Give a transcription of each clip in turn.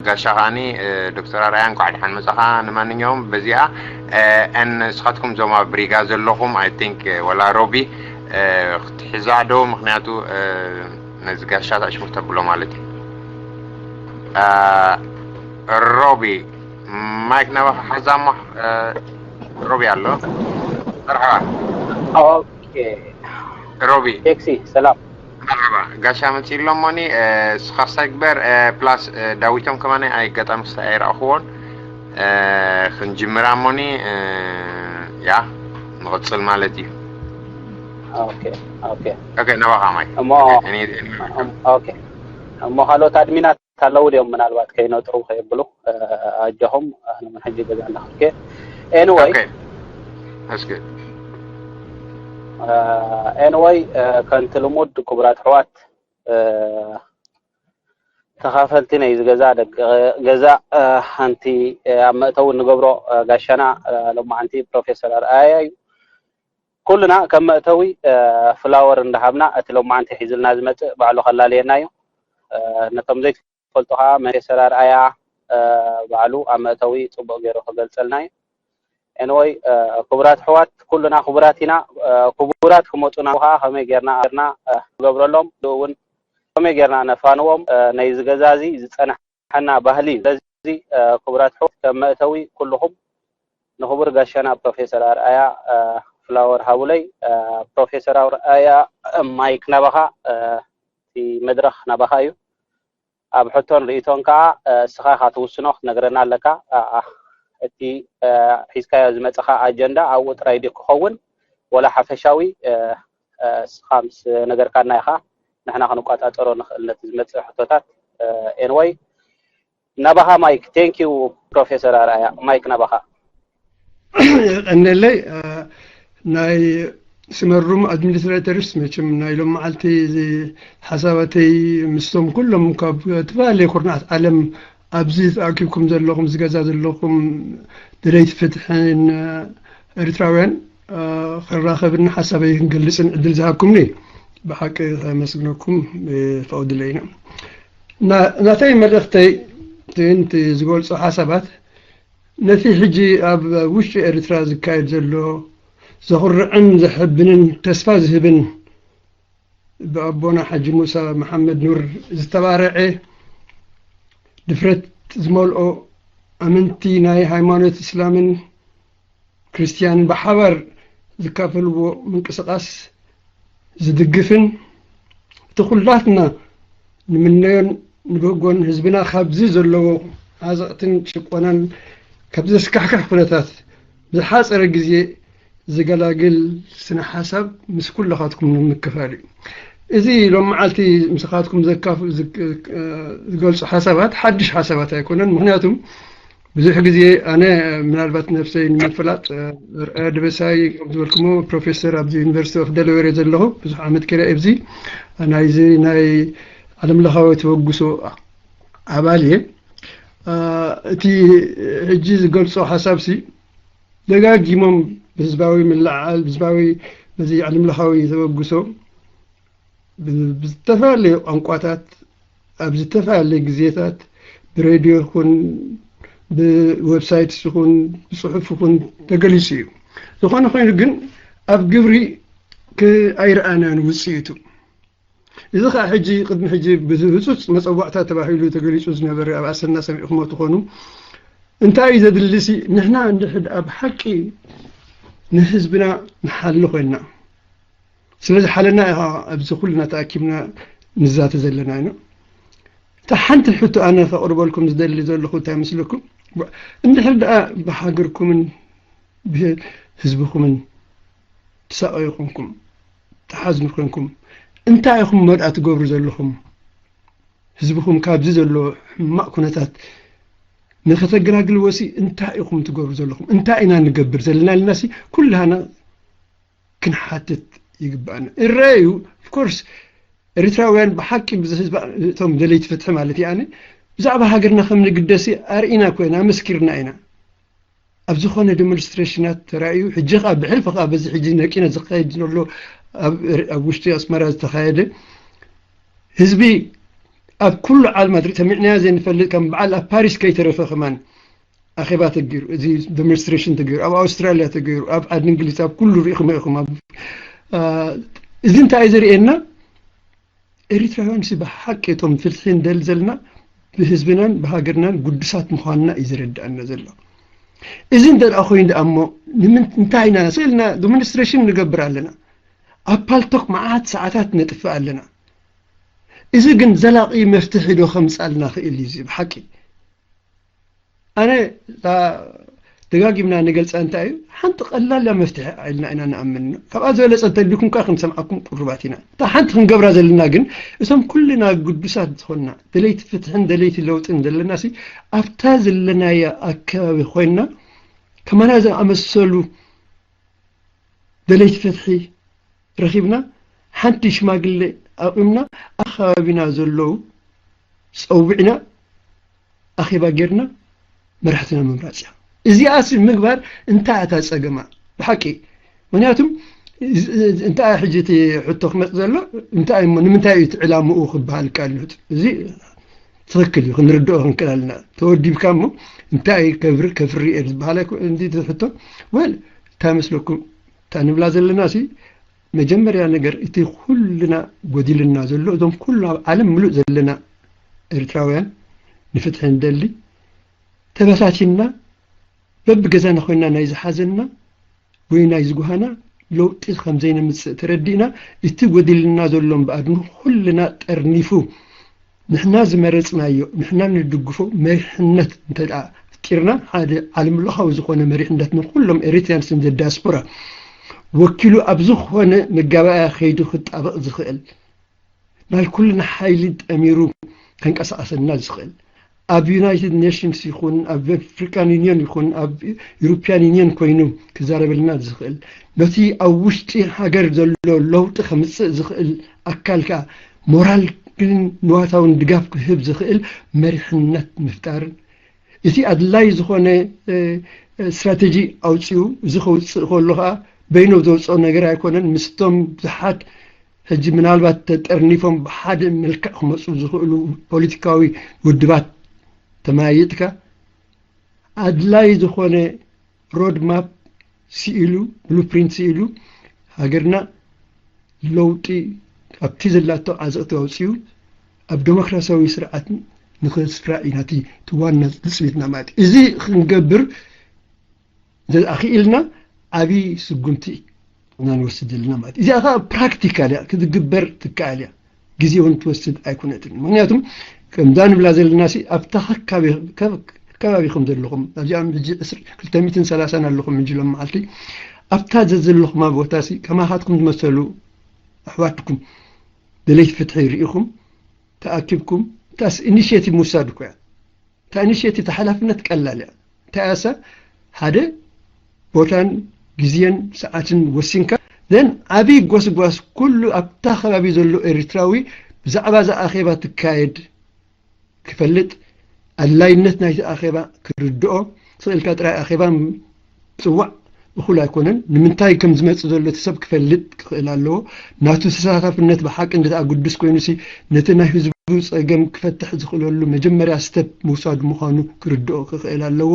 ጋሻ ከዓኒ ዶክተር ኣርኣያ እንኳዕ ደሓን መጻኻ። ንማንኛውም በዚኣ ን ንስኻትኩም ዞም ኣብ ሪጋ ዘለኹም፣ I think፣ ወላ ሮቢ ክትሕዛ ዶ? ምክንያቱ ነዚ ጋሻ ታሽሙ ተብሎ ማለት እዩ። ሮቢ፣ ማይክ ናባኻ ሓዛ እሞ። ሮቢ ኣሎ? መርሓባ። ኦኬ። ሮቢ ቴክሲ ሰላም። መርሓባ። ጋሻ መጺእ ኣሎ እሞኒ፣ እስኻ ሳይ ግበር፣ ፕላስ ዳዊቶም ከማን ኣይ ኣጋጣሚ ክሳይ ኣይረኣኽዎን። ክንጅምራ እሞኒ፣ ያ ንቕጽል ማለት እዩ። ኦኬ ኦኬ። ኦኬ፣ ናባኻ ማይክ። እሞ እኔ እኔ ኦኬ። እሞ ካልኦት ኣድሚናት ኣለዉ ድዮም ምናልባት ከይነጥሩ ከየብሉ? ኣጆኹም። ኣነ እውን ሕጂ ገዛ እንዳኸድኩ። ኤኒወይ ኦኬ። እስኪ ኤኒወይ ከምቲ ልሙድ ክቡራት ኣሕዋት፣ ተኻፈልቲ ናይ ዝገዛ ደቂ ገዛ፣ ሓንቲ ኣብ መእተዊ እንገብሮ ጋሻና ሎማዓንቲ ፕሮፌሰር ኣርኣያ እዩ። ኩልና ከም መእተዊ ፍላወር እንዳሃብና እቲ ሎማዓንቲ ሒዝልና ዝመጽእ ባዕሉ ከላልየና እዩ። ነቶም ዘይትፈልጡ ከዓ ፕሮፌሰር ኣርኣያ ባዕሉ ኣብ መእተዊ ጽቡቕ ገይሩ ክገልጸልና እዩ። ኤኒወይ ክቡራት ኣሕዋት ኩልና ክቡራት ኢና። ክቡራት ክመጹና ከዓ ከመይ ጌርና ጌርና ንገብረሎም፣ እውን ከመይ ጌርና ነፋንዎም። ናይ ዝገዛ እዚ ዝጸንሐና ባህሊ እዩ። ስለዚ ክቡራት ኣሕዋት ከም መእተዊ ኩልኹም ንክቡር ጋሻና ፕሮፌሰር ኣርኣያ ፍላወር ሃቡለይ። ፕሮፌሰር ኣርኣያ ማይክ ናባኻ፣ እቲ መድረኽ ናባኻ እዩ። ኣብ ሕቶን ርእይቶን ከዓ እስኻ ኢኻ ትውስኖ፣ ክትነግረና ኣለካ። እቲ ሒዝካዮ ዝመጸኻ ኣጀንዳ ኣብኡ ጥራይ ድዩ ክኸውን ወላ ሓፈሻዊ? እስኻ ምስ ነገርካና ኢኻ ንሕና ክንቋጻጸሮ ንኽእል ነቲ ዝመጽእ ሕቶታት። ኤኒወይ ናባኻ ማይክ። ቴንክ ዩ ፕሮፌሰር ኣርኣያ፣ ማይክ ናባኻ። ቀንደለይ ናይ ስመሩም ኣድሚኒስትሬተርስ መቸም ናይ ሎም መዓልቲ እዚ ሓሳባተይ ምስቶም ኩሎም ካብ ዝተፈላለዩ ኩርናዓት ዓለም ኣብዚ ተኣኪብኩም ዘለኹም፣ ዝገዛ ዘለኹም ደለይቲ ፍትሕን ኤርትራውያን ክራኸብን ሓሳበይ ክንገልጽን ዕድል ዝሃብኩምኒ ብሓቂ ከመስግነኩም ፈቕድለይ ኢና። ናተይ መልእኽተይ እቲ ዝገልጾ ሓሳባት ነቲ ሕጂ ኣብ ውሽጢ ኤርትራ ዝካየድ ዘሎ ዘኹርዕን ዘሐብንን ተስፋ ዝህብን ብኣቦና ሓጂ ሙሳ መሓመድ ኑር ዝተባረዐ ድፍረት ዝመልኦ ኣመንቲ ናይ ሃይማኖት እስላምን ክርስትያንን ብሓባር ዝካፈልዎ ምንቅስቓስ ዝድግፍን እቲ ኩላትና ንምነዮን ንብህጎን ህዝብና ካብዚ ዘለዎ ዓዘቕትን ጭቆናን ካብ ዘስካሕክሕ ኩነታት ብዝሓፀረ ግዜ ዝገላግል ስነ ሓሳብ ምስ ኩልኻትኩም ንምክፋል እዩ። እዚ ሎም መዓልቲ ምሳኻትኩም ዝገልፁ ሓሳባት ሓድሽ ሓሳባት ኣይኮነን። ምክንያቱም ብዙሕ ግዜ ኣነ ምናልባት ነብሰይ ንምፍላጥ ኣርኣያ ደበሳይ ከም ዝበልኩሞ ፕሮፌሰር ኣብዚ ዩኒቨርሲቲ ኦፍ ደለዌር ዘለኹ ብዙሕ ዓመት ከይደ ኣብዚ ናይዚ ናይ ዓለም ለኻዊ ተበግሶ ኣባል እየ። እቲ ሕጂ ዝገልጾ ሓሳብ ሲ ደጋጊሞም ብህዝባዊ ምልዕዓል ብህዝባዊ በዚ ዓለም ለኻዊ ተበግሶ ብዝተፈላለዩ ቋንቋታት ኣብ ዝተፈላለየ ግዜታት ብሬድዮ ይኹን ብዌብሳይትስ ይኹን ብፅሑፍ ይኹን ተገሊፁ እዩ። ዝኾነ ኮይኑ ግን ኣብ ግብሪ ኣይረኣናን ውፅኢቱ። እዚ ከዓ ሕጂ ቅድሚ ሕጂ ብህፁፅ መፀዋዕታ ተባሂሉ ተገሊፁ ዝነበረ ኣብ ኣሰና ሰሚዕኩሞ ትኾኑ። እንታይ እዩ ዘድልሲ ንሕና እንድሕድ ኣብ ሓቂ ንህዝብና ንሓሊ ኮይንና ስለዝሓለና ኢኻ ኣብዚ ኩልና ተኣኪብና ንዛተ ዘለና ኢና። እታ ሓንቲ ሕቶ ኣነ ከቕርበልኩም ዝደሊ ዘለኹ እንታይ መስለኩም? እንድሕር ደኣ ብሃገርኩምን ብህዝብኹምን ትሳቐዩ ኮንኩም ትሓዝኑ ኮንኩም እንታይ ኢኹም መርኣ ትገብሩ ዘለኹም? ህዝብኹም ካብዚ ዘሎ ሕማቕ ኩነታት ንኸተገላግልዎ ሲ እንታይ ኢኹም ትገብሩ ዘለኹም? እንታይ ኢና ንገብር ዘለና ኢልና ሲ ኩላህና ክንሓትት ይግባእና። እረዩ ኦፍኮርስ ኤርትራውያን ብሓቂ ብዝህዝባ እቶም ደለይቲ ፍትሒ ማለት እዩ ኣነ ብዛዕባ ሃገርና ከም ንግደሲ ኣርኢና ኮይና ኣመስኪርና ኢና። ኣብ ዝኾነ ዴሞንስትሬሽናት ተራእዩ ሕጂ ከዓ ብሕልፊ ከዓ በዚ ሕጂ ነቂነ ዝካየድ ዘሎ ኣብ ውሽጢ ኣስመራ ዝተኻየደ ህዝቢ ኣብ ኩሉ ዓለማት ርኢ-፣ ሰሚዕናዮ ዘይንፈልጥ፣ ከም በዓል ኣብ ፓሪስ ከይተረፈ ከማን ኣኼባ ተገይሩ፣ እዚ ዴሞንስትሬሽን ተገይሩ፣ ኣብ ኣውስትራልያ ተገይሩ፣ ኣብ ዓዲ እንግሊዝ፣ ኣብ ኩሉ ርኢኹም ኢኹም። ኣብ፣ አ፣ እዚ እንታይ እዩ ዘርእየና? ኤሪትራውያን ሲ ብሓቂ እቶም ፍትሒ ንደሊ ዘለና ብህዝብናን ብሃገርናን ግዱሳት ምዃንና እዩ ዘረድኣና ዘሎ። እዚ እንተ ደኣ ኮይኑ ደኣ እሞ፣ ንምን-፣ እንታይ ኢና ስእልና ዴሞንስትሬሽን ንገብር ኣለና። ኣብ ፓልቶክ መዓት ሰዓታት ነጥፍእ ኣለና። እዚ ግን ዘላቒ መፍትሒ ዶ ከምጽኣልና ክእል እዩ? እዚ ብሓቂ ኣነ እታ ደጋጊምና ንገልጻ እንታይ እዩ፣ ሓንቲ ቀላል እያ መፍትሒ ኢልና ኢና ንኣምን። ካብኣ ዝበለጸ እንተልዩኩም ከኣ ክንሰምዓኩም ቅሩባት ኢና። እታ ሓንቲ ክንገብራ ዘለና ግን፣ እቶም ኩልና ግዱሳት ዝኾንና፣ ደለይቲ ፍትሕን ደለይቲ ለውጥን ዘለና ሲ፣ ኣብታ ዘለናያ ኣከባቢ ኮይንና፣ ከማና ዝኣመሰሉ ደለይቲ ፍትሒ ረኺብና፣ ሓንቲ ሽማግለ ኣቑምና፣ ኣብ ከባቢና ዘለዉ ጸዊዕና፣ ኣኼባ ጌርና፣ መራሕትና ምምራጽ እያ። እዚኣስ ምግባር እንታይ እታ ጸገማ? ብሓቂ፣ ምኽንያቱም እዚ፣ እዚ፣ እንታይ ሕጂ እቲ ሕቶ ክመጽእ ዘሎ፣ እንታይ እሞ፣ ንምንታይ እዩ እቲ ዕላምኡ ክበሃል ይከኣል እዩ። እዚ ትኽክል እዩ፣ ክንርድኦ ክንክእል ኣለና። ተወዲብካ እሞ እንታይ ከብሪ-፣ ከፍሪ እየ ዝበሃል ኣይኮ-፣ እንዲ እቲ ሕቶ፣ ወል፣ እንታይ መስለኩም? እታ ንብላ ዘለና ሲ፣ መጀመርያ ነገር እቲ ኩልና ጎዲልና ዘሎ፣ እዞም ኩሉ ኣብ ዓለም ምሉእ ዘለና ኤርትራውያን ንፍትሒ ንደሊ፣ ተበታቲንና፣ በብገዛና ኮይንና ናይ ዝሓዘና ወይ ናይ ዝጓሃና ለውጢ ከም ዘይነምጽእ ተረዲእና፣ እቲ ጎዲልና ዘሎ እምበኣር ንኹልና ጠርኒፉ፣ ንሕና ዝመረጽናዮ፣ ንሕና ንድግፎ መሪሕነት እንተ ደኣ ኣፍጢርና፣ ሓደ ዓለም ለኻዊ ዝኾነ መሪሕነት ንኹሎም ኤሪትሪያንስ ኢን ዘ ዳያስፖራ ወኪሉ ኣብ ዝኾነ መጋባእያ ከይዱ ክጣበቕ ዝኽእል፣ ናይ ኩልና ሓይሊ ጠሚሩ ከንቀሳቐሰልና ዝኽእል፣ ኣብ ዩናይትድ ኔሽንስ ይኹን፣ ኣብ ኣፍሪካን ዩኒየን ይኹን፣ ኣብ ዩሮፒያን ዩኒየን ኮይኑ ክዛረበልና ዝኽእል፣ ነቲ ኣብ ውሽጢ ሃገር ዘሎ ለውጢ ከምጽእ ዝኽእል ኣካል ከኣ ሞራልን ንዋታውን ድጋፍ ክህብ ዝኽእል መሪሕነት ምፍጣርን፣ እቲ ኣድላይ ዝኾነ፣ እ፣ እ፣ ስትራተጂ ኣውጺኡ፣ እዚ ከውጽእ ከሎ ከኣ በይኑ ዘውጽኦ ነገር ኣይኮነን። ምስቶም ብዙሓት ሕጂ ምናልባት ተጠርኒፎም ብሓደ መልክዕ ክመጹ ዝኽእሉ ፖለቲካዊ ውድባት ተመያይጥካ፣ ኣድላይ ዝኾነ ሮድ ማፕ ስኢሉ፣ ብሉፕሪንት ስኢሉ፣ ሃገርና ለውጢ ካብቲ ዘላቶ ዓዘቕቲ ኣውጺኡ ኣብ ዴሞክራሲያዊ ስርዓት ንኸስፍራ ኢና እቲ፣ እቲ ዋና ትጽቢትና ማለት እዩ። እዚ ክንገብር እንተ ኣኽኢልና ዓብዪ ስጉምቲ ኢና ንወስድ ዘለና ማለት እዩ። እዚኣ ኸዓ ፕራክቲካል እያ፣ ክትግበር ትከኣል እያ። ግዜ እውን ትወስድ ኣይኮነትን። ምኽንያቱም ከምዛ ንብላ ዘለና ሲ ኣብታ ከባቢ፣ ከ-፣ ከባቢ ከም ዘለኹም፣ ኣብዚኣ ሕጂ ዕስር፣ ክልተ ሚእትን ሰላሳን ኣለኹም ሕጂ ሎም መዓልቲ፣ ኣብታ ዘዘለኹማ ቦታ ሲ ከማኻትኩም ዝመሰሉ ኣሕዋትኩም ደለይቲ ፍትሒ ርኢኹም ተኣኪብኩም፣ እታስ ኢኒሽቲቭ ምውሳድ እኮ እያ። እታ ኢኒሽቲቭ፣ እታ ሓላፍነት ቀላል እያ። እንታይ እያሰ ሓደ ቦታን ግዜን ሰዓትን ወሲንካ፣ ዘን ዓብዪ ጎስጓስ ኩሉ ኣብታ ከባቢ ዘሎ ኤርትራዊ ብዛዕባ እዛ ኣኼባ ትካየድ ክፈልጥ፣ ኣድላይነት ናይቲ ኣኼባ ክርድኦ፣ ስቕ ኢልካ ጥራይ ኣኼባ ምጽዋዕ እኹል ኣይኮነን። ንምንታይ ከም ዝመጽእ ዘሎ እቲ ሰብ ክፈልጥ ክኽእል ኣለዎ። ናቱ ተሳታፍነት ብሓቂ እንተ ደኣ ግዱስ ኮይኑሲ፣ ነቲ ናይ ህዝቡ ጸገም ክፈትሕ ዝኽእለሉ መጀመርያ ስተፕ ምውሳድ ምዃኑ ክርድኦ ክኽእል ኣለዎ።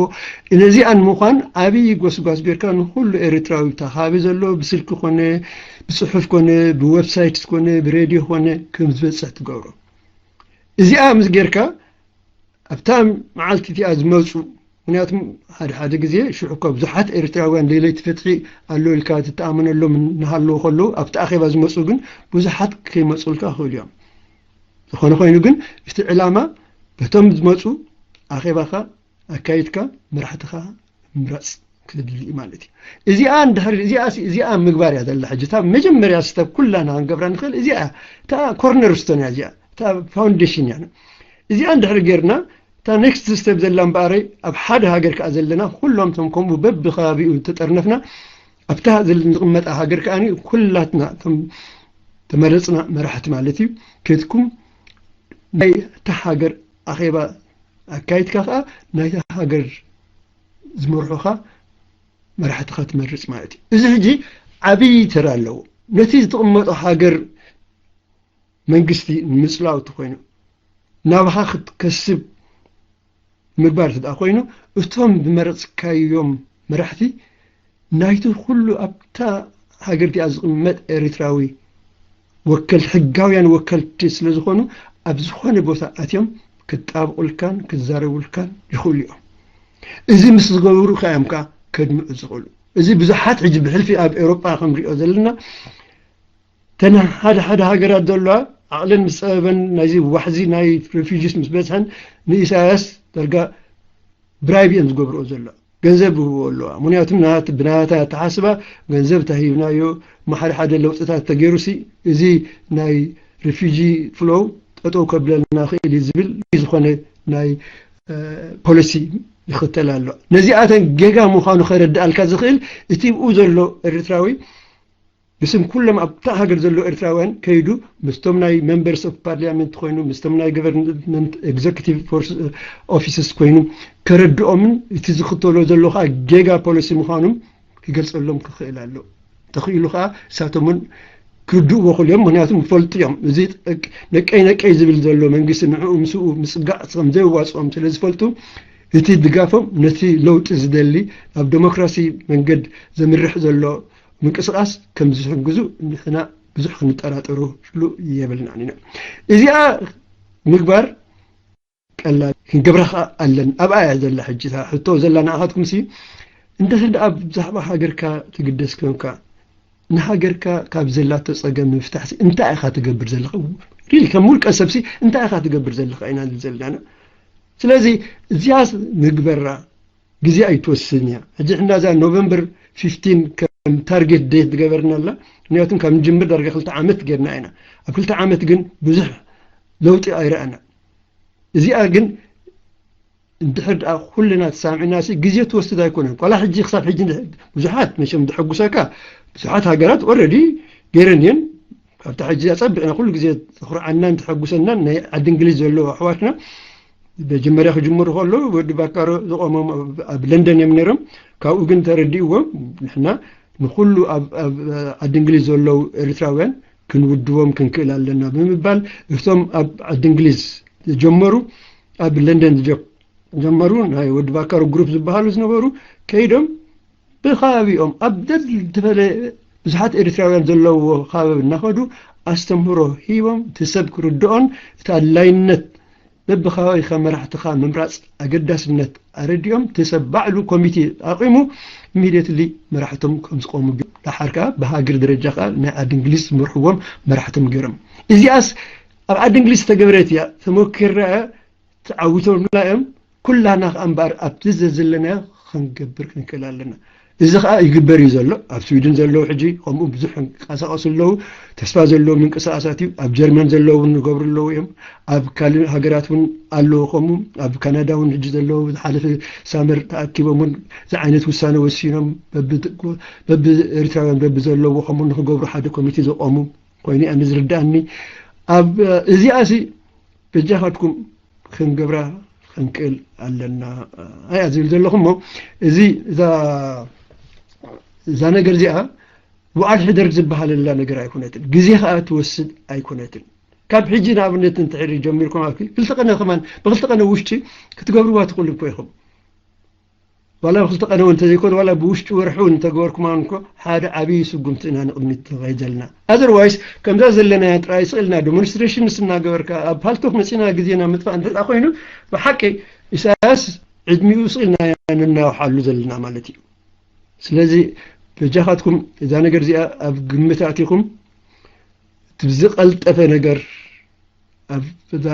ነዚኣ ንምዃን ዓብዪ ጎስጓስ ጌርካ ንኹሉ ኤርትራዊ፣ ኣብታ ከባቢ ዘሎ ብስልኪ ኮነ፣ ብጽሑፍ ኮነ፣ ብዌብሳይትስ ኮነ፣ ብሬድዮ ኮነ ከም ዝበጽሕ ትገብሮ። እዚኣ ምስ ጌርካ፣ ኣብታ መዓልቲ እቲኣ ዝመጹ፣ ምኽንያቱም ሓደ ሓደ ግዜ ሽዑ እኳ ብዙሓት ኤርትራውያን ደለይቲ ፍትሒ ኣሎ ኢልካ ትተኣመነሎም እናሃለዉ ከለዉ፣ ኣብቲ ኣኼባ ዝመጹ ግን ብዙሓት ከይመጹልካ ይኽእሉ እዮም። ዝኾነ ኮይኑ ግን፣ እቲ ዕላማ በቶም ዝመጹ ኣኼባኻ ኣካይድካ መራሕትኻ ምምራጽ ክድሊ እዩ ማለት እዩ። እዚኣ እንድሕሪ፣ እዚኣ ሲ-፣ እዚኣ ምግባር እያ ዘላ። ሕጂ እታ መጀመርያ ስተፕ ኩላና ክንገብራ ንኽእል እዚኣ እያ። እታ ኮርነር ስቶን እያ እዚኣ። እታ ፋውንዴሽን እያ። እዚኣ እንድሕሪ ጌርና፣ እታ ኔክስት ስተፕ ዘላ እምበኣረይ፣ ኣብ ሓደ ሃገር ከኣ ዘለና፣ ኩሎም እቶም ከምኡ በብከባቢኡ ተጠርነፍና፣ ኣብታ ዘል-፣ ንቕመጣ ሃገር ከኣ ኩላትና እቶም ተመረጽና መራሕቲ ማለት እዩ፣ ከድኩም ናይ እታ ሃገር ኣኼባ ኣካይድካ ከኣ ናይታ ሃገር ዝመርሑኻ መራሕትኻ ትመርጽ ማለት እዩ። እዚ ሕጂ ዓብዪ ተራ ኣለዎ። ነቲ ዝትቕመጦ ሃገር መንግስቲ ንምጽላው እንተኾይኑ፣ ናባኻ ክትከስብ ምግባር እንተ ደኣ ኮይኑ፣ እቶም ዝመረጽካዮም መራሕቲ ናይቲ ኩሉ ኣብታ ሃገር እቲኣ ዝቕመጥ ኤርትራዊ ወከልቲ፣ ሕጋውያን ወከልቲ ስለ ዝኾኑ፣ ኣብ ዝኾነ ቦታ ኣትዮም ክጣብቑልካን ክዛረቡልካን ይኽእሉ እዮም። እዚ ምስ ዝገብሩ ከ እዮም ከኣ ከድምዑ ዝኽእሉ። እዚ ብዙሓት ሕጂ ብሕልፊ ኣብ ኤውሮጳ ክንሪኦ ዘለና፣ ተን ሓደ ሓደ ሃገራት ዘለዋ ዓቕለን ምስ ጸበበን ናይዚ ዋሕዚ ናይ ሬፊውጂስ ምስ በዝሐን ንኢሳያስ ዳርጋ ብራይብ እዮም ዝገብርኦ ዘሎ። ገንዘብ ይህብዎ ኣለዋ። ምኽንያቱም ናት-፣ ብናታ ኣተሓስባ ገንዘብ ተሂብናዮ፣ ማሓደ ሓደ ለውጥታት ተገይሩሲ እዚ ናይ ሬፊውጂ ፍሎው ጠጠው ከብለልና ክእል እዩ ዝብል ዝኾነ ናይ፣ እ፣ ፖሊሲ ይኽተል ኣሎ። ነዚኣተን ጌጋ ምዃኑ ከረድኣልካ ዝኽእል እቲ ብኡ ዘሎ ኤርትራዊ ብስም ኩሎም ኣብታ ሃገር ዘለዉ ኤርትራውያን ከይዱ ምስቶም ናይ ሜምበርስ ኦፍ ፓርሊያመንት ኮይኑ፣ ምስቶም ናይ ገቨርንመንት ኤግዘኪቲቭ ፎርስ ኦፊስስ ኮይኑ ከረድኦምን እቲ ዝኽተሎ ዘሎ ከዓ ጌጋ ፖሊሲ ምዃኑም ክገልጸሎም ክኽእል ኣሎ። ተኽኢሉ ከዓ እሳቶም እውን ክርድእዎ ክእሉ እዮም። ምኽንያቱም ይፈልጡ እዮም። እዚ ነቀይ ነቀይ ዝብል ዘሎ መንግስቲ ንዕኡ ምስኡ ምጽጋዕ ከም ዘየዋጽኦም ስለ ዝፈልጡ እቲ ድጋፎም ነቲ ለውጢ ዝደሊ ናብ ዴሞክራሲ መንገድ ዘምርሕ ዘሎ ምንቅስቓስ ከም ዝሕግዙ ንሕና ብዙሕ ክንጠራጠረሉ የብልናን ኢና። እዚኣ ምግባር ቀላል ክንገብራ ኸኣ ኣለና። ኣብኣ እያ ዘላ ሕጂ እታ ሕቶ ዘላ ንኣኻትኩምሲ፣ እንድሕር ደኣ ብዛዕባ ሃገርካ ትግደስ ኮንካ፣ ንሃገርካ ካብ ዘላቶ ጸገም ንምፍታሕሲ እንታይ ኢኻ ትገብር ዘለኻ? ሪሊ ከም ውልቀ ሰብሲ እንታይ ኢኻ ትገብር ዘለኻ ኢና ንብል ዘለና። ስለዚ እዚኣስ ንግበራ፣ ግዜ ኣይትወስድን እያ። ሕጂ ንሕና እዛ ኖቨምበር ፊፍቲን ከም ታርጌት ዴት ዝገበርና ኣላ። ምኽንያቱም ካብ ንጅምር ዳርጋ ክልተ ዓመት ጌርና ኢና። ኣብ ክልተ ዓመት ግን ብዙሕ ለውጢ ኣይረኣና። እዚኣ ግን እንድሕር ደኣ ኩልና ተሳሚዕናሲ ግዜ ትወስድ ኣይኮነን። ዋላ ሕጂ ክሳብ ሕጂ እንድሕር ብዙሓት መቸም ዘሐጉሰካ ብዙሓት ሃገራት ኦልሬዲ ገይረን እየን። ካብታ ሕጂ ኣጸቢቕና ኩሉ ግዜ ዘኹርዓናን ዘሐጉሰናን ናይ ዓዲ እንግሊዝ ዘለዉ ኣሕዋትና መጀመርያ ክጅምሩ ከለዉ ወዲ ባካሮ ዝቖሞም ኣብ፣ ኣብ ለንደን እዮም ነይሮም። ካብኡ ግን ተረዲእዎም ንሕና ንኹሉ ኣብ፣ ኣብ ዓዲ እንግሊዝ ዘለዉ ኤርትራውያን ክንውድቦም ክንክእል ኣለና ብምባል እቶም ኣብ ዓዲ እንግሊዝ ዝጀመሩ ኣብ ለንደን ዝጀ-፣ ጀመሩ ናይ ወዲ ባካሮ ግሩፕ ዝበሃሉ ዝነበሩ ከይዶም ብኸባቢኦም ኣብ ደል-፣ ዝተፈለየ ብዙሓት ኤርትራውያን ዘለውዎ ከባቢ እናኸዱ ኣስተምህሮ ሂቦም እቲ ሰብ ክርድኦን እቲ ኣድላይነት በብኸባቢኻ መራሕትኻ ምምራጽ ኣገዳስነት ኣረዲኦም እቲ ሰብ ባዕሉ ኮሚቴ ኣቂሙ ኢሚድየትሊ መራሕቶም ከም ዝቆሙ ገይሮም። ደሓር ከኣ ብሃገር ደረጃ ከኣ ናይ ዓዲ እንግሊዝ ዝመርሕዎም መራሕቶም ገይሮም። እዚኣስ ኣብ ዓዲ እንግሊዝ ዝተገብረት እያ። ተመኪርና እያ። ተዓዊቶምላ እዮም። ኩላና ከኣ እምበኣር ኣብቲ ዘዘለናዮ ክንገብር ክንክእል ኣለና። እዚ ከኣ ይግበር እዩ ዘሎ። ኣብ ስዊድን ዘለዉ ሕጂ ከምኡ ብዙሕ ይንቀሳቐሱ ኣለዉ። ተስፋ ዘለዎ ምንቅስቓሳት እዩ። ኣብ ጀርመን ዘለዉ እውን ይገብሩ ኣለዉ እዮም። ኣብ ካልእ ሃገራት እውን ኣለዉ ከምኡ። ኣብ ካናዳ እውን ሕጂ ዘለዉ ዝሓለፈ ሳመር ተኣኪቦም እውን እዚ ዓይነት ውሳነ ወሲኖም በቢ-፣ በቢ ኤርትራውያን በቢ ዘለዉ ከምኡ ንክገብሩ ሓደ ኮሚቴ ዘቆሙ ኮይኑ እያ ዝርድኣኒ። ኣብ እዚኣ ሲ በጃኻትኩም ክንገብራ ክንክእል ኣለና እያ ዝብል ዘለኹ እሞ፣ እዚ፣ እዛ፣ እዛ ነገር እዚኣ ውዓል ሕደር ዝበሃለላ ነገር ኣይኮነትን። ግዜ ከኣ ትወስድ ኣይኮነትን። ካብ ሕጂ ንኣብነት እንድሕር ጀሚርኩም ኣብ ክልተ ቀነ ከማን፣ ብክልተ ቀነ ውሽጢ ክትገብርዋ ትኽእሉ እኮ ኢኹም። ዋላ ብክልተ ቀነ እውን እንተዘይኮነ፣ ዋላ ብውሽጢ ወርሒ እውን እንተገበርኩማ እንኮ ሓደ ዓብዪ ስጉምቲ ኢና ንቕድሚት ንኸይድ ዘለና። ኣዘርዋይስ ከምዛ ዘለናያ ጥራይ ስቕ ኢልና ዴሞንስትሬሽንስ እናገበርካ ኣብ ፓልቶክ መፂና ግዜና ምጥፋእ እንተ ደኣ ኮይኑ፣ ብሓቂ ኢሳያስ ዕድሚኡ ስቕ ኢልና ኢና ነናውሓሉ ዘለና ማለት እዩ። ስለዚ በጃኻትኩም እዛ ነገር እዚኣ ኣብ ግምት ኣእቲኹም እቲ ብዝቐልጠፈ ነገር ኣብ እዛ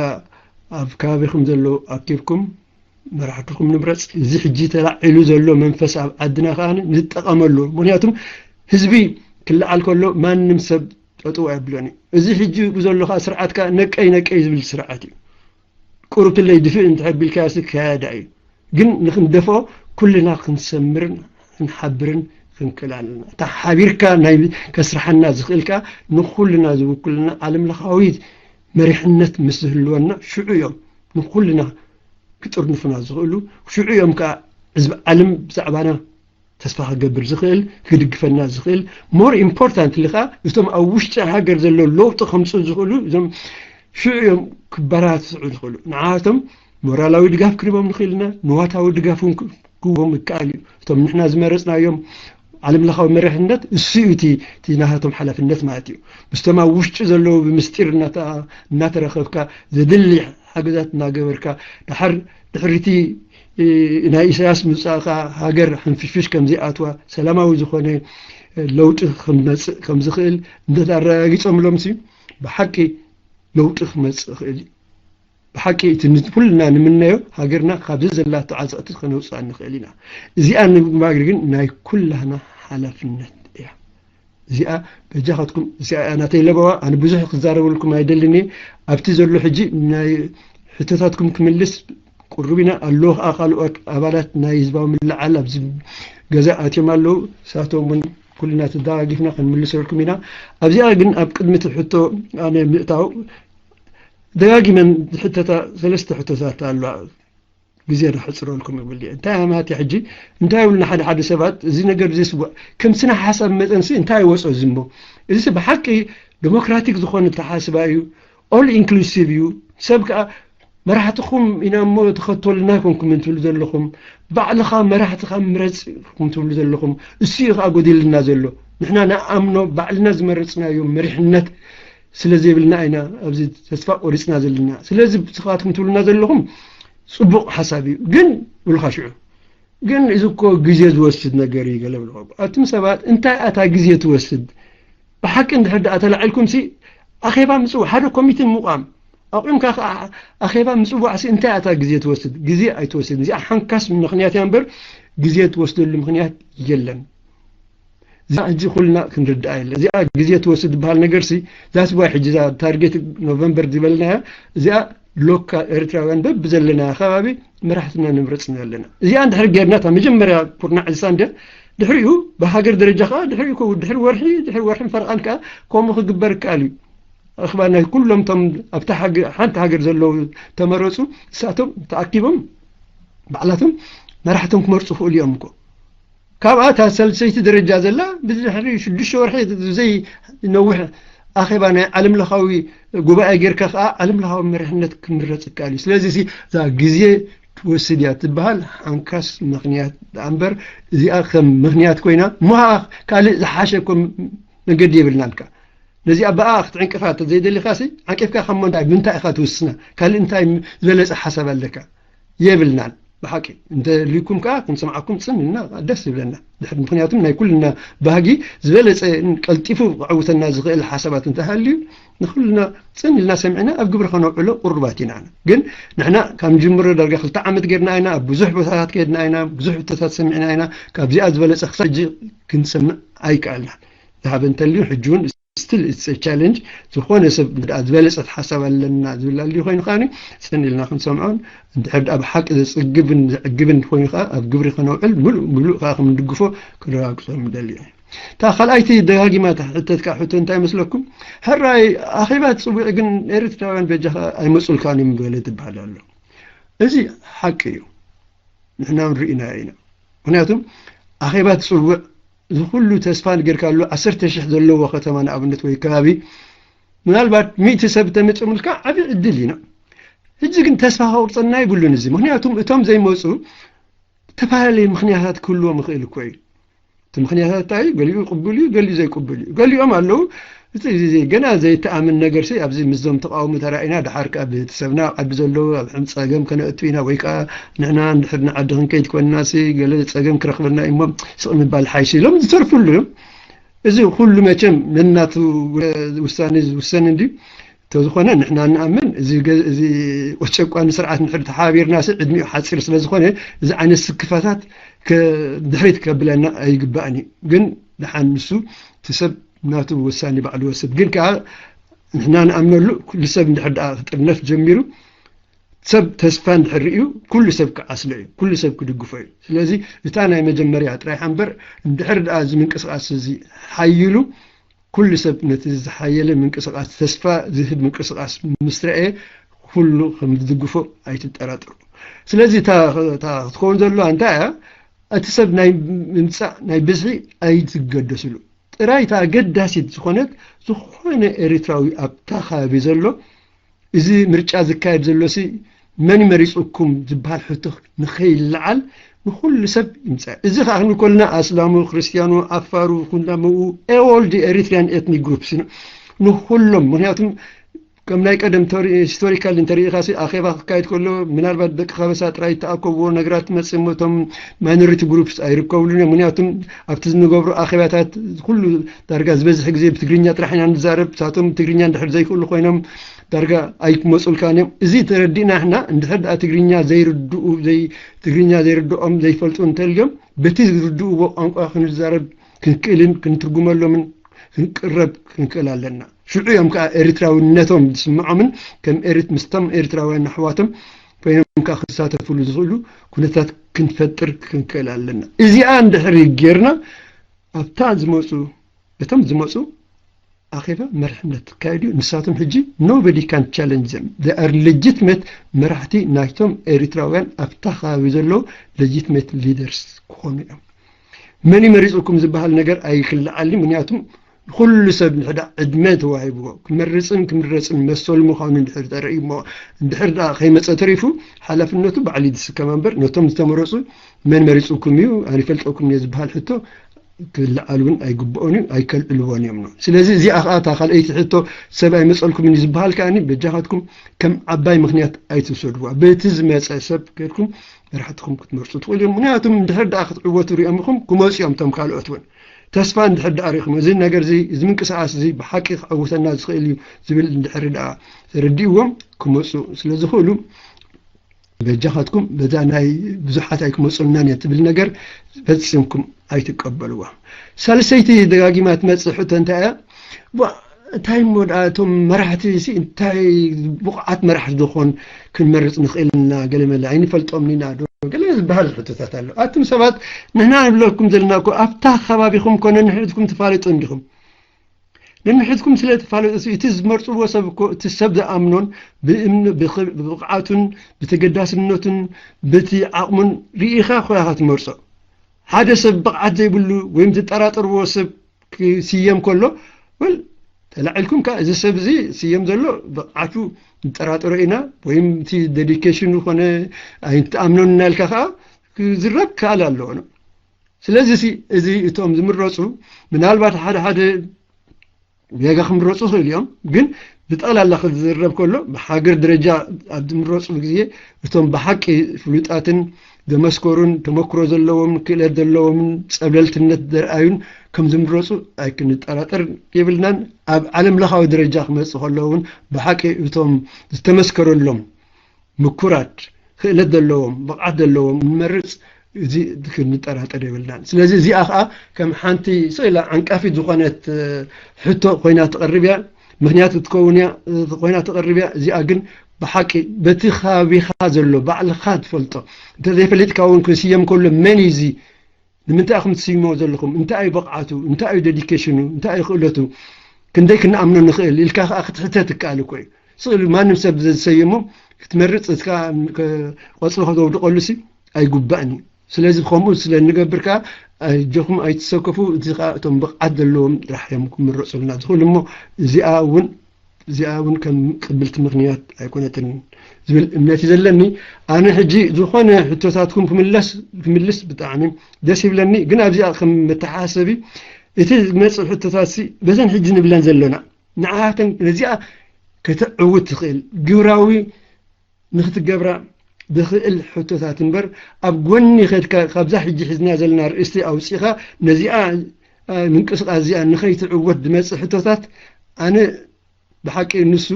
ኣብ ከባቢኹም ዘለዉ ኣኪብኩም መራሕትኹም ንምረጽ። እዚ ሕጂ ተላዒሉ ዘሎ መንፈስ ኣብ ዓድና ከኣ ንጠቐመሉ። ምኽንያቱም ህዝቢ ክለዓል ከሎ ማንም ሰብ ጠጠው ኣየብሎን እዩ። እዚ ሕጂ ዘሎ ከኣ ስርዓት ከኣ ነቀይ ነቀይ ዝብል ስርዓት እዩ። ቁሩብ ትለይ ድፍእ እንተ ኣቢልካዮሲ ክያዳ እዩ። ግን ንኽንደፍኦ ኩልና ክንሰምርን ክንሓብርን ክንክእል ኣለና። እታ ሓቢርካ ናይ ከስርሓና ዝኽእል ከኣ ንኹልና ዝውክልና ዓለምለኻዊ መሪሕነት ምስ ዝህልወና ሽዑ እዮም ንኹልና ክጥርንፉና ዝኽእሉ። ሽዑ እዮም ከኣ ህዝቢ ዓለም ብዛዕባና ተስፋ ክገብር ዝኽእል፣ ክድግፈና ዝኽእል። ሞር ኢምፖርታንትሊ ከኣ እቶም ኣብ ውሽጢ ሃገር ዘሎ ለውጢ ከምጽኡ ዝኽእሉ እዞም ሽዑ እዮም ክበራትዑ ዝኽእሉ። ንዓቶም ሞራላዊ ድጋፍ ክህቦም ንኽእል ኢና፣ ንዋታዊ ድጋፍ እውን ክህቦም ይከኣል እዩ። እቶም ንሕና ዝመረፅናዮም ዓለም ለኻዊ መሪሕነት እሱ እዩ እቲ ናሃቶም ሓላፍነት ማለት እዩ። ምስቶም ኣብ ውሽጢ ዘለዉ ብምስጢር እናተረኸብካ ዘድሊ ሓገዛት እናገበርካ ድሓር ድሕሪቲ ናይ ኢሳያስ ምውፃእካ ሃገር ሕንፍሽፍሽ ከምዘይኣትዋ ሰላማዊ ዝኾነ ለውጢ ክመፅእ ከምዝኽእል እንተኣረጋጊፆምሎም ሲ ብሓቂ ለውጢ ክመፅእ ይኽእል እዩ። ብሓቂ እቲ ኩልና ንምነዮ ሃገርና ካብዚ ዘላቶ ዓዘቕቲ ከነውፅኣ ንኽእል ኢና። እዚኣ ንምግባር ግን ናይ ኩላህና ሓላፍነት እያ። እዚኣ በጃኻትኩም እዚኣ ናተይ ለበዋ ኣነ ብዙሕ ክዛረበልኩም ኣይደልን እየ። ኣብቲ ዘሎ ሕጂ ናይ ሕቶታትኩም ክምልስ ቁሩብ ኢና ኣሎ ከዓ ካልኦት ኣባላት ናይ ህዝባዊ ምልዓል ኣብዚ ገዛ ኣትዮም ኣለዉ። እሳቶም እውን ኩልና ተደጋጊፍና ክንምልሰልኩም ኢና። ኣብዚኣ ግን ኣብ ቅድሚ እቲ ሕቶ ኣነ ምእታው ደጋጊመን ዝሕተታ ሰለስተ ሕቶታት ኣለዋ። ግዜ ዶ ሕፅረልኩም ይብል እየ እንታይ ኣማት ሕጂ እንታይ ይብልና ሓደ ሓደ ሰባት እዚ ነገር እዚ ስቡዕ ከም ስነ ሓሳብ መጠንሲ እንታይ ይወፆ እዚ እሞ እዚ ብሓቂ ዲሞክራቲክ ዝኾነ ተሓስባ እዩ። ኦል ኢንክሉሲቭ እዩ። ሰብ ከዓ መራሕትኹም ኢና እሞ ተኸተሉና ኣይኮንኩም እንትብሉ ዘለኹም ባዕልኻ መራሕትኻ ምረፅ ኢኹም ትብሉ ዘለኹም እሱ እዩ ከዓ ጎዲልና ዘሎ። ንሕና ንኣምኖ ባዕልና ዝመረፅናዮ መሪሕነት ስለ ዘይብልና ኢና ኣብዚ ተስፋ ቆሪፅና ዘለና። ስለዚ ስኻትኩም ትብሉና ዘለኹም ፅቡቕ ሓሳብ እዩ ግን ብልካ ሽዑ ግን እዚ እኮ ግዜ ዝወስድ ነገር እዩ ገለ ብልኹም ኣቱም ሰባት እንታይ ኣታ ግዜ ትወስድ? ብሓቂ እንድሕር ደኣ ተላዒልኩም ሲ ኣኼባ ምፅዋዕ ሓደ ኮሚቴ ምቋም ኣቑምካ ከዓ ኣኼባ ምፅዋዕ ሲ እንታይ ኣታ ግዜ ትወስድ? ግዜ ኣይትወስድ። እዚኣ ሓንካስ ምክንያት እያ እምበር ግዜ ትወስደሉ ምክንያት የለን። እዚኣ ሕጂ ኩልና ክንርድኣ የለ እዚኣ ግዜ ትወስድ ዝበሃል ነገር ሲ that's why ሕጂ እዛ ታርጌት ኖቨምበር ዝበልናያ እዚኣ ሎካ ኤርትራውያን በብዘለናዮ ከባቢ መራሕትና ንምረፅ ዘለና። እዚኣ እንድሕር ጌርና እታ መጀመርያ ኩርናዕ እዚሳ እንደ ድሕሪኡ ብሃገር ደረጃ ከዓ ድሕሪኡ ከው ድሕሪ ወርሒ ድሕሪ ወርሒ ፈርቓን ከዓ ከምኡ ክግበር ይከኣል እዩ። ኣኽባ ናይ ኩሎም ቶም ኣብታ ሓንቲ ሃገር ዘለዉ ተመረፁ እሳቶም ተኣኪቦም ባዕላቶም መራሕቶም ክመርፁ ክእሉ እዮም እኮ። ካብኣ እታ ሰልሰይቲ ደረጃ ዘላ ብድሕሪ ሽዱሽተ ወርሒ ዘይነውሕ ኣኼባ ናይ ዓለም ለኻዊ ጉባኤ ጌርካ ከዓ ዓለም ለኻዊ መሪሕነት ክምረፅ ይከኣል እዩ። ስለዚ እዛ ግዜ ትወስድ እያ ትበሃል ሓንካስ ምክንያት ደኣ እምበር እዚኣ ከም ምክንያት ኮይና ምሃ ካልእ ዝሓሸ እኮ መገዲ የብልናን ከ ነዚኣ ብኣ ክትዕንቅፋ ዘይደሊኻ ሲ ዓቂፍካ ካብ ምንታይ ምንታይ ኢኻ ትውስና ካልእ እንታይ ዝበለፀ ሓሳብ ኣለካ የብልናን ብሓቂ እንተልይኩም ከዓ ክንሰምዓኩም ፅን ኢልና ደስ ይብለና ድሕር ምክንያቱም ናይ ኩልና ባህጊ ዝበለፀ ቀልጢፉ ክዕውተና ዝኽእል ሓሳባት እንተሃልዩ ንኩልና ፅን ኢልና ሰሚዕና ኣብ ግብሪ ከነውዕሎ ቁሩባት ኢና ግን ንሕና ካብ ንጅምሮ ዳርጋ ክልተ ዓመት ጌርና ኢና ኣብ ብዙሕ ቦታታት ከድና ኢና ብዙሕ ሕቶታት ሰሚዕና ኢና ካብዚኣ ዝበለፀ ክሳብ ሕጂ ክንሰምዕ ኣይከኣልናን ዝሃበ እንተልዩ ሕጂ እውን still it's a challenge ዝኾነ ሰብ ደኣ ዝበለፀት ሓሳብ ኣለና ዝብል ኣልዩ ኮይኑ ከዓኒ ፅን ኢልና ክንሰምዖን እንድሕር ደኣ ብሓቂ ዘፅግብን ዘዕግብን ኮይኑ ከዓ ኣብ ግብሪ ከነውዕል ሙሉእ ሙሉእ ከዓ ከምንድግፎ ክረጋግፆ ምደሊ እዩ እታ ካልኣይቲ ደጋጊማ ሕተትካ ሕቶ እንታይ መስለኩም ሕራይ ኣኼባ ትፅውዒ ግን ኤርትራውያን በጃኻ ኣይመፁልካን እዮም ዝበለ ትበሃል ኣሎ እዚ ሓቂ እዩ ንሕና ንርኢና ኢና ምክንያቱም ኣኼባ ትፅውዕ እዚ ኩሉ ተስፋ ንጌርካሉ ዓሰርተ ሽሕ ዘለዎ ከተማ ንኣብነት ወይ ከባቢ ምናልባት ሚእቲ ሰብ ተመፅምልካ ዓብዪ ዕድል ኢና ሕጂ ግን ተስፋ ከቁርፀና ይብሉን እዚ ምክንያቱም እቶም ዘይመፁ ዝተፈላለዩ ምክንያታት ክህልዎም ይኽእል እኮ እዩ እቲ ምክንያታት እንታይ እዩ ገሊኡ ቅቡል እዩ ገሊኡ ዘይቅቡል እዩ ገሊኦም ኣለዉ እቲ ገና ዘይተኣምን ነገር ሲ ኣብዚ ምስዞም ተቃውሞ ተራኢና ድሓር ከዓ ቤተሰብና ኣብ ዓዲ ዘለዉ ኣብ ሕም ፀገም ከነእቱ ኢና ወይ ከዓ ንሕና እንድሕር ንዓዲ ክንከይድ ኮይንና ሲ ገለ ፀገም ክረክበና እሞ ስቕ ምባል ሓይሽ ኢሎም ዝተርፍሉ እዮም እዚ ኩሉ መቸም ነናቱ ውሳኔ ዝውሰን እንዲ ተዝኾነ ንሕና ንኣምን እዚ ጨቋኒ ስርዓት ንሕር ተሓባቢርና ሲ ዕድሚኡ ሓፂር ስለዝኾነ እዚ ዓይነት ስክፋታት ድሕሪት ከብለና ኣይግባእን እዩ ግን ድሓን ንሱ እቲ ሰብ ናቱ ውሳኔ ባዕሉ ወስድ ግን ከዓ ንሕና ንኣምነሉ ኩሉ ሰብ እንድሕር ደኣ ክጥርነፍ ጀሚሩ ሰብ ተስፋ እንድሕር ርእዩ ኩሉ ሰብ ክዓስሎ እዩ ኩሉ ሰብ ክድግፎ እዩ ስለዚ እታ ናይ መጀመርያ ጥራይ ሓንበር እንድሕር ደኣ እዚ ምንቅስቃስ እዚ ሓይሉ ኩሉ ሰብ ነቲ ዝሓየለ ምንቅስቃስ ተስፋ ዝህብ ምንቅስቃስ ምስ ረኤ ኩሉ ከም ዝድግፎ ኣይትጠራጠሩ ስለዚ እታ ክትኸውን ዘለዋ እንታይ እያ እቲ ሰብ ናይ ምምፃእ ናይ ብዝሒ ኣይትገደስሉ ጥራይ እታ ኣገዳሲት ዝኾነት ዝኾነ ኤርትራዊ ኣብታ ከባቢ ዘሎ እዚ ምርጫ ዝካየድ ዘሎ ሲ መን መሪፁኩም ዝበሃል ሕቶ ንኸይለዓል ንኹሉ ሰብ ይምፃእ። እዚ ከዓ ክንብል ከለና ኣስላሙ፣ ክርስትያኑ፣ ዓፋሩ፣ ኩናምኡ፣ all the Eritrean ethnic groups ንኹሎም። ምክንያቱም ከም ናይ ቀደም ሂስቶሪካል እንተሪኢኻ ሲ ኣኼባ ክካየድ ከሎ ምናልባት ደቂ ከበሳ ጥራይ ተኣከብዎ ነገራት ትመፅእ እሞ እቶም ማይኖሪቲ ግሩፕስ ኣይርከብሉን እዮም። ምክንያቱም ኣብቲ ዝንገብሩ ኣኼባታት ኩሉ ዳርጋ ዝበዝሕ ግዜ ብትግርኛ ጥራሕ ኢና ንዛረብ። ሳቶም ትግርኛ እንድሕር ዘይክእሉ ኮይኖም ዳርጋ ኣይክመፁልካን እዮም። እዚ ተረዲእና ንሕና እንድሕር ደኣ ትግርኛ ዘይርድኡ ትግርኛ ዘይርድኦም ዘይፈልጡ እንተልዮም በቲ ዝርድእዎ ቋንቋ ክንዛረብ ክንክእልን ክንትርጉመሎምን ክንቅረብ ክንክእል ኣለና። ሽዑ እዮም ከዓ ኤርትራውነቶም ዝስምዖምን ከም ኤርት ምስቶም ኤርትራውያን ኣሕዋቶም ኮይኖም ከዓ ክሳተፍሉ ዝኽእሉ ኩነታት ክንፈጥር ክንክእል ኣለና። እዚኣ እንድሕር ጌርና ኣብታ ዝመፁ እቶም ዝመፁ ኣኼባ መርሕነት ክካየድ እዩ። ንሳቶም ሕጂ nobody can challenge them, they are legitimate መራሕቲ ናይቶም ኤርትራውያን ኣብታ ከባቢ ዘለዉ legitimate leaders ክኾኑ እዮም። መን ይመሪፅኩም ዝበሃል ነገር ኣይክልዓል ምክንያቱም ኩሉ ሰብ ንሕዳ ዕድመ ተዋሂብዎ ክመርፅን ክምረፅን መሰሉ ምዃኑ እንድሕር ተረእዩ እሞ እንድሕር ደኣ ከይመፀ ተሪፉ ሓላፍነቱ ባዕሉ ይስከማ እምበር ነቶም ዝተመረፁ መን መሪፅኩም እዩ ኣነ ይፈልጠኩም እየ ዝበሃል ሕቶ ክልዓል እውን ኣይግብኦን እዩ ኣይከልዕልዎን እዮም ነው። ስለዚ እዚኣ ከዓ እታ ካልኣይቲ ሕቶ ሰብ ኣይመፀልኩምን እዩ ዝበሃል ከዓኒ በጃኻትኩም ከም ዓባይ ምክንያት ኣይትውሰድዋ። በቲ ዝመፀ ሰብ ከድኩም መራሕትኹም ክትመርፁ ትኽእሉ እዮም። ምክንያቱም እንድሕር ደኣ ክትዕወቱ ሪኦም ኢኹም ክመፁ እዮም እቶም ካልኦት እውን ተስፋ እንድሕር ደኣ ሪኢኹም እዚ ነገር እዚ እዚ ምንቅስቃስ እዚ ብሓቂ ክዕውተና ዝኽእል እዩ ዝብል እንድሕር ደኣ ተረዲእዎም ክመፁ ስለ ዝኽእሉ በጃኻትኩም በዛ ናይ ብዙሓት ኣይክመፁልናን እየ ትብል ነገር ፈፂምኩም ኣይትቀበልዋ። ሳልሰይቲ ደጋጊማ ትመፅእ ሕቶ እንታይ እያ? ዋ፣ እንታይ እሞ ደኣ እቶም መራሕቲ ሲ እንታይ ብቑዓት መራሕቲ ዝኾን ክንመርፅ ንኽእል ኢና ገለ መለ ኣይንፈልጦም ኢና ዶ ገለ ዝበሃል ሕቶታት ኣሎ። ኣቱም ሰባት ንሕና ንብለኩም ዘለና እኮ ኣብታ ከባቢኹም ኮነ ንሕድኩም ትፋለጡ እንዲኹም። ነንሕድኩም ስለ ትፋለጡ እቲ ዝመርፅዎ ሰብ እኮ እቲ ሰብ ዝኣምኖን ብእምኑ ብብቕዓቱን ብተገዳስነቱን በቲ ዓቕሙን ርኢኻ ኮይኻ ትመርፆ። ሓደ ሰብ ብቕዓት ዘይብሉ ወይም ዝጠራጠርዎ ሰብ ክስየም ከሎ ወል ተላዒልኩም ከ እዚ ሰብ እዚ ስየም ዘሎ ብቕዓቱ ንጠራጠሮ ኢና ወይም እቲ ዴዲኬሽኑ ኮነ ኣይንተኣምኖን እናልካ ከዓ ክዝረብ ክኣል ኣለዎ ነው። ስለዚ ሲ እዚ እቶም ዝምረፁ ምናልባት ሓደ ሓደ ጌጋ ክምረፁ ይኽእሉ እዮም፣ ግን ብጠቕላላ ክዝረብ ከሎ ብሃገር ደረጃ ኣብ ዝምረፁ ግዜ እቶም ብሓቂ ፍሉጣትን ዘመስከሩን ተመክሮ ዘለዎም ክእለት ዘለዎምን ፀብለልትነት ዘርኣዩን ከም ዝምረፁ ኣይክንጠራጠር የብልናን። ኣብ ዓለም ለኻዊ ደረጃ ክመፅእ ከሎ እውን ብሓቂ እቶም ዝተመስከረሎም ምኩራት ክእለት ዘለዎም ብቕዓት ዘለዎም ንመርፅ እዚ ክንጠራጠር የብልናን። ስለዚ እዚኣ ከዓ ከም ሓንቲ ስእላ ዓንቃፊት ዝኾነት ሕቶ ኮይና ትቐርብ እያ። ምክንያት ክትከውን እያ ኮይና ትቐርብ እያ። እዚኣ ግን ብሓቂ በቲ ከባቢኻ ዘሎ ባዕልኻ ትፈልጦ እንተዘይፈሊጥካ እውን ክስየም ከሎ መን እዩ እዚ ንምንታይ ኢኹም ትስይሞ ዘለኹም እንታይ እዩ ብቕዓቱ እንታይ እዩ ዴዲኬሽኑ እንታይ እዩ ክእለቱ ክንደይ ክንኣምኖ ንኽእል ኢልካ ከዓ ክትሕተት ትከኣል እኮ እዩ። ስእሉ ማንም ሰብ ዝሰየሞ ክትመርፅ እትካ ቆፅሊ ከተውድቀሉ ሲ ኣይጉባእን እዩ። ስለዚ ከምኡ ስለ እንገብር ከዓ ኣጆኹም ኣይትሰከፉ። እዚ ከዓ እቶም ብቕዓት ዘለዎም ጥራሕ እዮም ክምረፁልና ዝኽእሉ እሞ እዚኣ እውን እዚኣ እውን ከም ቅብልቲ ምኽንያት ኣይኮነትን ዝብል እምነት እዩ ዘለኒ። ኣነ ሕጂ ዝኾነ ሕቶታትኩም ክምለስ ክምልስ ብጣዕሚ ደስ ይብለኒ። ግን ኣብዚኣ ከም መተሓሳሰቢ እቲ ዝመፅእ ሕቶታት ሲ በዘን ሕጂ ንብለን ዘለና ንዓተን ነዚኣ ከተዕውት ትኽእል ግብራዊ ንክትገብራ ዝኽእል ሕቶታት እምበር ኣብ ጎኒ ከድካ ካብዛ ሕጂ ሒዝና ዘለና ርእስቲ ኣውፂኻ ነዚኣ ምንቅስቃስ እዚኣ ንኸይትዕወት ዝመፅእ ሕቶታት ኣነ ብሓቂ ንሱ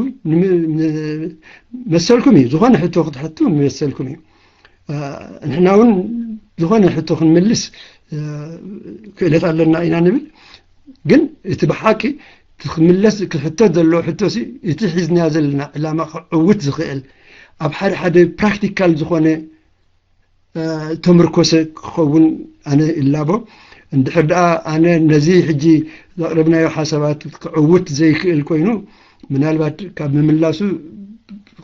መሰልኩም እዩ ዝኾነ ሕቶ ክትሕቱ መሰልኩም እዩ። ንሕና እውን ዝኾነ ሕቶ ክንምልስ ክእለት ኣለና ኢና ንብል። ግን እቲ ብሓቂ ክምለስ ክሕተት ዘለዎ ሕቶ ሲ እቲ ሒዝናዮ ዘለና ዕላማ ክዕውት ዝኽእል ኣብ ሓደ ሓደ ፕራክቲካል ዝኾነ ተምርኮሰ ክኸውን ኣነ ይላቦ። እንድሕር ደኣ ኣነ ነዚ ሕጂ ዘቕረብናዮ ሓሳባት ክዕውት ዘይክእል ኮይኑ ምናልባት ካብ ምምላሱ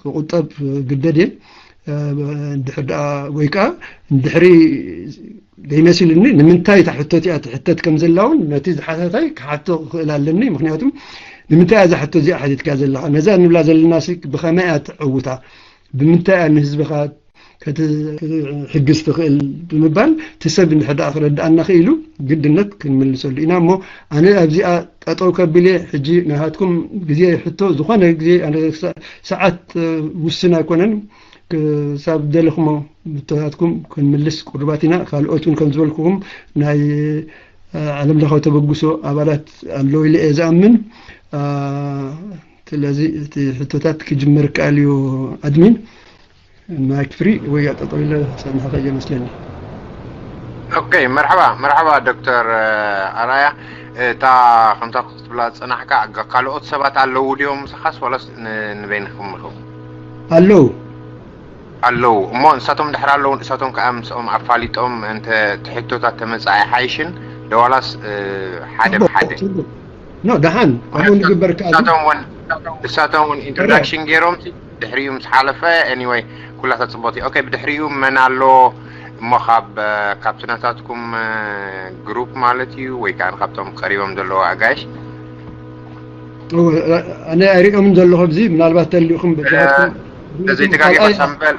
ክቁጠብ ግደድ እየ። እንድሕር ደኣ ወይ ከዓ እንድሕሪ ዘይመሲልኒ ንምንታይ እታ ሕቶ እቲኣ ትሕተት ከም ዘላ እውን ነቲ ዝሓታታይ ክሓቶ ክኽእል ኣለኒ። ምክንያቱም ንምንታይ እያ እዛ ሕቶ እዚኣ ሓቲትካ ዘለኻ? ነዛ እንብላ ዘለናሲ ብኸመይ እያ ትዕውታ? ብምንታይ እያ ንህዝብኻ ከትሕግዝ ትኽእል ብምባል እቲ ሰብ እንድሕር ደኣ ክረድኣና ክኢሉ ግድነት ክንምልሰሉ ኢና። እሞ ኣነ ኣብዚኣ ጠጠው ከቢለ ሕጂ ናሃትኩም ግዜ ሕቶ ዝኾነ ግዜ ኣነ ሰ- ሰዓት እ፣ ውስን ኣይኮነን። ክሳብ ደለኹሞ ብተታትኩም ክንምልስ ቅሩባት ኢና። ካልኦት እውን ከም ዝበልኩኹም ናይ እ፣ ዓለም ለኻዊ ተበግሶ ኣባላት ኣለዉ ኢለ እየ ዝኣምን። እ፣ ስለዚ እቲ ሕቶታት ክጅመር ይከኣል እዩ። ኣድሚን ማይክ ፍሪ ወይ ኣጠጠው ኢለ ጸንሐ ከየ መስለኒ። ኦኬ፣ መርሓባ መርሓባ ዶክተር ኣርኣያ። እታ ከምታ ክትብላ ዝጸናሕካ ካልኦት ሰባት ኣለዉ ድዮም ምሳኻስ ዋላስ ንበይንኹም ኢኹም? ኣለዉ። ኣለዉ እሞ ንሳቶም ድሕር ኣለዉ ንሳቶም ከዓ ምስኦም ኣፋሊጦም እንተ ትሕቶታት ተመጻእ ኣይሓይሽን ደዋላስ ሓደ ብሓደ? ኖ ደሓን ከምኡ ንግበር ከዓ ንሳቶም እውን ኢንትሮዳክሽን ገይሮም ድሕሪኡ ምስ ሓለፈ ኤኒወይ ኩላታ ፅቡቅ እዩ። ኦኬ ብድሕሪኡ መን ኣሎ እሞ ካብ ካብቲ ናታትኩም ግሩፕ ማለት እዩ ወይ ከዓ ካብቶም ቀሪቦም ዘለዉ ኣጋይሽ? ኣነ ኣይሪኦምን ዘለኹ ኣብዚ ምናልባት ተልእኹም በጃትኩም ዘይተጋጊ ሰምበር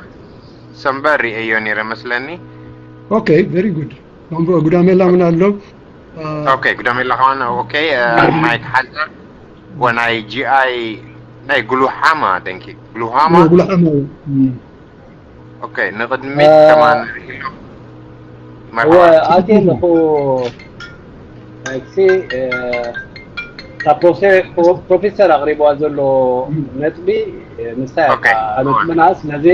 ሰምበር ርእዮ ነይረ መስለኒ። ኦኬ very good። ጉዳሜላ እውን ኣሎ። ኦኬ ጉዳሜላ ከማን ኦኬ። ማይክ ሓንተር ወናይ ጂኣይ ናይ ግሉሃማ ደንኪ ግሉሃማ ጉላሓማ ኦኬ ንቅድሚት ከማን ርእዮ። እወ ኣትየ ኣለኹ። ሲ ካብ ፕሮፌሰር ኣቅሪብዋ ዘሎ ነጥቢ ንሳ እያ ነጥብና። ስለዚ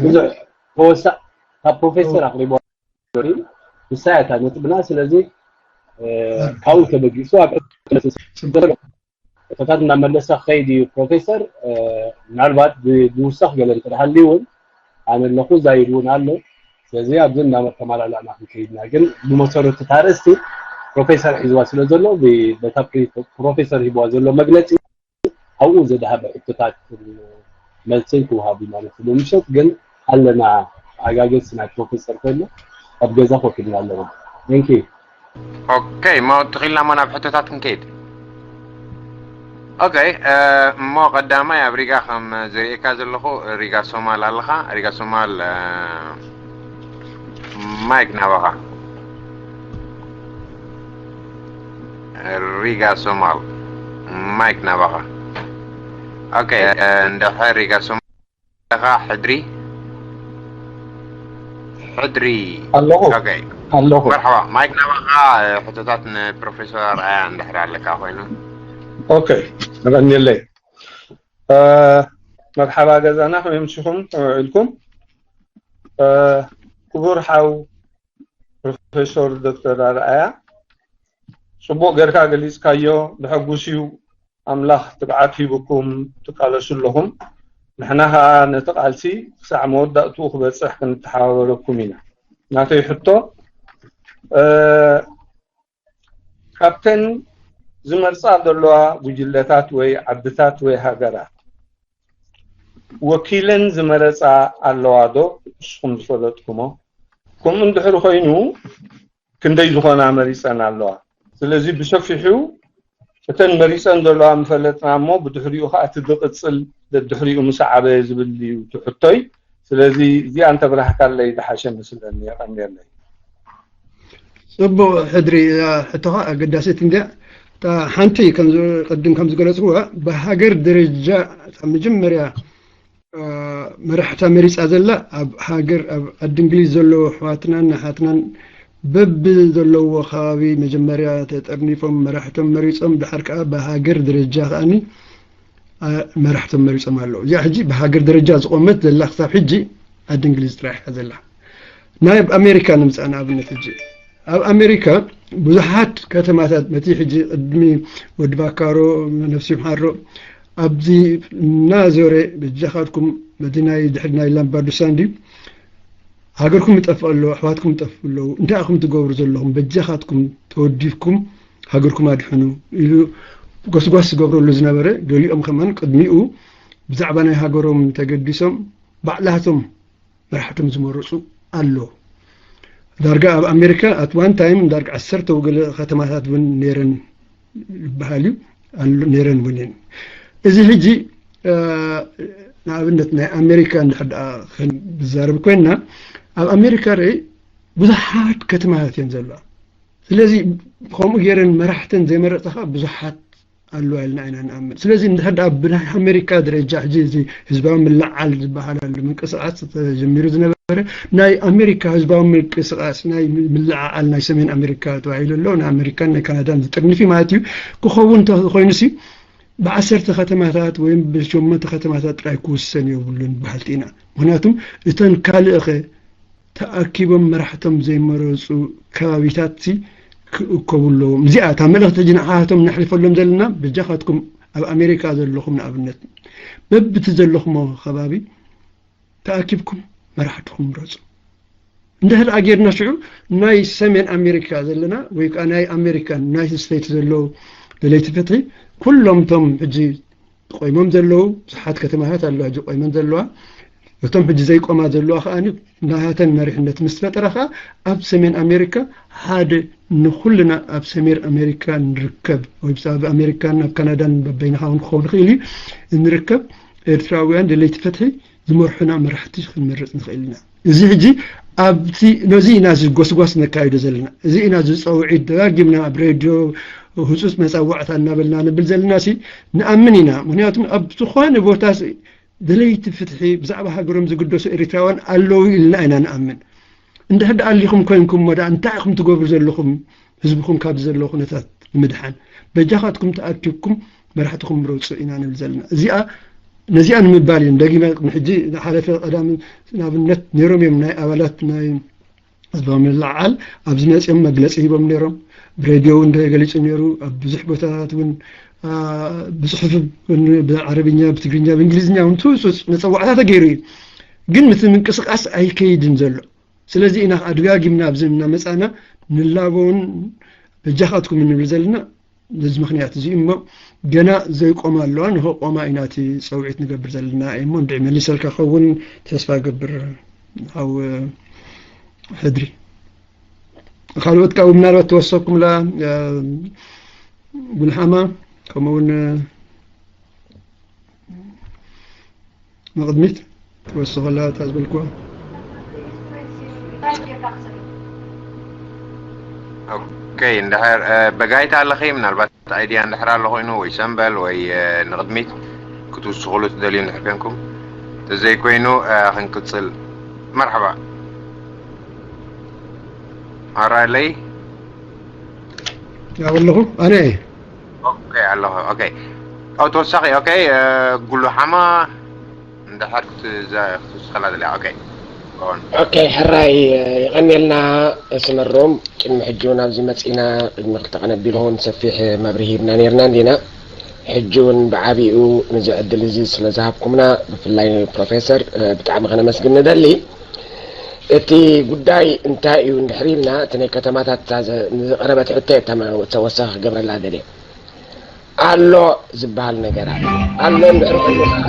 ብዙሕ ተወሳእ ካብ ፕሮፌሰር ኣቅሪብዋ ዘሎ ንሳ እያ ነጥብና። ስለዚ ካብኡ ተበጊሱ ኣብ ሕቶታት እናመለሰ ክኸይድ እዩ ፕሮፌሰር። ምናልባት ዝውሰኽ ገለ እንተደሃልዩ እውን ኣነ ኣለኹ እዛ ኢሉ እውን ኣሎ። ስለዚ ኣብዚ እናተመላላእና ክንከይድና ግን ብመሰረቱ እታ ኣርእስቲ ፕሮፌሰር ሒዝዋ ስለ ዘሎ በታ ፕሮፌሰር ሂብዋ ዘሎ መግለፂ ኣብኡ ዝደሃበ ሕቶታት መልስን ክወሃቡ ማለት እዩ። ምሸት ግን ኣለና ኣጋገዝቲ ናይ ፕሮፌሰር ኮይኑ ኣብ ገዛ ኮፍ ኢልና ኣለና። Thank you። ኦኬ እሞ ትኽኢልና እሞ ናብ ሕቶታት ክንከይድ። ኦኬ እሞ ቀዳማይ ኣብ ሪጋ ከም ዝርእየካ ዘለኹ ሪጋ ሶማል ኣለኻ። ሪጋ ሶማል ማይክ ናባኻ። ሪጋ ሶማል ማይክ ናባኻ። ኦኬ እንድሕር ሪጋ ሶማል ኣለኻ ሕድሪ ሕድሪ ኣለኹ ኦኬ ኣለኹ መርሓባ ማይክ ናባኻ። ሕቶታት ንፕሮፌሰር ኣርኣያ እንድሕር ኣለካ ኮይኑ። ኦኬ የቐንየለይ። መርሓባ ገዛና ከመይ ምሽኹም ከመይ ውዒልኩም? ክቡር ሓው ፕሮፌሰር ዶክተር ኣርኣያ ጽቡቕ ጌርካ ገሊጽካዮ። ዘሐጉስ እዩ። ኣምላኽ ትብዓት ሂብኩም ትቃለሱ ኣለኹም። ንሕና ኸኣ ነቲ ቃልሲ ክሳዕ መወዳእትኡ ክበጽሕ ክንተሓባበረኩም ኢና። ናተይ ሕቶ እ፣ ካብተን ዝመርጻ ዘለዋ ጉጅለታት ወይ ዓድታት ወይ ሃገራት ወኪለን ዝመረጻ ኣለዋ ዶ? ንስኹም ዝፈለጥኩሞ። ከምኡ እንድሕር ኮይኑ ክንደይ ዝኾና መሪጸን ኣለዋ? ስለዚ ብሰፊሑ እተን መሪጸን ዘለዋ ምፈለጥና እሞ ብድሕሪኡ ኸዓ እቲ ዝቕጽል ደድሕሪኡ ምስ ዓበየ ዝብል እዩ እቲ ሕቶይ። ስለዚ እዚኣ እንተብራህካለይ ዝሓሸ መስለኒ። የቐንየለይ። ጽቡቕ ሕድሪ እዛ ሕቶኻ ኣገዳሲት እንድያ። እታ ሓንቲ ከም ዝ- ቅድም ከም ዝገለጽኩዋ ብሃገር ደረጃ እታ መጀመርያ እ፣ መራሕታ መሪጻ ዘላ ኣብ ሃገር ኣብ ዓዲ እንግሊዝ ዘለዉ ኣሕዋትናን ኣሓትናን በቢ ዘለውዎ ከባቢ መጀመርያ ተጠርኒፎም መራሕቶም መሪጾም ድሓር ከኣ ብሃገር ደረጃ ከኣኒ እ፣ መራሕቶም መሪጾም ኣለዉ። እዚኣ ሕጂ ብሃገር ደረጃ ዝቖመት ዘላ ክሳብ ሕጂ ዓዲ እንግሊዝ ጥራሕ እያ ዘላ። ናይ ኣብ ኣሜሪካ ንምጻእ ንኣብነት ሕጂ ኣብ ኣሜሪካ ብዙሓት ከተማታት ነቲ ሕጂ ቅድሚ ወዲ ባካሮ ነፍሲ ይምሓሮ ኣብዚ እናዞረ በጃኻትኩም በቲ ናይ ድሕሪ ናይ ላምባዱሳ እንዲ ሃገርኩም ይጠፍእ ኣሎ ኣሕዋትኩም ይጠፍእ ኣለዉ እንታይ ኢኹም ትገብሩ ዘለኹም በጃኻትኩም ተወዲብኩም ሃገርኩም ኣድሕኑ ኢሉ ጎስጓስ ዝገብረሉ ዝነበረ ገሊኦም ከማን ቅድሚኡ ብዛዕባ ናይ ሃገሮም ተገዲሶም ባዕላቶም መራሕቶም ዝመረፁ ኣሎ። ዳርጋ ኣብ ኣሜሪካ at one time ዳርጋ ዓሰርተ ወገለ ከተማታት እውን ነይረን ይበሃል እዩ። ኣሉ ነይረን እውን እየን። እዚ ሕጂ ንኣብነት ናይ ኣሜሪካ እንድሕር ደኣ ክንዛረብ ኮይንና፣ ኣብ ኣሜሪካ ርእ ብዙሓት ከተማታት እየን ዘለዋ። ስለዚ ከምኡ ገይረን መራሕተን ዘይመረፃ ከዓ ብዙሓት ኣለዋ ኢልና ኢና ንኣምን። ስለዚ እንድሕር ደኣ ብናይ ኣሜሪካ ደረጃ ሕጂ እዚ ህዝባዊ ምልዓል ዝበሃል ኣሎ ምንቅስቃስ ተጀሚሩ ዝነበረ፣ ናይ ኣሜሪካ ህዝባዊ ምንቅስቃስ ናይ ምልዓዓል ናይ ሰሜን ኣሜሪካ ተባሂሉ ኣሎ፣ ናይ ኣሜሪካን ናይ ካናዳን ዝጥርንፍ እዩ ማለት እዩ። ክኸውን እንተኮይኑሲ ብዓሰርተ ከተማታት ወይም ብሸሞንተ ከተማታት ጥራይ ክውሰን የብሉን በሃልቲ ኢና። ምክንያቱም እተን ካልእኸ ተኣኪቦም መራሕቶም ዘይመረፁ ከባቢታት ክእከቡ ኣለዎም። እዚኣ እታ መልእኽቲ ሕጂ ንዓኻቶም ነሕልፈሎም ዘለና። በጃኻትኩም ኣብ ኣሜሪካ ዘለኹም ንኣብነት በብቲ ዘለኹሞ ከባቢ ተኣኪብኩም መራሕትኹም ምረፁ። እንድሕር ኣጌርና ሽዑ ናይ ሰሜን ኣሜሪካ ዘለና ወይ ከዓ ናይ ኣሜሪካን ዩናይትድ ስቴትስ ዘለዉ ደለይቲ ፍትሒ ኩሎም እቶም ሕጂ ቆይሞም ዘለዉ ብዙሓት ከተማታት ኣለዋ ሕጂ ቆይመን ዘለዋ። እቶም ሕጂ ዘይቆማ ዘለዋ ከዓ ናሃተን መሪሕነት ምስ ፈጠረ ከዓ ኣብ ሰሜን ኣሜሪካ ሓደ ንኩልና ኣብ ሰሜን ኣሜሪካ ንርከብ ወይ ኣብ ኣሜሪካን ኣብ ካናዳን በበይንኻ እውን ክኸውን ይኽእል እዩ ንርከብ ኤርትራውያን ደለይቲ ፍትሒ ዝመርሑና መራሕቲ ክንመርፅ ንኽእል ኢና። እዚ ሕጂ ኣብቲ ነዚ ኢና እዚ ጎስጓስ ነካይዶ ዘለና። እዚ ኢና እዚ ፀውዒት ደጋጊምና ኣብ ሬድዮ ህፁፅ መፃዋዕታ እናበልና ንብል ዘለና ሲ ንኣምን ኢና። ምክንያቱም ኣብ ዝኾነ ቦታ ደለይቲ ፍትሒ ብዛዕባ ሃገሮም ዝግደሱ ኤርትራውያን ኣለዉ ኢልና ኢና ንኣምን። እንድሕር ደኣ ኣሊኹም ኮይንኩም እሞ ደኣ እንታይ ኢኹም ትገብሩ ዘለኹም ህዝብኹም ካብ ዘለዎ ኩነታት ንምድሓን? በጃኻትኩም ተኣኪብኩም መራሕትኹም ምረፁ ኢና ንብል ዘለና። እዚኣ ነዚኣ ንምባል እዩ ደጊመ ቅድሚ ሕጂ ዝሓለፈ ቀዳም ንኣብነት ነይሮም እዮም ናይ ኣባላት ናይ ህዝባዊ ምልዓዓል ኣብዚ መፂኦም መግለፂ ሂቦም ነይሮም። ብሬድዮ እውን ተገሊፁ ነይሩ። ኣብ ብዙሕ ቦታታት እውን ብፅሑፍ ብዓረብኛ ብትግርኛ ብእንግሊዝኛ እውን ትውፅፅ መፀዋዕታ ተገይሩ እዩ። ግን ምቲ ምንቅስቃስ ኣይከይድን ዘሎ። ስለዚ ኢና ኣድጋጊምና ኣብዚ እናመፃና ንላበውን በጃኻትኩም እንብል ዘለና ነዚ ምክንያት እዚ እሞ ገና ዘይቆማ ኣለዋ። ንኸቆማ ኢና እቲ ፀውዒት ንገብር ዘለና እሞ እንድዒ መሊሰልካ ክኸውን ተስፋ ገብር። ኣብ ሕድሪ ካልኦት ካብኡ ምናልባት ተወሰኩምላ ጉልሓማ ከምኡውን ንቕድሚት ትወስኸላ እታ ዝበልኩዋ። ኦኬ፣ እንድሕር በጋይታ ኣለኺ ምናልባት ኣይድያ እንድሕር ኣሎ ኮይኑ ወይ ሰምበል ወይ ንቕድሚት ክትውስኽሉ ትደልዩ እንድሕር ኮንኩም፣ ተዘይኮይኑ ክንቅፅል። መርሓባ ኣራለይ ያው ኣለኹ ኣነ እየ። ኦኬ ኣለኹ። ኦኬ፣ ኣው ተወሳኺ። ኦኬ፣ ጉሉ ሓማ እንድሕር ክትውስኸላ ደልያ። ኦኬ ኦን። ኦኬ፣ ሕራይ የቐንየልና ስመሮም። ቅድሚ ሕጂ እውን ኣብዚ መፂና ቅድሚ ክልተ ቀን ኣቢሉ እውን ሰፊሕ መብርሂ ሂብና ነይርና እንዲና። ሕጂ እውን ብዓቢኡ ነዚ ዕድል እዚ ስለ ዝሃብኩምና ብፍላይ ፕሮፌሰር ብጣዕሚ ከነመስግን ንደሊ። እቲ ጉዳይ እንታይ እዩ እንድሕር ኢልና እቲ ናይ ከተማታት እታ ዘ- ንዝቐረበት ሕቶ እየ ተመ- ተወሳኺ ክገብረላ ደልየ። ኣሎ ዝበሃል ነገር ኣሎ። ኣሎ እንድሕር ኮይኑ ከዓ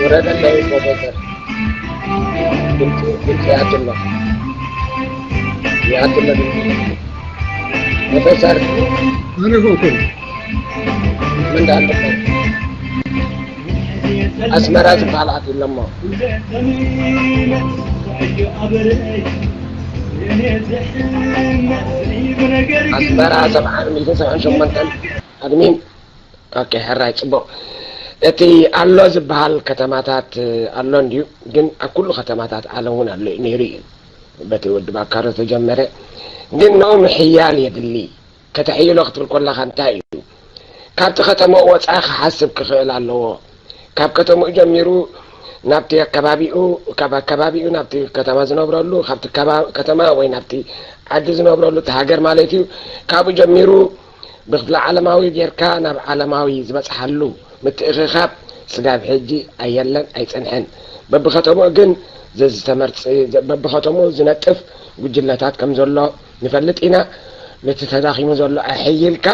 ውረደለይ ፕሮፌሰር ድምፂ ድምፂ ይኣቱ ኣሎ ይኣቱ ኣሎ ድምፂ ፕሮፌሰር ኣነ ኮንኩን ምን እንዳለበት ኣስመራ ዝበሃል ዓዲ ኣለሞ ኣስመራ ሰብዓን ሚእትን ሰብዓን ሸሞንተን ኣድሚን ኦኬ ሕራይ ፅቡቅ እቲ ኣሎ ዝበሃል ከተማታት ኣሎ እንድዩ ግን ኣብ ኩሉ ከተማታት ዓለም እውን ኣሎ ነይሩ እዩ በቲ ወዲ ባካሮ ተጀመረ ግን ንኡ ምሕያል የድሊ ከተሕይሎ ክትብል ከለኻ እንታይ እዩ ካብቲ ከተማ ወፃኢ ክሓስብ ክኽእል ኣለዎ ካብ ከተምኡ ጀሚሩ ናብቲ ኣከባቢኡ ካብ ኣከባቢኡ ናብቲ ከተማ ዝነብረሉ ካብቲ ከባ- ከተማ ወይ ናብቲ ዓዲ ዝነብረሉ እቲ ሃገር ማለት እዩ ካብኡ ጀሚሩ ብክፍለ ዓለማዊ ጌርካ ናብ ዓለማዊ ዝበፅሓሉ ምትእኽኻብ ስጋብ ሕጂ ኣየለን ኣይፀንሐን በብከተምኡ ግን ዘዝተመርፅ በብከተምኡ ዝነጥፍ ጉጅለታት ከም ዘሎ ንፈልጥ ኢና ነቲ ተዳኺሙ ዘሎ ኣሐይልካ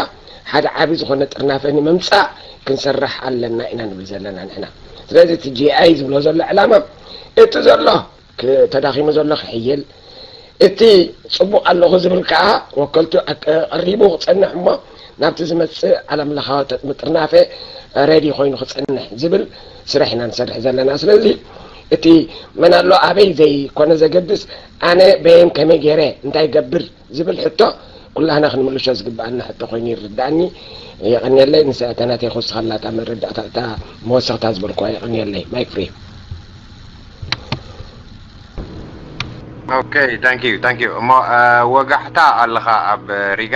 ሓደ ዓቢ ዝኾነ ጥርናፈ ንምምፃእ ክንሰርሕ ኣለና ኢና ንብል ዘለና ንሕና ስለዚ እቲ ጂኣይ ዝብሎ ዘሎ ዕላማ እቲ ዘሎ ተዳኺሙ ዘሎ ክሕይል እቲ ጽቡቕ ኣለኹ ዝብል ከኣ ወከልቱ ኣቀ-፣ ቀሪቡ ክጸንሕ እሞ ናብቲ ዝመጽእ ዓለም ለኻዊ ተጥ-፣ ምጥርናፈ ሬዲ ኮይኑ ክጸንሕ ዝብል ስራሕ ኢና ንሰርሕ ዘለና። ስለዚ እቲ መን ኣሎ ኣበይ ዘይኮነ ዘገድስ፣ ኣነ በየን ከመይ ገይረ እንታይ ገብር ዝብል ሕቶ ኩላህና ክንምልሾ ዝግብኣና ሕቶ ኮይኑ ይርድኣኒ። የቐንየለይ። ንሳ እታ ናተይ ክውስኸላ እታ መረዳእታ፣ እታ መወሰኽታ ዝበልኩዋ። የቐንየለይ። ማይክ ፍሪ። ኦኬ፣ ታንክ ዩ፣ ታንክ ዩ። እሞ እ፣ ወጋሕታ ኣለኻ ኣብ ሪጋ?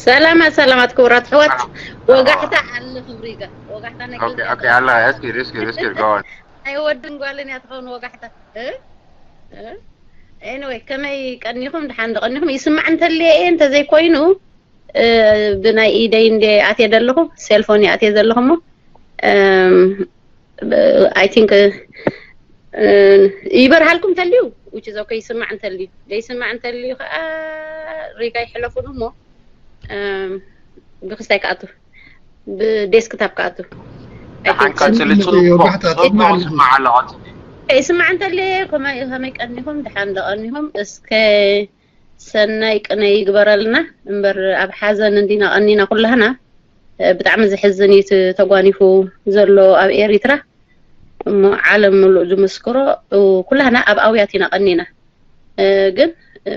ሰላማት ሰላማት ክቡራት ኣሕዋት፣ ወጋሕታ ኣለኹ ሪጋ። ወጋሕታ ናይ ኦኬ፣ ክልተ ኦኬ፣ ኣለኻ። እስኪ፣ እስኪ፣ እስኪ፣ go on። ናይ ወድን ጓልን እያ ትኸውን ወጋሕታ። እ? እ? ኤኒወይ፣ ከመይ ቀኒኹም? ድሓን ደቐኒኹም? ይስማዕ እንተልየ እየ፣ እንተዘይኮይኑ እ፣ ብናይ ኢደይ እንደ ኣትየ ዘለኹ፣ ሴልፎን እየ ኣትየ ዘለኹ እሞ፣ እም፣ ብ-፣ I think፣ እ፣ ይበርሃልኩም እንተልዩ፣ which is okay፣ ይስማዕ እንተልዩ። ዘይስማዕ እንተልዩ ከዓ ሪጋ ይሕለፉን እሞ፣ እም፣ ብክስታይ ክኣቱ፣ ብዴስክታፕ ክኣቱ። I ደሓን think ቀጽሊ። ጽምሊ ጽቡቕ፣ ወጋሕታ፣ ጽቡቕ ጽምሊ። ስማዕ ኣለኹ። ይስማዕ እንተልየ፣ ከመይ፣ ከመይ ቀኒኹም? ደሓን ደቐኒኹም? እስከ ሰናይ ቅነ ይግበረልና። እምበር ኣብ ሓዘን እንዲና ቀኒና ኩላህና። እ፣ ብጣዕሚ ዘሕዝን እዩ እቲ ተጓኒፉ ዘሎ ኣብ ኤሪትራ። እሞ ዓለም ምሉእ ዝምስክሮ፣ እ፣ ኩላህና ኣብ ኣውያት ኢና ቀኒና። እ፣ ግን፣ እ፣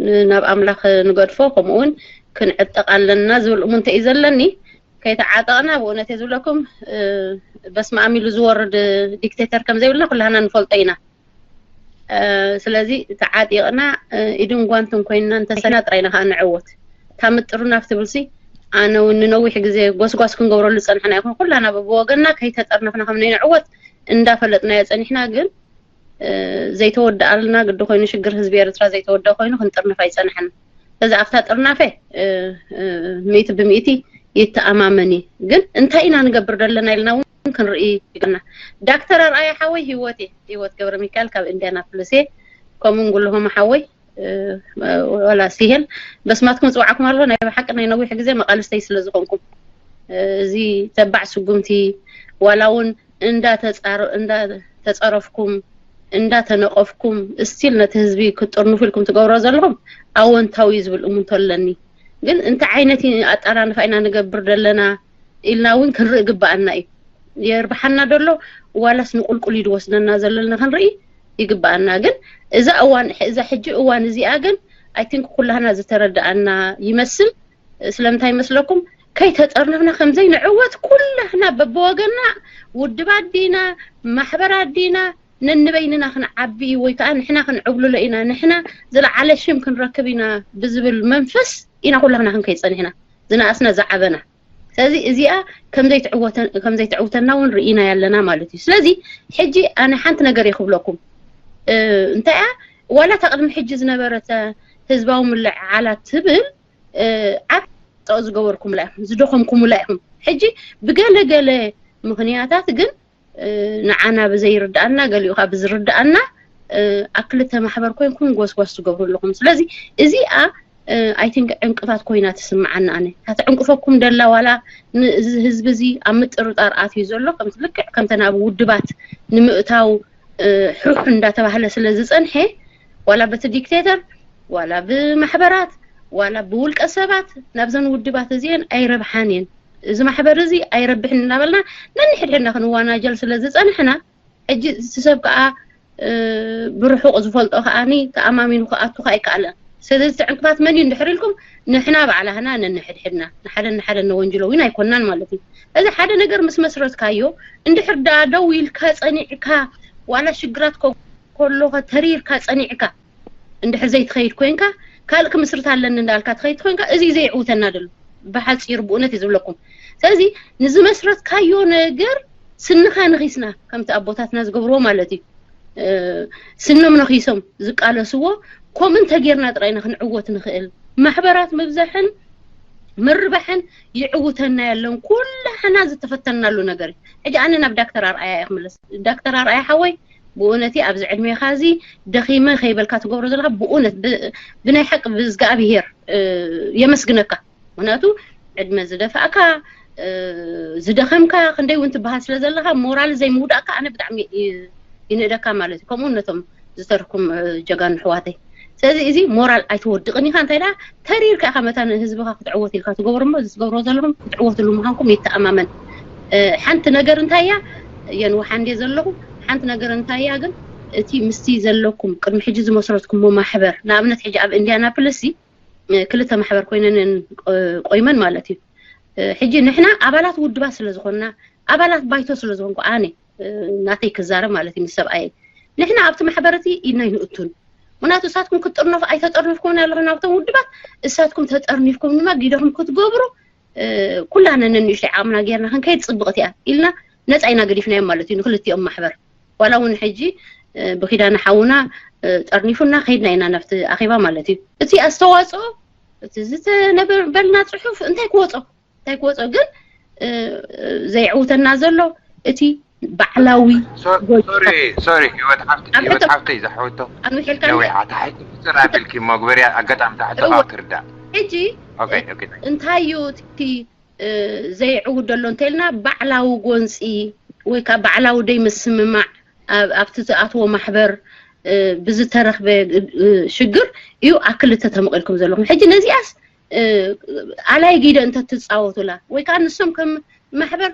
ን-፣ ናብ ኣምላኽ ንገድፎ፣ ከምኡ እውን ክንዕጠቕ ኣለና ዝብል እሙንተ እዩ ዘለኒ። ከይተዓጠቕና ብእውነት እየ ዝብለኩም፣ እ፣ በስመ ኣም ኢሉ ዝወርድ ዲክቴተር ከም ዘይብልና ኩላህና ንፈልጦ ኢና። እ፣ ስለዚ ተዓጢቕና፣ እ፣ ኢድን ጓንትን ኮይንና እንተሰና ጥራይ ኢና ከዓ ንዕወት። እታ ምጥርናፍ ትብልሲ፣ ኣነ እውን ንነዊሕ ግዜ ጎስጓስ ክንገብረሉ ዝጸንሕና ይኹን ኩላና በብወገንና ከይተጠርነፍና ከም ነይንዕወት እንዳፈለጥናዮ ጸኒሕና፣ ግን፣ እ፣ ዘይተወድኣልና ግዲ ኮይኑ ሽግር ህዝቢ ኤርትራ ዘይተወድአ ኮይኑ ክንጥርነፍ ኣይጸናሕን። ስለዚ ኣብታ ጥርናፈ፣ እ፣ እ፣ ሚእቲ ብሚእቲ ይተኣማመን እየ። ግን እንታይ ኢና ንገብር ዘለና ኢልና እውን ክንርኢ ይግባና። ዳክተር ኣርኣያ ሓወይ ህይወት እየ፣ ህይወት ገብረ ሚካኤል ካብ ኢንዲያናፖሊስ እየ። ከምኡ እውን ጉልሆም ሓወይ፣ እ፣ ዋላ ሲሄል በስማትኩም ጽዋዕኩም ኣሎ። ናይ ብሓቂ ናይ ነዊሕ ግዜ መቓልስተይ ስለ ዝኾንኩም፣ እ፣ እዚ ተባዕ ስጉምቲ ዋላ እውን እንዳተጻረ-፣ እንዳተጸረፍኩም፣ እንዳተነቐፍኩም፣ እስቲል ነቲ ህዝቢ ክትጥርንፉ ኢልኩም ትገብሮ ዘለኹም ኣወንታዊ እዩ ዝብል እሙንቶ ኣለኒ። ግን እንታይ ዓይነት ኣጠራንፋ ኢና ንገብር ዘለና ኢልና እውን ክንርኢ ግባኣና እዩ። የርብሓና ደሎ ዋላስ ንቁልቁል እዩ ዝወስደና ዘሎ ኢልና ክንርኢ ይግባኣና። ግን እዛ እዋን፣ እዛ ሕጂ እዋን እዚኣ ግን፣ I think፣ ኩላህና ዝተረዳኣና ይመስል። ስለምንታይ ይመስለኩም? ከይተጠርነፍና ከምዘይ ንዕወት ኩላህና በብወገንና፣ ውድባት ዲና፣ ማሕበራት ዲና፣ ነንበይንና ክንዓቢ ወይ ከዓ ንሕና ክንዕብልሎ ኢና፣ ንሕና ዝለዓለ ሽም ክንረክብ ኢና ብዝብል መንፈስ ኢና ኩላህና ክንከይድ ጸኒሕና፣ ዝነኣስና ዝዓበና። ስለዚ እዚኣ ከምዘይትዕወተ-፣ ከምዘይትዕውተና እውን ርኢና ያለና ማለት እዩ። ስለዚ ሕጂ ኣነ ሓንቲ ነገር እየ ክብለኩም። እ፣ እንታይ እያ፣ ዋላ እታ ቅድሚ ሕጂ ዝነበረት ህዝባዊ ምልዕዓላት ትብል፣ እ፣ ዓብ ጠቕ ዝገበርኩምላ ኢኹም፣ ዝደኸምኩምላ ኢኹም። ሕጂ ብገለ ገለ ምኽንያታት ግን፣ እ፣ ንዓና ብዘይርድኣና፣ ገሊኡ ከዓ ብዝርድኣና፣ እ፣ ኣብ ክልተ ማሕበር ኮይንኩም ጎስጓስ ትገብሩ ኣለኹም። ስለዚ እዚኣ፣ እ፣ I think፣ ዕንቅፋት ኮይና ትስምዓና። ኣነ እታ ትዕንቅፈኩም ደላ ዋላ ን-፣ እዚ ህዝቢ እዚ ኣብ ምጥርጣር ኣትዩ ዘሎ፣ ከምቲ ልክዕ ከምተን ኣብ ውድባት ንምእታው፣ እ፣ ሑሕ እንዳተባህለ ስለ ዝጸንሐ፣ ዋላ በቲ ዲክቴተር፣ ዋላ ብማሕበራት፣ ዋላ ብውልቀ ሰባት ናብዘን ውድባት እዚአን ኣይረብሓን እየን፣ እዚ ማሕበር እዚ ኣይረብሕን እናበልና ነንሕድሕድና ክንዋናጀል ስለ ዝጸንሕና፣ ሕጂ እቲ ሰብ ከዓ፣ እ፣ ብርሑቕ ዝፈልጦ ከዓኒ ተኣማሚኑ ክኣቱ ከዓ ኣይከኣለን። ስለዚ እቲ ዕንቅፋት መን እዩ እንድሕር ኢልኩም፣ ንሕና ባዕላህና ነንሕድሕድና ንሓደ ንሓደ ነወንጅሎ እውን ኣይኮናን ማለት እዩ። እዚ ሓደ ነገር ምስ መስረትካዮ፣ እንድሕር ደኣ ደው ኢልካ ጸኒዕካ፣ ዋላ ሽግራት ከ-፣ ከሎ ተሪርካ ጸኒዕካ፣ እንድሕር ዘይትኸይድ ኮይንካ፣ ካልእ ክምስርት ኣለኒ እንዳልካ ትኸይድ ኮይንካ፣ እዚ እዩ ዘይዕውተና ደሎ። ብሓጺሩ ብእውነት እዩ ዝብለኩም። ስለዚ ንዝመስረትካዮ ነገር ስንኻ ንኺስና፣ ከምቲ ኣቦታትና ዝገብርዎ ማለት እዩ። እ፣ ስኖም ነኺሶም ዝቃለስዎ፣ ከምኡ እንተጌርና ጥራይ ኢና ክንዕወት ንኽእል። ማሕበራት ምብዛሕን ምርባሕን ይዕውተና የለን። ኩላህና ዝተፈተንናሉ ነገር እዩ። ሕጂ ኣነ ናብ ዳክተር ኣርኣያ እየ ክምለስ። ዳክተር ኣርኣያ ሓወይ፣ ብእውነቲ ኣብዚ ዕድሜኻ እዚ ደኺመ ከይበልካ ትገብሮ ዘለኻ ብእውነት ብ-፣ ብናይ ሓቂ ብእዝግኣብሄር፣ እ፣ የመስግነካ። ምኽንያቱ ዕድመ ዝደፋእካ፣ እ፣ ዝደኸምካ፣ ክንደይ እውን ትበሃል ስለ ዘለኻ፣ ሞራል ዘይምውዳእካ ኣነ ብጣዕሚ ይ-፣ ይንእደካ ማለት እዩ። ከምኡ ነቶም ዝተርኩም ጀጋኑ ኣሕዋተይ። ስለዚ እዚ ሞራል ኣይትወድቕን ኢኻ። እንታይ ደኣ ተሪርካ ኢኻ መታን ህዝብኻ ክትዕወት ኢልካ ትገብሮ እሞ፣ እዚ ትገብሮ ዘለኹም ክትዕወትሉ ምዃንኩም ይተኣማመን። ሓንቲ ነገር እንታይ እያ፣ የንውሓ እንደ ዘለኹ፣ ሓንቲ ነገር እንታይ እያ ግን፣ እቲ ምስቲ ዘለኩም ቅድሚ ሕጂ ዝመስረትኩሞ ማሕበር፣ ንኣብነት ሕጂ ኣብ ኢንዲያናፖሊስ ክልተ ማሕበር ኮይነን ቆይመን ማለት እዩ። ሕጂ ንሕና ኣባላት ውድባት ስለ ዝኾንና፣ ኣባላት ባይቶ ስለ ዝኾንኩ ኣነ ናተይ ክዛረብ ማለት እዩ ምስ ሰብኣየ፣ ንሕና ኣብቲ ማሕበር እቲ ኢድና ይንእቱን። ምክንያቱ እሳትኩም ክትጥርነፉ ኣይተጠርንፍኩም ኣለኹም ናብቶም ውድባት፣ እሳትኩም ተጠርኒፍኩም ድማ ጊደኹም ክትገብሩ ኩላነ ነንእሽተይ ዓቕምና ጌርና ክንከይድ ጽብቕቲ እያ ኢልና ነጻ ኢና ገዲፍናዮም ማለት እዩ ንክልቲኦም ማሕበር። ዋላ እውን ሕጂ ብኪዳነ ሓውና ጠርኒፉና ከይድና ኢና ናብቲ ኣኼባ ማለት እዩ። እቲ ኣስተዋፅኦ እቲ ዝተነበበልና ፅሑፍ እንታይ ክወፆ እንታይ ክወፆ ግን ዘይዕውተና ዘሎ እቲ ባዕላዊ ሶሪ ሶሪ ህይወት ሓፍቲ ህይወት ሓፍተይ ዝሓወቶ ኣንዊሐልካ ነዊሓ ታሕቲ ፍፅር ኣቢልኪ መግበርያ ኣጋጣሚ ታሕቲ ክርዳእ ሕጂ እንታይ እዩ እቲ ዘይዕውት ዘሎ እንተልና ባዕላዊ ጎንፂ ወይ ከዓ ባዕላዊ ደይ ምስምማዕ ኣብቲ ዝኣትዎ ማሕበር ብዝተረኽበ ሽግር እዩ ኣብ ክልተ ተመቒልኩም ዘለኹም። ሕጂ ነዚኣስ ኣላይ ጊደ እንተትፃወቱላ ወይ ከዓ ንሶም ከም ማሕበር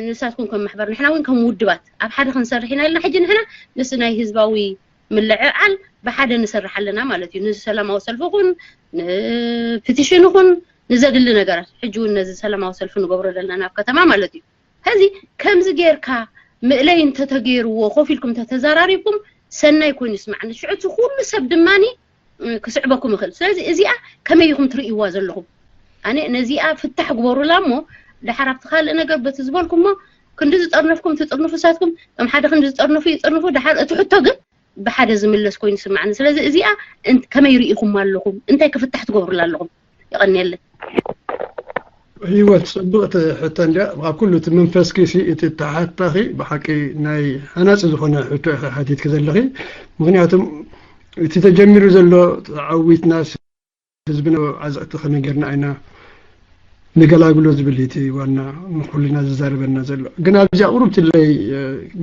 ንሳትኩም ከም ማሕበር ንሕና እውን ከም ውድባት ኣብ ሓደ ክንሰርሕ ኢና ኢልና ሕጂ ንሕና ምስ ናይ ህዝባዊ ምልዕዓል ብሓደ ንሰርሕ ኣለና ማለት እዩ። ንሰላማዊ ሰልፊ ኹን ንፕቲሽን ኹን ንዘድሊ ነገራት ሕጂ እውን ነዚ ሰላማዊ ሰልፊ ንገብሮ ዘለና ናብ ከተማ ማለት እዩ። ሕዚ ከምዚ ጌርካ ምእለይ እንተተገይርዎ ኮፍ ኢልኩም እንተተዘራሪብኩም ሰናይ ኮይኑ ይስማዕኒ። ሽዑ እቲ ኩሉ ሰብ ድማኒ ክስዕበኩም ይኽእል። ስለዚ እዚኣ ከመይ ኢኹም ትርእይዋ ዘለኹም? ኣነ ነዚኣ ፍታሕ ግበሩላ እሞ ድሓር ኣብቲ ካልእ ነገር በቲ ዝበልኩሞ ክንዲ ዝጠርነፍኩም ትጥርንፉ ሳትኩም ከም ሓደ ክንዲ ዝጠርነፉ ይጥርንፉ። ድሓር እቲ ሕቶ ግን ብሓደ ዝምለስ ኮይኑ ይስማዕኒ። ስለዚ እዚኣ ከመይ ርኢኹም ኣለኹም? እንታይ ክፍታሕ ትገብሩላ ኣለኹም? ይቐንየለይ። ህይወት ጽቡቕቲ ሕቶ እንድያ። ካብ ኩሉ እቲ መንፈስኪ ሲ እቲ ተሓታኺ ብሓቂ ናይ ሃናጺ ዝኾነ ሕቶ ኢኻ ሓቲትኪ ዘለኺ። ምኽንያቱም እቲ ተጀሚሩ ዘሎ ተዓዊትና ህዝብና ዓዘቕቲ ከመይ ጌርና ኢና ንገላግሎ ዝብል እቲ ዋና ንኩልና ዝዛረበና ዘሎ። ግን ኣብዚኣ ቁሩብ ትለይ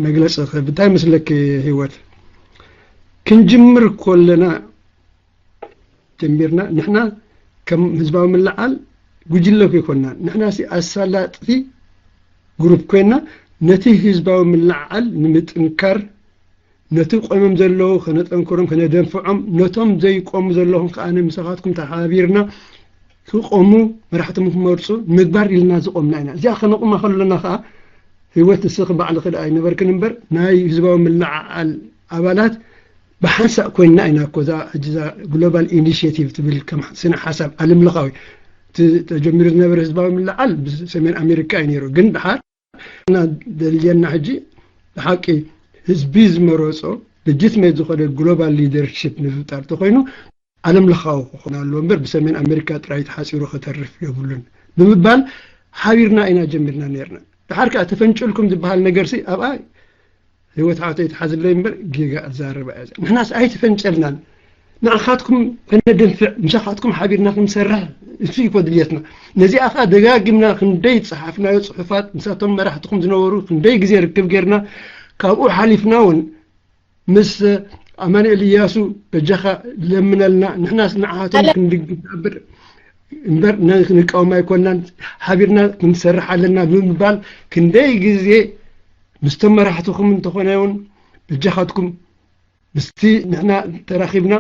መግለጺ ክህብ እንታይ መስለኪ ህይወት? ክንጅምር ከለና ጀሚርና ንሕና ከም ህዝባዊ ምልዓል ጉጅለ ከይኮንና ንሕና ሲ ኣሳላጥቲ ግሩፕ ኮይና ነቲ ህዝባዊ ምልዓል ንምጥንካር ነቲ ቆይሞም ዘለዉ ከነጠንክሮም ከነደንፍዖም ነቶም ዘይቆሙ ዘለኹም ከዓ ምሳኻትኩም ተሓባቢርና ክቆሙ መራሕቶም ክመርፁ ምግባር ኢልና ዝቆምና ኢና። እዚኣ ከነቁማ ከለና ከዓ ህይወት ንስኺ ባዕልኺ ደኣ ኣይነበርክን እምበር ናይ ህዝባዊ ምልዓዓል ኣባላት ብሓንሳእ ኮይንና ኢና እኮ እዛ ሕጂ እዛ ግሎባል ኢኒሽቲቭ ትብል ከም ስነ ሓሳብ ዓለም ለኻዊ እቲ ተጀሚሩ ዝነበረ ህዝባዊ ምልዓል ብሰሜን ኣሜሪካ እዩ ነይሩ። ግን ድሓር እና ደልየና ሕጂ ብሓቂ ህዝቢ ዝመረፆ ልጅትሜት ዝኾነ ግሎባል ሊደርሽፕ ንምፍጣር ተኮይኑ ዓለም ለኻዊ ክኾን ኣለዎ እምበር ብሰሜን ኣሜሪካ ጥራይ ተሓፂሩ ከተርፍ የብሉን ብምባል ሓቢርና ኢና ጀሚርና ነርና። ድሓር ከዓ ተፈንጨልኩም ዝበሃል ነገር ሲ ኣብኣ ህይወት ሓወተይ ተሓዝለይ እምበር ጌጋ እዛረባ እያ። ንሕናስ ኣይተፈንጨልናን ንዓኻትኩም ከነደንፍዕ ምሳኻትኩም ሓቢርና ክንሰርሕ እሱ እዩ ድልየትና። ነዚኣ ከዓ ደጋጊምና ክንደይ ዝፀሓፍናዮ ፅሑፋት ምሳቶም መራሕትኹም ዝነበሩ ክንደይ ግዜ ርክብ ጌርና ካብኡ ሓሊፍና እውን ምስ ኣማኑኤል እያሱ በጃኻ ለምነልና ንሕናስ ንዓኻቶም ክንድግፍ ንኣብር እምበር ንቃወም ኣይኮንናን ሓቢርና ክንሰርሕ ኣለና ብምባል ክንደይ ግዜ ምስቶም መራሕትኹም እንተኾነ እውን በጃኻትኩም ምስቲ ንሕና ተራኺብና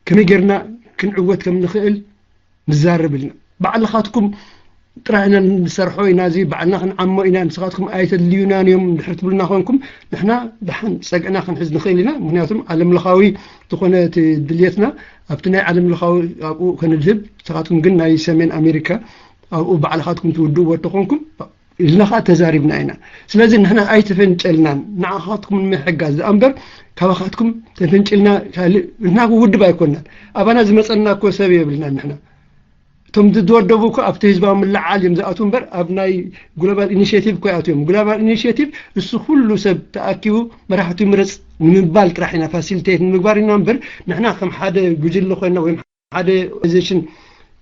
ከመይ ጌርና ክንዕወት ከም ንኽእል ንዛረብ ኢልና ባዕልኻትኩም ጥራሕ ኢና ንሰርሖ ኢና እዚ ባዕልና ክንዓሞ ኢና ንስኻትኩም ኣይተድልዩናን እዮም ድሕር ትብሉና ኮንኩም ንሕና ደሓን ፀግዕና ክንሕዝ ንኽእል ኢና። ምክንያቱም ዓለም ለኻዊ ዝኾነ እቲ ድልየትና ኣብቲ ናይ ዓለም ለኻዊ ኣብኡ ከነድህብ ንስኻትኩም ግን ናይ ሰሜን ኣሜሪካ ኣብኡ ባዕልኻትኩም ትውድእዎ ተኾንኩም ኢልና ከዓ ተዛሪብና ኢና። ስለዚ ንሕና ኣይተፈንጨልናን ንዓኻትኩም ንምሕጋዝ ደኣ እምበር ካባኻትኩም ተፈንጭልና ካልእ ንሕና ውድብ ኣይኮንናን። ኣባና ዝመፀና እኮ ሰብ የብልናን ንሕና እቶም ዝወደቡ እኮ ኣብቲ ህዝባዊ ምልዓል እዮም ዝኣትዉ እምበር ኣብ ናይ ግሎባል ኢኒሽቲቭ እኮ ይኣትዉ እዮም። ግሎባል ኢኒሽቲቭ እሱ ኩሉ ሰብ ተኣኪቡ መራሕቱ ይምረፅ ንምባል ጥራሕ ኢና ፋሲሊቴት ንምግባር ኢና እምበር ንሕና ከም ሓደ ጉጅለ ኮይና ወይም ሓደ ኦርጋናይዜሽን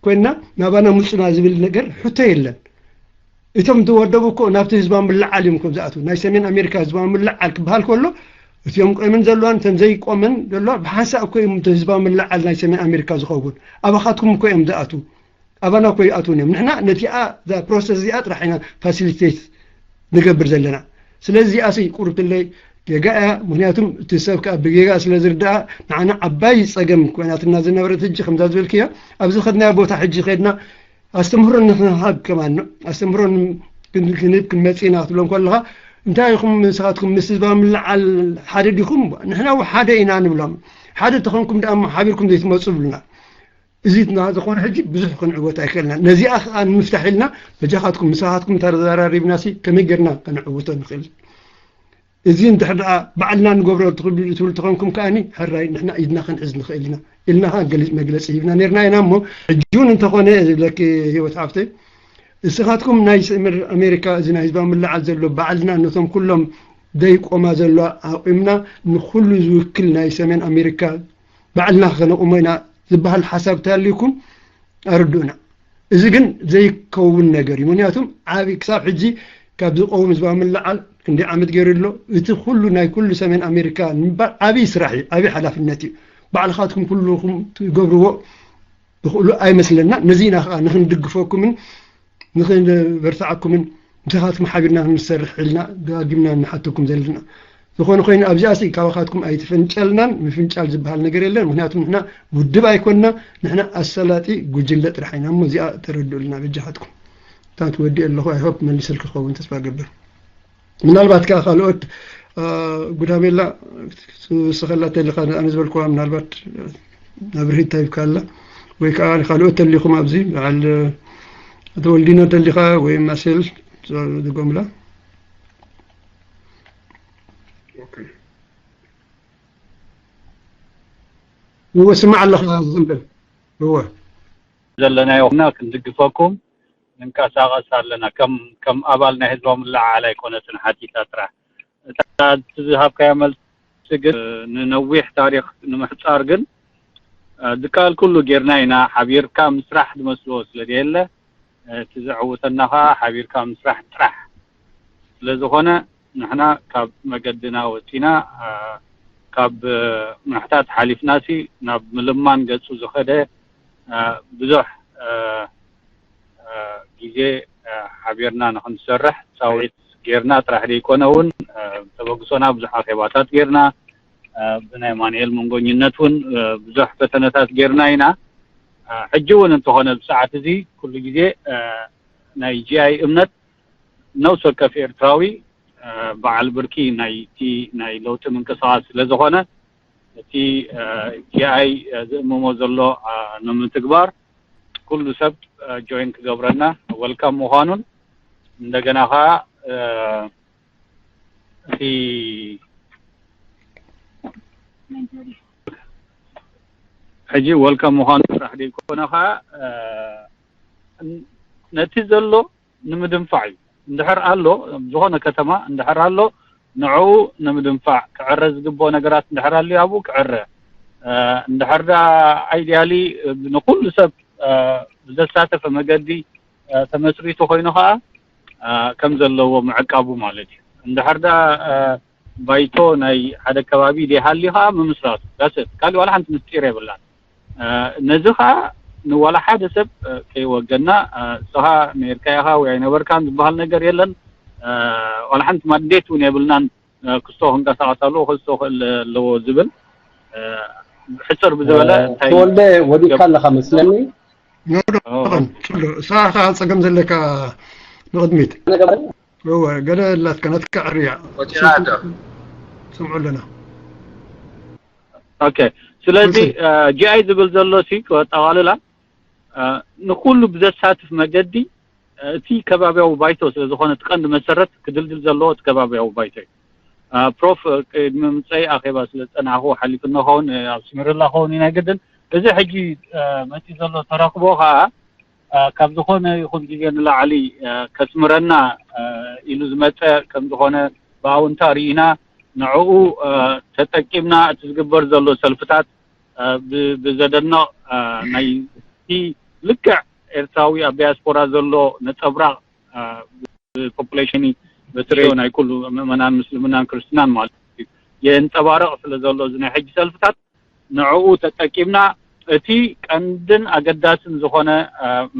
ኮይና ናባና ምፁና ዝብል ነገር ሕቶ የለን። እቶም ዝወደቡ እኮ ናብቲ ህዝባዊ ምልዓል እዮም ከም ዝኣትዉ ናይ ሰሜን ኣሜሪካ ህዝባዊ ምልዓል ክበሃል ከሎ እቲኦም ቆይመን ዘለዋን እተን ዘይቆመን ዘለዋ ብሓንሳእ እኮ እዮም ህዝባዊ ምልዓል ናይ ሰሜን ኣሜሪካ ዝኸውን። ኣባኻትኩም እኮ እዮም ዝኣትዉ፣ ኣባና እኮ ይኣትዉን እዮም። ንሕና ነቲኣ እዛ ፕሮሰስ እዚኣ ጥራሕ ኢና ፋሲሊቴት ንገብር ዘለና። ስለዚ እዚኣ ሲ ቁርብትለይ ጌጋ እያ። ምክንያቱም እቲ ሰብ ከዓ ብጌጋ ስለ ዝርዳኣ ንዓና ዓባይ ፀገም ኮይናትና ዝነበረት፣ ሕጂ ከምዛ ዝበልክዮ ኣብዚ ከድናዮ ቦታ ሕጂ ከድና ኣስተምህሮ ንክንሃብ ከማን ኣስተምህሮ ክንህብ ክንመፅእ ኢና ክትብሎም ከለካ፣ እንታይ ኢኹም ንስኻትኩም ምስ ህዝባዊ ምልዓል ሓደ ዲኹም? ንሕና ሓደ ኢና ንብሎም። ሓደ ተኾንኩም ደኣ ሓቢርኩም ዘይትመፁ ብሉና። እዚ ዝኾነ ሕጂ ብዙሕ ክንዕወት ኣይክእልና። ነዚኣ ከዓ ንምፍታሕ ኢልና በጃኻትኩም ምሳኻትኩም ተዘራሪብናሲ ከመይ ጌርና ከነዕውቶ ንኽእል? እዚ እንድሕር ደኣ ባዕልና ንገብሮ ትኽእሉ ትብሉ ተኾንኩም ከኣኒ ሕራይ ንሕና ኢድና ክንሕዝ ንኽእል ኢና ኢልና ከዓ ገሊ- መግለፂ ሂብና ነርና ኢና። እሞ ሕጂ እውን እንተኾነ ዝብለኪ ህይወት ሓፍተይ፣ እስኻትኩም ናይ ሰሜን ኣሜሪካ እዚ ናይ ህዝባዊ ምልዓል ዘሎ ባዕልና ነቶም ኩሎም ደይቆማ ዘሎ ኣቑምና ንኩሉ ዝውክል ናይ ሰሜን ኣሜሪካ ባዕልና ከነቑሞ ኢና ዝበሃል ሓሳብ ተሃልዩኩም ኣርድኡና። እዚ ግን ዘይከውን ነገር እዩ። ምክንያቱም ዓብይ ክሳብ ሕጂ ካብ ዝቀውም ህዝባዊ ምልዓል ክንደይ ዓመት ገይሩ ኣሎ። እቲ ኩሉ ናይ ኩሉ ሰሜን ኣሜሪካ ንምባል ዓብይ ስራሕ እዩ፣ ዓብይ ሓላፍነት እዩ። ባዕልኻትኩም ኩልኹም ትገብርዎ ትኽእሉ ኣይመስለና። ነዚ ኢና ከዓ ንክንድግፈኩምን ንክንበርትዓኩምን ምሳኻትኩም ሓቢርና ክንሰርሕ ኢልና ደጋጊምና ንሓተኩም ዘለና። ዝኾነ ኮይኑ ኣብዚኣ ሲ ካባኻትኩም ኣይትፈንጨልናን፣ ምፍንጫል ዝበሃል ነገር የለን። ምክንያቱ ንሕና ውድብ ኣይኮንና፣ ንሕና ኣሰላጢ ጉጅለ ጥራሕ ኢና። እሞ እዚኣ ተረድኡልና በጃኻትኩም። ታንክ ወዲእ ኣለኹ። ኣይ ሆፕ መሊሰልኪ ክኸውን ተስፋ ገብር። ምናልባት ከዓ ካልኦት አ፣ ጉዳሜላ ክትውስኸላ ተሊኻ ኣነ ዝበልኩዋ ምናልባት መብርሂት ታይብካ ኣላ ወይ ከዓ ካልኦት ተሊኹም ኣብዚ በዓል ተወልዲኖ ተሊኻ ወይ ማሴል ድጎምላ። እወ ስማዕ ኣለኻ ዘንበል እወ ዘለናዮ እና ክንድግፈኩም ንንቀሳቐስ ኣለና። ከም ከም ኣባል ናይ ህዝባዊ ምልዕዓል ኣይኮነትን ሓቲታ ጥራሕ። እታ ዝሃብካያ መልሲ ግን ንነዊሕ ታሪኽ ንምሕጻር ግን ዝከኣል ኩሉ ጌርና ኢና። ሓቢርካ ምስራሕ ዝመስሎ ስለ ዘየለ እቲ ዘዕውተና ከዓ ሓቢርካ ምስራሕ ጥራሕ ስለ ዝኾነ ንሕና ካብ መገድና ወፂና ካብ ምሕታት ሓሊፍናሲ ናብ ምልማን ገፁ ዝኸደ ብዙሕ ግዜ ሓቢርና ንክንሰርሕ ፃውዒት ጌርና ጥራሕ ዘይኮነ እውን ተበግሶና ብዙሕ ኣኼባታት ጌርና ብናይ ማንኤል መንጎኝነት እውን ብዙሕ ፈተነታት ጌርና ኢና። ሕጂ እውን እንተኾነ ብሰዓት እዚ ኩሉ ግዜ ናይ ጂኣይ እምነት ነፍሲ ወከፍ ኤርትራዊ በዓል ብርኪ ናይቲ ናይ ለውጢ ምንቅስቃስ ስለ ዝኾነ እቲ ጂኣይ ዝእምሞ ዘሎ ንምትግባር ኩሉ ሰብ ጆይን ክገብረና ወልካም ምዃኑን እንደገና ከዓ እቲ ሕጂ ወልካም ምዃኑ ጥራሕ ዘይኮነ ከዓ ነቲ ዘሎ ንምድንፋዕ እዩ። እንድሕር ኣሎ ዝኾነ ከተማ እንድሕር ኣሎ ንዕኡ ንምድንፋዕ ክዕረ ዝግብኦ ነገራት እንድሕር ኣሎ ኣብኡ ክዕረ እንድሕር ዳ ኣይድያሊ ንኩሉ ሰብ ብዘሳተፈ መገዲ ተመስሪቱ ኮይኑ ከዓ ከም ዘለዎ ምዕቃቡ ማለት እዩ። እንድሕር ዳ ባይቶ ናይ ሓደ ከባቢ ደይሃልዩ ከዓ ምምስራቱ ዳሰት ካሊእ ዋላ ሓንቲ ምስጢር የብላን። ነዚ ከዓ ንዋላ ሓደ ሰብ ከይወገና እስኻ ነርካ ኢኻ ወይ ኣይነበርካን ዝበሃል ነገር የለን። ዋላ ሓንቲ ማንዴት እውን የብልናን ክስቶ ክንቀሳቀስ ኣለዎ ክስቶ ክእል ኣለዎ ዝብል ሕፅር ብዝበለ እንታይ ተወልደ ወዲካ ኣለካ መስለኒ። ኖዶ ኖዶ እስኻ ከዓ ፀገም ዘለካ ንቅድሚት እወ ገለ ኣላትካ ናትካ ዕርያ ስምዑ ኣለና። ኦኬ ስለዚ ጂኣይ ዝብል ዘሎ ሲ ክወጣዋልላ ንኩሉ ብዘሳትፍ መገዲ እቲ ከባቢያዊ ባይቶ ስለ ዝኾነ እቲ ቀንዲ መሰረት ክድልድል ዘለዎ እቲ ከባቢያዊ ባይቶ እዩ። ፕሮፍ ቅድሚ ምምፀይ ኣኼባ ስለ ዝፀናሕኩ ሓሊፍኒ ኸውን ኣብ ስሚርላ ኸውን ኢና ግድን እዚ ሕጂ መፂ ዘሎ ተረክቦ ከዓ ካብ ዝኾነ ይኹን ግዜ ንላዕሊ ከስምረና ኢሉ ዝመፀ ከም ዝኾነ ብኣውንታ ርኢና ንዕኡ ተጠቂምና እቲ ዝግበር ዘሎ ሰልፍታት ብዘደንቕ ናይ ልክዕ ኤርትራዊ ኣብ ዲያስፖራ ዘሎ ነፀብራቕ ብፖፑሌሽን በትሪዮ ናይ ኩሉ ምእመናን ምስልምናን ክርስትናን ማለት እዩ። የንጸባርቕ ስለ ዘሎ፣ እዚ ናይ ሕጂ ሰልፍታት ንዕኡ ተጠቂምና እቲ ቀንድን ኣገዳስን ዝኾነ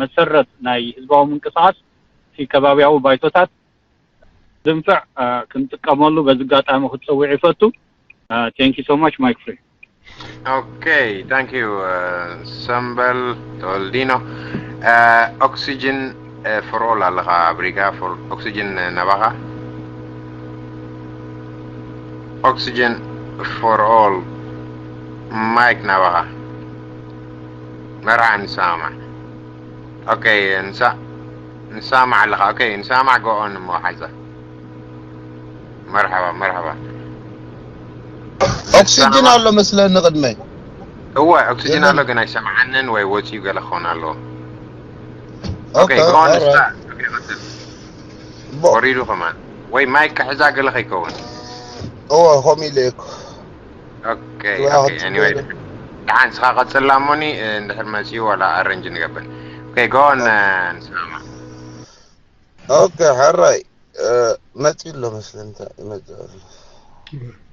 መሰረት ናይ ህዝባዊ ምንቅስቃስ እቲ ከባቢያዊ ባይቶታት ድንፍዕ ክንጥቀመሉ በዚ ኣጋጣሚ ክጽውዕ ይፈቱ። Thank you so much. Mic free. Okay, thank you. ሰምበል ተወልዲኖ። Oxygen for all ኣለኻ ኣብ ሪጋ። Oxygen ናባኻ። Oxygen for all. Mic ናባኻ። መርሓ ንሰማማዕ። Okay, ንሳ ንሰማማዕ ኣለኻ። Okay, ንሰማማዕ፣ go on እሞ ሓዛ። መርሓባ መርሓባ። Oxygen ኣሎ መስለኒ ቅድመይ። እወ፣ Oxygen ኣሎ ግን ኣይሰማዓንን ወይ ወፂኡ ገለ ክኸውን ኣለዎ። Okay, go on። ንሳ ወሪዱ ከማን ወይ mic ክሕዛ ገለ ከይከውን። እወ፣ ከምኡ ኢለ እኮ። Okay, okay, anyway፣ ደሓን ንስኻ ቀፅላ እሞኒ፣ እንድሕር መፂኡ ዋላ arrange ንገብር። Okay, go on። ንሰማማዕ። Okay፣ ሕራይ። መፂ ኣሎ መስለኒ። እንታይ ይመፅእ ኣሎ?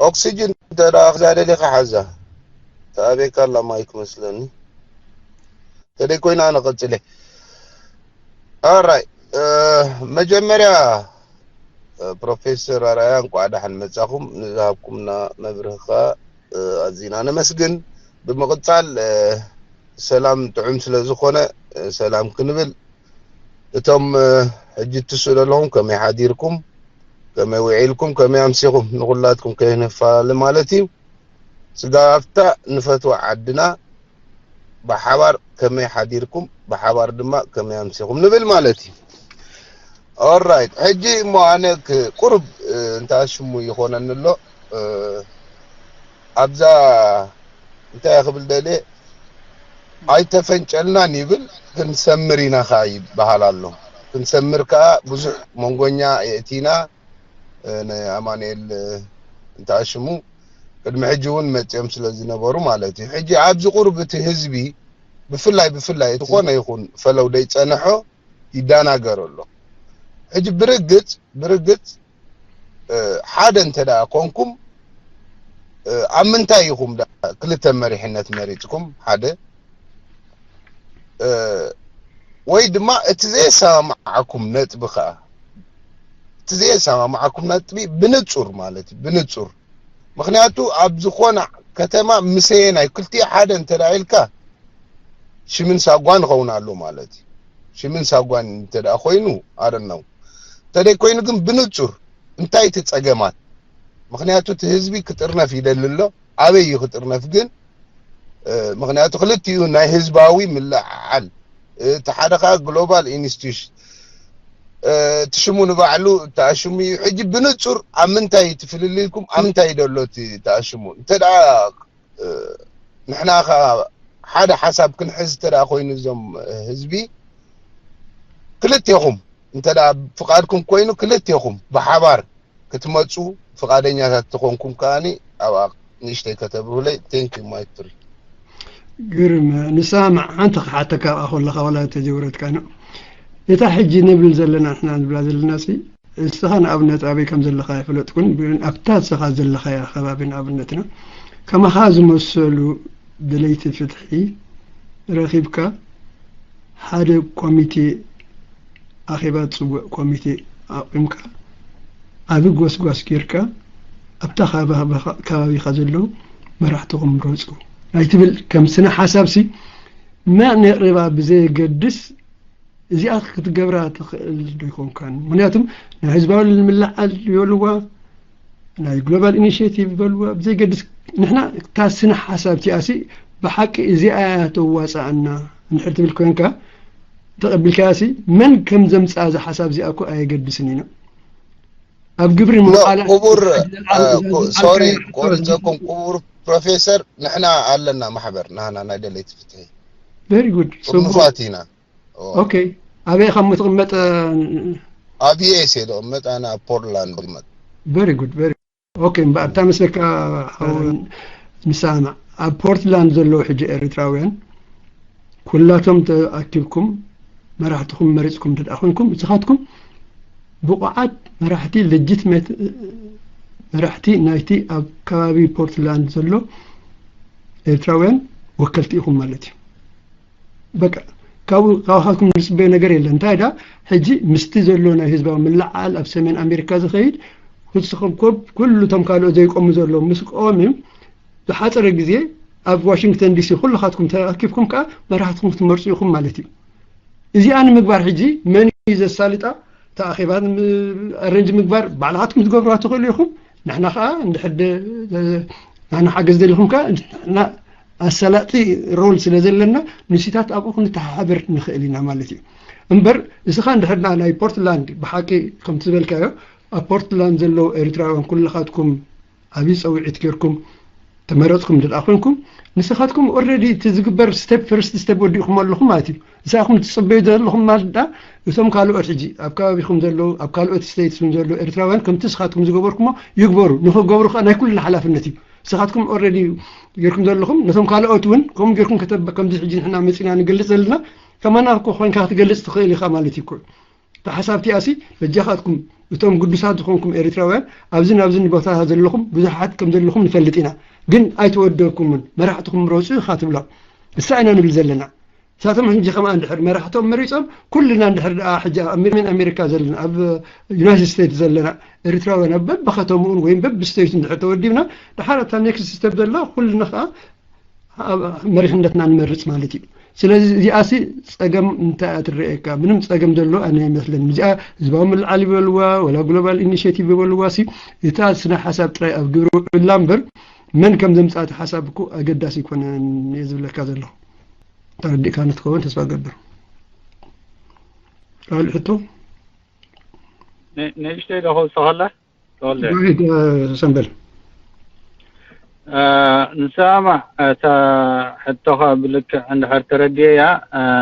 Oxygen እንተ ደኣ ክዛ ደሊኻ ሓዛ። ተኣቤካ ኣላ mic መስለኒ። ተደይ ኮይና ንቐፅለ። Alright፣ መጀመርያ ፕሮፌሰር ኣርኣያ እንኳዕ ደሓን መጻኹም። ንዝሃብኩምና መብርህኻ ኣዚና ነመስግን። ብምቕጻል ሰላም ጥዑም ስለ ዝኾነ ሰላም ክንብል፣ እቶም ሕጂ ትስኡ ዘለኹም ከመይ ሓዲርኩም፣ ከመይ ውዒልኩም፣ ከመይ ኣምሲኹም ንኹላትኩም ከይንፋለ ማለት እዩ። ስጋብ ኣብታ ንፈትዋ ዓድና ብሓባር ከመይ ሓዲርኩም ብሓባር ድማ ከመይ ኣምሲኹም ንብል ማለት እዩ። Alright፣ ሕጂ እሞ ኣነ ቁሩብ እንታይ ሽሙ ይኾነኒ ኣሎ። ኣብዛ እንታይ ክብል ደልየ፣ ኣይተፈንጨልናን ይብል፣ ክንሰምር ኢና ኸዓ ይበሃል ኣሎ። ክንሰምር ከዓ ብዙሕ መንጎኛ የእቲና፣ ንኣማኑኤል እንታይ ሽሙ ቅድሚ ሕጂ እውን መፂኦም ስለ ዝነበሩ ማለት እዩ። ሕጂ ኣብዚ ቁሩብ እቲ ህዝቢ ብፍላይ ብፍላይ ዝኾነ ይኹን ፈለው ደይፀንሖ ይዳናገር ኣሎ። ሕጂ ብርግፅ ብርግፅ ሓደ እንተ ደኣ ኮንኩም ኣብ ምንታይ ኢኹም ደኣ ክልተ መሪሕነት መሪፅኩም? ሓደ ወይ ድማ እቲ ዘየሰማምዓኩም ነጥቢ ከኣ፣ እቲ ዘየሰማምዓኩም ነጥቢ ብንጹር ማለት እዩ፣ ብንጹር። ምኽንያቱ ኣብ ዝኾነ ከተማ ምሰየናይ ክልቲኡ ሓደ እንተ ደኣ ኢልካ ሽምን ሳጓን ይኸውን ኣሎ ማለት እዩ። ሽምን ሳጓን እንተ ደኣ ኮይኑ ኣረነው፣ እንተደይ ኮይኑ ግን ብንጹር እንታይ እቲ ጸገማት? ምኽንያቱ እቲ ህዝቢ ክጥርነፍ ይደሊ ኣሎ። ኣበይ እዩ ክጥርነፍ ግን? ምኽንያቱ ክልቲኡ ናይ ህዝባዊ ምልዕዓል፣ እቲ ሓደ ከዓ ግሎባል ኢንስቲትዩሽን፣ እቲ ሽሙ ንባዕሉ ተኣሽሙ እዩ። ሕጂ ብንጹር ኣብ ምንታይ እዩ እቲ ፍልልይኩም? ኣብ ምንታይ እዩ ዘሎ እቲ ተኣሽሙ? እንተ ደኣ ንሕና ከዓ ሓደ ሓሳብ ክንሕዝ እንተ ደኣ ኮይኑ እዞም ህዝቢ ክልቴኹም እንተ ደኣ ፍቓድኩም ኮይኑ ክልቴኹም ብሓባር ክትመፁ ፍቓደኛታት ተኾንኩም ከዓኒ ኣብኣ ንእሽተይ ከተብርሁለይ። Thank you, mic three። ግርም ንሳ ሓንቲ ክሓተካ ኣብኣ ከለኻ ዋላ ተጀውረትካ ነው። እታ ሕጂ ንብል ዘለና ንሕና ንብላ ዘለና ሲ ንስኻ ንኣብነት ኣበይ ከም ዘለኻ ኣይፈለጥኩን፣ ግን ኣብታ ንስኻ ዘለኻያ ከባቢ ንኣብነትና ከማኻ ዝመሰሉ ደለይቲ ፍትሒ ረኺብካ ሓደ ኮሚቴ ኣኼባ ትጽውዕ ኮሚቴ ኣቑምካ ዓቢ ጎስጓስ ጌርካ ኣብታ ከባቢኻ ዘለዉ መራሕትኹም ምረጹ ናይ ትብል ከም ስነ ሓሳብሲ መን የቕርባ ብዘየገድስ እዚኣ ክትገብራ ትኽእል ዶ ይኮንካን? ምክንያቱም ናይ ህዝባዊ ምልዕዓል ይበልዋ ናይ ግሎባል ኢኒሽቲቭ ይበልዋ ብዘይገድስ ንሕና እታ ስነ ሓሳብ እቲኣሲ ብሓቂ እዚኣ እያ ተዋፅኣና እንድሕር ትብል ኮይንካ ተቐቢልካያሲ መን ከም ዘምፅኣ እዛ ሓሳብ እዚኣ እኮ ኣየገድስን ኢና ኣብ ግብሪ ምውዓላ ክቡር ሶሪ ቆርፀኩም ክቡር ፕሮፌሰር ንሕና ኣለና ማሕበር ናና ናይ ደለይቲ ፍትሒ very good ጥርኑፋት ኢና okay ኣበይ ከም ትቕመጥ ኣብ ዩኤስኤ ዝቕመጥ ኣነ ኣብ ፖርትላንድ ዝቕመጥ very good very okay እምበኣር እታ መስለካ ንሳና ኣብ ፖርትላንድ ዘለዉ ሕጂ ኤርትራውያን ኩላቶም ተኣኪብኩም መራሕትኹም መሪፅኩም እንተ ኮይንኩም ንስኻትኩም ብቑዓት መራሕቲ ሌጂትሜት መራሕቲ ናይቲ ኣብ ከባቢ ፖርትላንድ ዘሎ ኤርትራውያን ወከልቲ ኢኹም ማለት እዩ። በቃ ካብኡ ካባኻትኩም ዝፅበዮ ነገር የለን። እንታይ ዳ ሕጂ ምስቲ ዘሎ ናይ ህዝባዊ ምልዕዓል ኣብ ሰሜን ኣሜሪካ ዝኸይድ ንስኹም ኮብ ኩሉ እቶም ካልኦት ዘይቆሙ ዘለዉ ምስ ቆምዮም ዝሓፀረ ግዜ ኣብ ዋሽንግተን ዲሲ ኩልኻትኩም ተኣኪብኩም ከዓ መራሕትኹም ክትመርፁ ኢኹም ማለት እዩ። እዚኣ ንምግባር ሕጂ መን እዩ ዘሳልጣ? እታ ኣኼባ ኣረንጅ ምግባር ባዕልኻትኩም ክትገብሩዋ ትኽእሉ ኢኹም። ንሕና ከዓ እንድሕር ደ- ንሕና ሓገዝ ደሊኹም ከዓ ንሕና ኣሳላጢ ሮል ስለ ዘለና ንሲታት ኣብኡ ክንተሓሓበር ንኽእል ኢና ማለት እዩ። እምበር እስኻ እንድሕር ናይ ፖርትላንድ ብሓቂ ከምቲ ዝበልካዮ ኣብ ፖርትላንድ ዘለዉ ኤርትራውያን ኩልኻትኩም ዓብዪ ፀውዒት ጌርኩም ተመረፅኩም እንድኣ ኮንኩም ንስኻትኩም ኦረዲ እቲ ዝግበር ስቴፕ ፈርስት ስቴፕ ወዲእኩም ኣለኹም ማለት እዩ። ንስኻትኩም ትፅበዩ ዘለኹም ማለት ዳ እቶም ካልኦት ሕጂ ኣብ ከባቢኹም ዘለዉ ኣብ ካልኦት ስቴትስ እውን ዘለዉ ኤርትራውያን ከምቲ ንስኻትኩም ዝገበርኩሞ ይግበሩ። ንኽገብሩ ከዓ ናይ ኩልና ሓላፍነት እዩ። ንስኻትኩም ኦረዲ ጌርኩም ዘለኹም ነቶም ካልኦት እውን ከምኡ ጌርኩም ከተበ ከምዚ ሕጂ ንሕና መፂና ንገልፅ ዘለና ከማና እኮ ኮይንካ ክትገልፅ ትኽእል ኢኻ ማለት እዩ እኮ። እታ ሓሳብ እቲኣሲ በጃኻትኩም እቶም ግዱሳት ዝኾንኩም ኤርትራውያን ኣብዝን ኣብዝን ቦታ ዘለኹም ብዙሓት ከም ዘለኹም ንፈልጥ ኢና። ግን ኣይተወደብኩምን መራሕትኹም ምረፁ ኢኻ ትብሎም። እሳ ኢና ንብል ዘለና። እሳቶም ሕጂ ከማ እንድሕር መራሕቶም መሪፆም ኩልና እንድሕር ደኣ ሕጂ ኣብ ኣሜሪካ ዘለና ኣብ ዩናይትድ ስቴትስ ዘለና ኤርትራውያን ኣብ በብከተምኡን ወይም በብስተይቱ እንድሕር ተወዲብና ድሓር ኣብታ ኔክስት ስቴፕ ዘላ ኩልና ከዓ መሪሕነትና ንመርፅ ማለት እዩ። ስለዚ እዚኣሲ ፀገም እንታይ ትረኤካ? ምንም ፀገም ዘሎ ኣነ ይመስለኒ። እዚኣ ህዝባዊ ምልዓል ይበልዋ ወላ ግሎባል ኢኒሽቲቭ ይበልዋ ሲ እታ ስነ ሓሳብ ጥራይ ኣብ ግብሪ ውዕላ እምበር መን ከም ዘምፃእ እቲ ሓሳብ እኮ ኣገዳሲ ኣይኮነን እየ ዝብለካ ዘለኹ። ተረዲእካኒ ትኸውን ተስፋ ገብር። ካልእ ሕቶ? ንእሽተይ ዶ ከውስኸላ? ተወልደ። ሰንበል። ንስማዕ እታ ሕቶኻ ብልክዕ እንድሕር ተረድየያ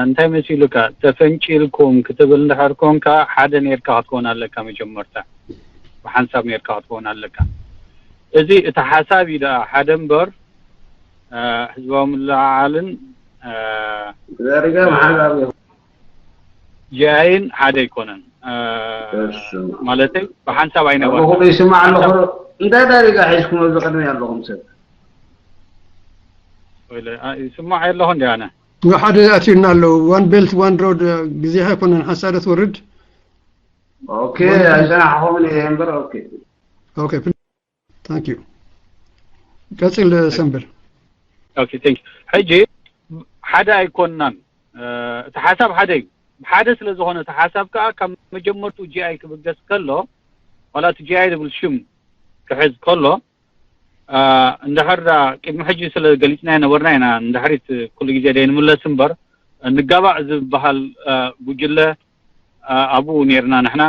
እንታይ መሲሉካ? ተፈንጪልኩም ክትብል እንድሕር ኮንካ ሓደ ኔርካ ክትኮን ኣለካ። መጀመርታ ብሓንሳብ ኔርካ ክትኮን ኣለካ። እዚ እቲ ሓሳብ እዩ ደኣ ሓደ እምበር ህዝባዊ ምልዕዓልን ዘሪጋ መሓዛብ እዩ። ጂኣይን ሓደ ኣይኮነን ማለተይ ብሓንሳብ ኣይነበረ ይስማዕ ኣለኹ። እንታይ ዳሪጋ ሒዝኩም ኣብዚ ቅድሚ ኣለኹም ሰብ ይስማዕ ኣለኹ እንዲ ኣነ ሓደ ኣትዩና ኣለዉ። ዋን ቤልት ዋን ሮድ ግዜኻ ኣይኮነን ሓሳደ ትወርድ። ኦኬ ኣይሰናሕኹምን እየ እምበር ኦኬ ኦኬ ታንክ ዩ። ቀጽል ሰንበል። ኦኬ ታንክ ዩ። ሕጂ ሓደ ኣይኮንናን። እቲ ሓሳብ ሓደ እዩ። ሓደ ስለ ዝኾነ እቲ ሓሳብ ከዓ ካብ መጀመርቱ ጂኣይ ክብገስ ከሎ ዋላ እቲ ጂኣይ ዝብል ሽም ክሕዝ ከሎ እንድሕር ቅድሚ ሕጂ ስለ ገሊፅና ነበርና ኢና። ንድሕሪት ኩሉ ግዜ ደይ ንምለስ እምበር ንጋባእ ዝበሃል ጉጅለ ኣብኡ ነርና ንሕና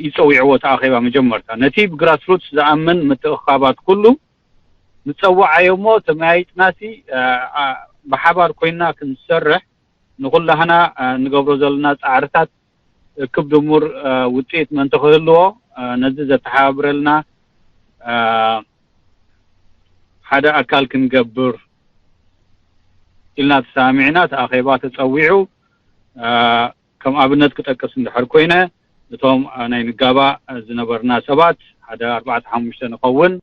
ይፀዊዕዎ እቲ ኣኼባ መጀመርታ ነቲ ብግራስሩትስ ዝኣምን ምትእኽኻባት ኩሉ ንፀዋዓዮ እሞ ተመያይጥናሲ ብሓባር ኮይና ክንሰርሕ ንኩላህና ንገብሮ ዘለና ፃዕርታት ክብ ድሙር ውፅኢት ምእንቲ ክህልዎ ነዚ ዘተሓባብረልና ሓደ ኣካል ክንገብር ኢልና ተሰማሚዕና እቲ ኣኼባ ተፀዊዑ ከም ኣብነት ክጠቅስ እንድሕር ኮይነ እቶም ናይ ንጋባእ ዝነበርና ሰባት ሓደ ኣርባዕተ ሓሙሽተ ንኸውን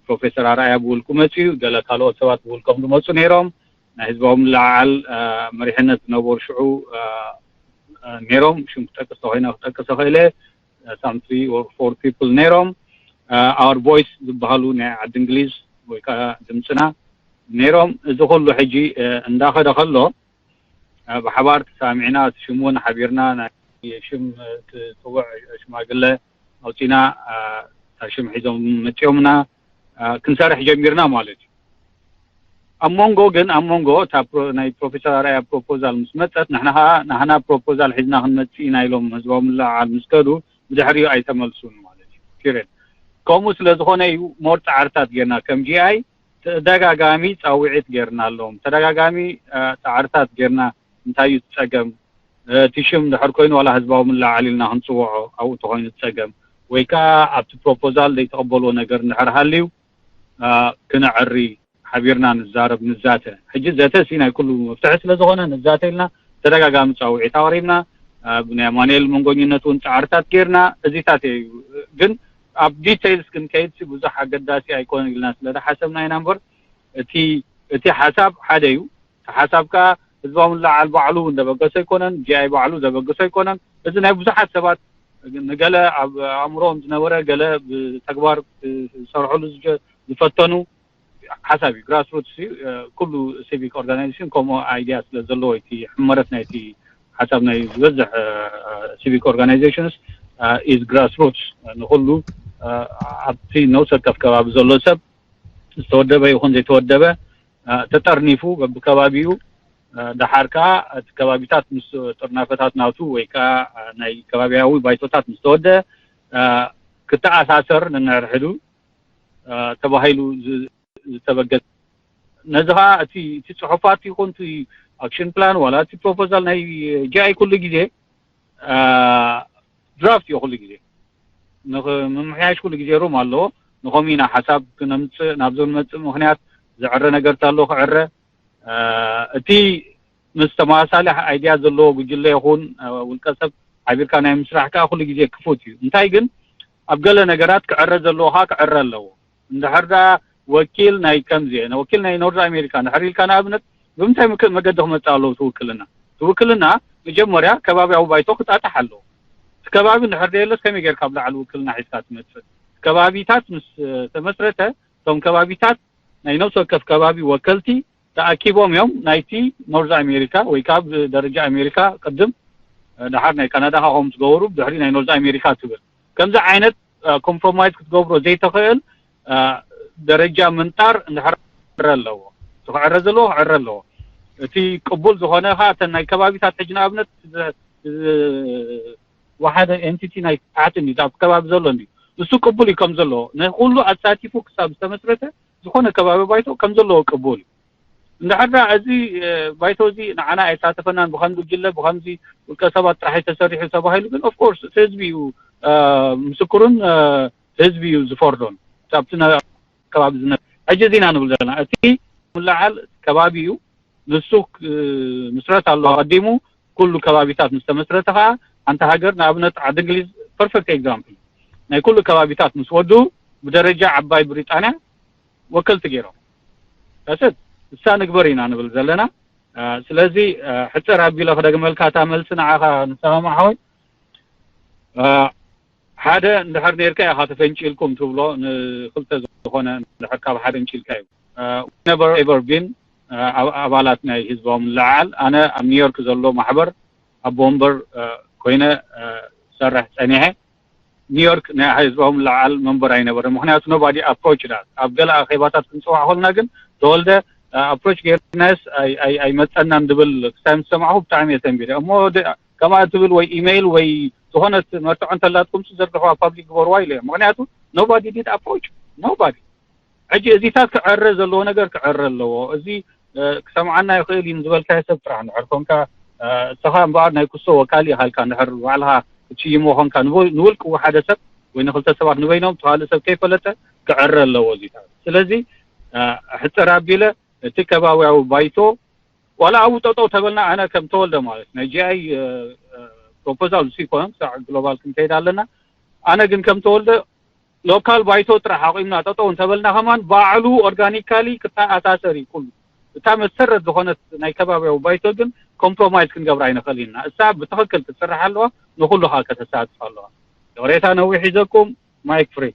ፕሮፌሰር ኣርኣያ ብውልቁ መፅኡ ገለ ካልኦት ሰባት ብውልቆም ዝመፁ ነይሮም ናይ ህዝባዊ ምልዕዓል መሪሕነት ዝነበሩ ሽዑ ነይሮም ሽም ክጠቅስ ተኮይነ ክጠቅስ ክእለ some three or four people ነይሮም our voice ዝበሃሉ ናይ ዓዲ እንግሊዝ ወይ ከዓ ድምፅና ነይሮም እዚ ኩሉ ሕጂ እንዳኸደ ከሎ ብሓባር ተሳሚዕና እቲ ሽም እውን ሓቢርና ናይ ሽም ትፅውዕ ሽማግለ ኣውፂና እታ ሽም ሒዞም መፂኦምና ክንሰርሕ ጀሚርና ማለት እዩ ኣብ መንጎ ግን ኣብ መንጎ እታ ናይ ፕሮፌሰር ኣርኣያ ፕሮፖዛል ምስ መፀት ንሕና ከዓ ናህና ፕሮፖዛል ሒዝና ክንመፅእ ኢና ኢሎም ህዝባዊ ምልዕዓል ምስ ከዱ ብድሕሪኡ ኣይተመልሱን ማለት እዩ period ከምኡ ስለ ዝኾነ እዩ more ፃዕርታት ጌርና ከም ጂኣይ ተደጋጋሚ ፃውዒት ጌርናሎም ተደጋጋሚ ፃዕርታት ጌርና እንታይ እዩ ፀገም እቲ ሽም ድሕር ኮይኑ ዋላ ህዝባዊ ምልዕዓል ኢልና ክንፅውዖ ኣብኡ ተኮይኑ ፀገም ወይ ከዓ ኣብቲ ፕሮፖዛል ዘይተቀበልዎ ነገር እንድሕር ሃልዩ ክነዕሪ ሓቢርና ንዛረብ ንዛተ ሕጂ ዘተ ሲ ናይ ኩሉ መፍትሒ ስለ ዝኾነ ንዛተ ኢልና ተደጋጋሚ ፃውዒት ኣቅሪብና ብናይ ኣማኑኤል መንጎኝነት እውን ፃዕርታት ጌርና እዚታት እዩ ግን ኣብ details ክንከይድ ብዙሕ ኣገዳሲ ኣይኮነን ኢልና ስለ ዝሓሰብና ኢና እምበር፣ እቲ እቲ ሓሳብ ሓደ እዩ። እቲ ሓሳብ ከዓ ህዝባዊ ምልዕዓል ባዕሉ እንደበገሶ ኣይኮነን፣ GI ባዕሉ ዘበገሶ ኣይኮነን። እዚ ናይ ብዙሓት ሰባት፣ ንገለ ኣብ ኣእምሮኦም ዝነበረ፣ ገለ ብተግባር ዝሰርሕሉ ዝፈተኑ ሓሳብ እዩ። Grassroots እዩ። ኩሉ civic organization ከምኡ idea ስለ ዘለዎ፣ እቲ ሕመረት ናይቲ ሓሳብ ናይ ዝበዝሕ civic organizations is grassroots። ንኩሉ ኣብቲ ነውሰ ከፍ ከባቢ ዘሎ ሰብ ዝተወደበ ይኹን ዘይተወደበ ተጠርኒፉ በብከባቢኡ፣ ደሓር ከዓ እቲ ከባቢታት ምስ ጥርናፈታት ናቱ ወይ ከዓ ናይ ከባቢያዊ ባይቶታት ምስ ተወደ ክተኣሳሰር ንንሕድሕዱ ተባሂሉ ዝተበገሰ። ነዚ ከዓ እቲ ጽሑፋት ይኹን እቲ action plan ዋላ እቲ proposal ናይ GI ኩሉ ግዜ draft እዩ። ኩሉ ግዜ ንምምሕያሽ ኩሉ ግዜ room ኣለዎ። ንኸምኡ ኢና ሓሳብ ክነምፅእ፣ ናብዚ ንመፅእ ምኽንያት ዝዕረ ነገር ታሎ ክዕረ፣ እቲ ምስ ተመሳሳሊ idea ዘለዎ ጉጅለ ይኹን ውልቀ ሰብ ሓቢርካ ናይ ምስራሕ ከዓ ኩሉ ግዜ ክፉት እዩ። እንታይ ግን ኣብ ገለ ነገራት ክዕረ ዘለዎ ከዓ ክዕረ ኣለዎ። እንድሕር ደኣ ወኪል ናይ ከምዚ ወኪል ናይ ኖርዝ ኣሜሪካ እንድሕር ኢልካ ንኣብነት ብምንታይ መገዲ ክመፅእ ኣለዎ? ትውክልና ትውክልና መጀመርያ ከባቢያዊ ባይቶ ክጣጣሕ ኣለዎ። እቲ ከባቢ እንድሕር ደየለስ ከመይ ጌርካ ኣብ ላዕሊ ውክልና ሒዝካ ትመፅእ? ከባቢታት ምስ ተመስረተ እቶም ከባቢታት ናይ ነብሲ ወከፍ ከባቢ ወከልቲ ተኣኪቦም እዮም ናይቲ ኖርዝ ኣሜሪካ ወይ ካብ ደረጃ ኣሜሪካ ቅድም ደሓር ናይ ካናዳ ከዓ ከምኡ ዝገበሩ ድሕሪ ናይ ኖርዝ ኣሜሪካ ትብል። ከምዚ ዓይነት compromise ክትገብሮ ዘይተኽእል ደረጃ ምንጣር እንድሕር ኣለዎ። እቲ ክዕረ ዘለዎ ክዕረ ኣለዎ። እቲ ቅቡል ዝኾነ ከዓ እተን ናይ ከባቢታት ሕጂ ንኣብነት ወሓደ entity ናይ ታሕቲ እንዲ ኣብ ከባቢ ዘሎ እንዲ እሱ ቅቡል እዩ ከም ዘለዎ ንኩሉ ኣሳቲፉ ክሳብ ዝተመስረተ ዝኾነ ከባቢ ባይቶ ከም ዘለዎ ቅቡል እዩ። እንድሕር እዚ ባይቶ እዚ ንዓና ኣይሳተፈናን ብከምዚ ጉጅለ ብከምዚ ውልቀ ሰባት ጥራሕ ተሰሪሑ ተባሂሉ ግን of course እቲ ህዝቢ እዩ ምስክሩን ህዝቢ እዩ ዝፈርዶን። ኣብቲ ከባቢ ዝነ ሕጂ እዚና ንብል ዘለና እቲ ምልዓል ከባቢ እዩ። ንሱ ምስረት ኣሎ ኣቐዲሙ ኩሉ ከባቢታት ምስ ተመስረተ ከዓ ሓንቲ ሃገር ንኣብነት ዓዲ እንግሊዝ perfect example ናይ ኩሉ ከባቢታት ምስ ወዱ ብደረጃ ዓባይ ብሪጣንያ ወከልቲ ገይሮም። ዳሰት እሳ ንግበር ኢና ንብል ዘለና። ስለዚ ሕፅር ኣቢለ ክደግመልካ እታ መልሲ ንዓኻ ንሰማማ ሓወይ ሓደ እንድሕር ነርካ ኢኻ ተፈንጭልኩም ትብሎ ንክልተ ዝኾነ እንድሕር ካብ ሓደ እንጭልካ እዩ። Never ever been ኣባላት ናይ ህዝባዊ ምልዓል ኣነ ኣብ ኒውዮርክ ዘሎ ማሕበር ኣቦ ወንበር ኮይነ ሰርሕ ፀኒሐ። ኒውዮርክ ናይ ህዝባዊ ምልዓል መንበር ኣይነበረ ምክንያቱ nobody approach ዳ ኣብ ገለ ኣኼባታት ክንፅዋዕ ከልና ግን ተወልደ approach ጌርናስ ኣይመፀናን ዝብል ክሳብ ዝሰማዕኹ ብጣዕሚ እየ ተንቢረ እሞ ከምኣ ትብል ወይ ኢሜይል ወይ ዝኾነት መርትዖ እንተላትኩም ዝርግሕዋ public ግበርዋ ኢለ ምክንያቱ nobody did approach nobody። ሕጂ እዚታት ክዕረ ዘለዎ ነገር ክዕረ ኣለዎ። እዚ ክሰምዓና ይኽእል እዩ ዝበልካዮ ሰብ ጥራሕ እንድሕር ኮንካ እስኻ እምበኣር ናይ ኩሶ ወካሊ ኢኻ ኢልካ እንድሕር ባዕልኻ ክትሽይሞ ኮንካ ንውልቅዊ ሓደ ሰብ ወይ ንክልተ ሰባት ንበይኖም ተኻልእ ሰብ ከይፈለጠ ክዕረ ኣለዎ እዚታት። ስለዚ ሕፅር ኣቢለ እቲ ከባቢያዊ ባይቶ ዋላ ኣብኡ ጠጠው ተበልና ኣነ ከም ተወልደ ማለት ናይ GI proposal ንሱ ይኮነ ክሳዕ ግሎባል ክንከይድ ኣለና። ኣነ ግን ከም ተወልደ ሎካል ባይቶ ጥራሕ ኣቑምና ጠጠው እንተበልና ከማን ባዕሉ organically ክተኣሳሰር እዩ ኩሉ። እታ መሰረት ዝኾነት ናይ ከባቢያዊ ባይቶ ግን compromise ክንገብራ ኣይንኽእል ኢና። እሳ ብትኽክል ክትስራሕ ኣለዋ፣ ንኹሉ ከዓ ከተሳትፍ ኣለዋ። ይቕሬታ ነዊሕ ሒዘኩም፣ mic free።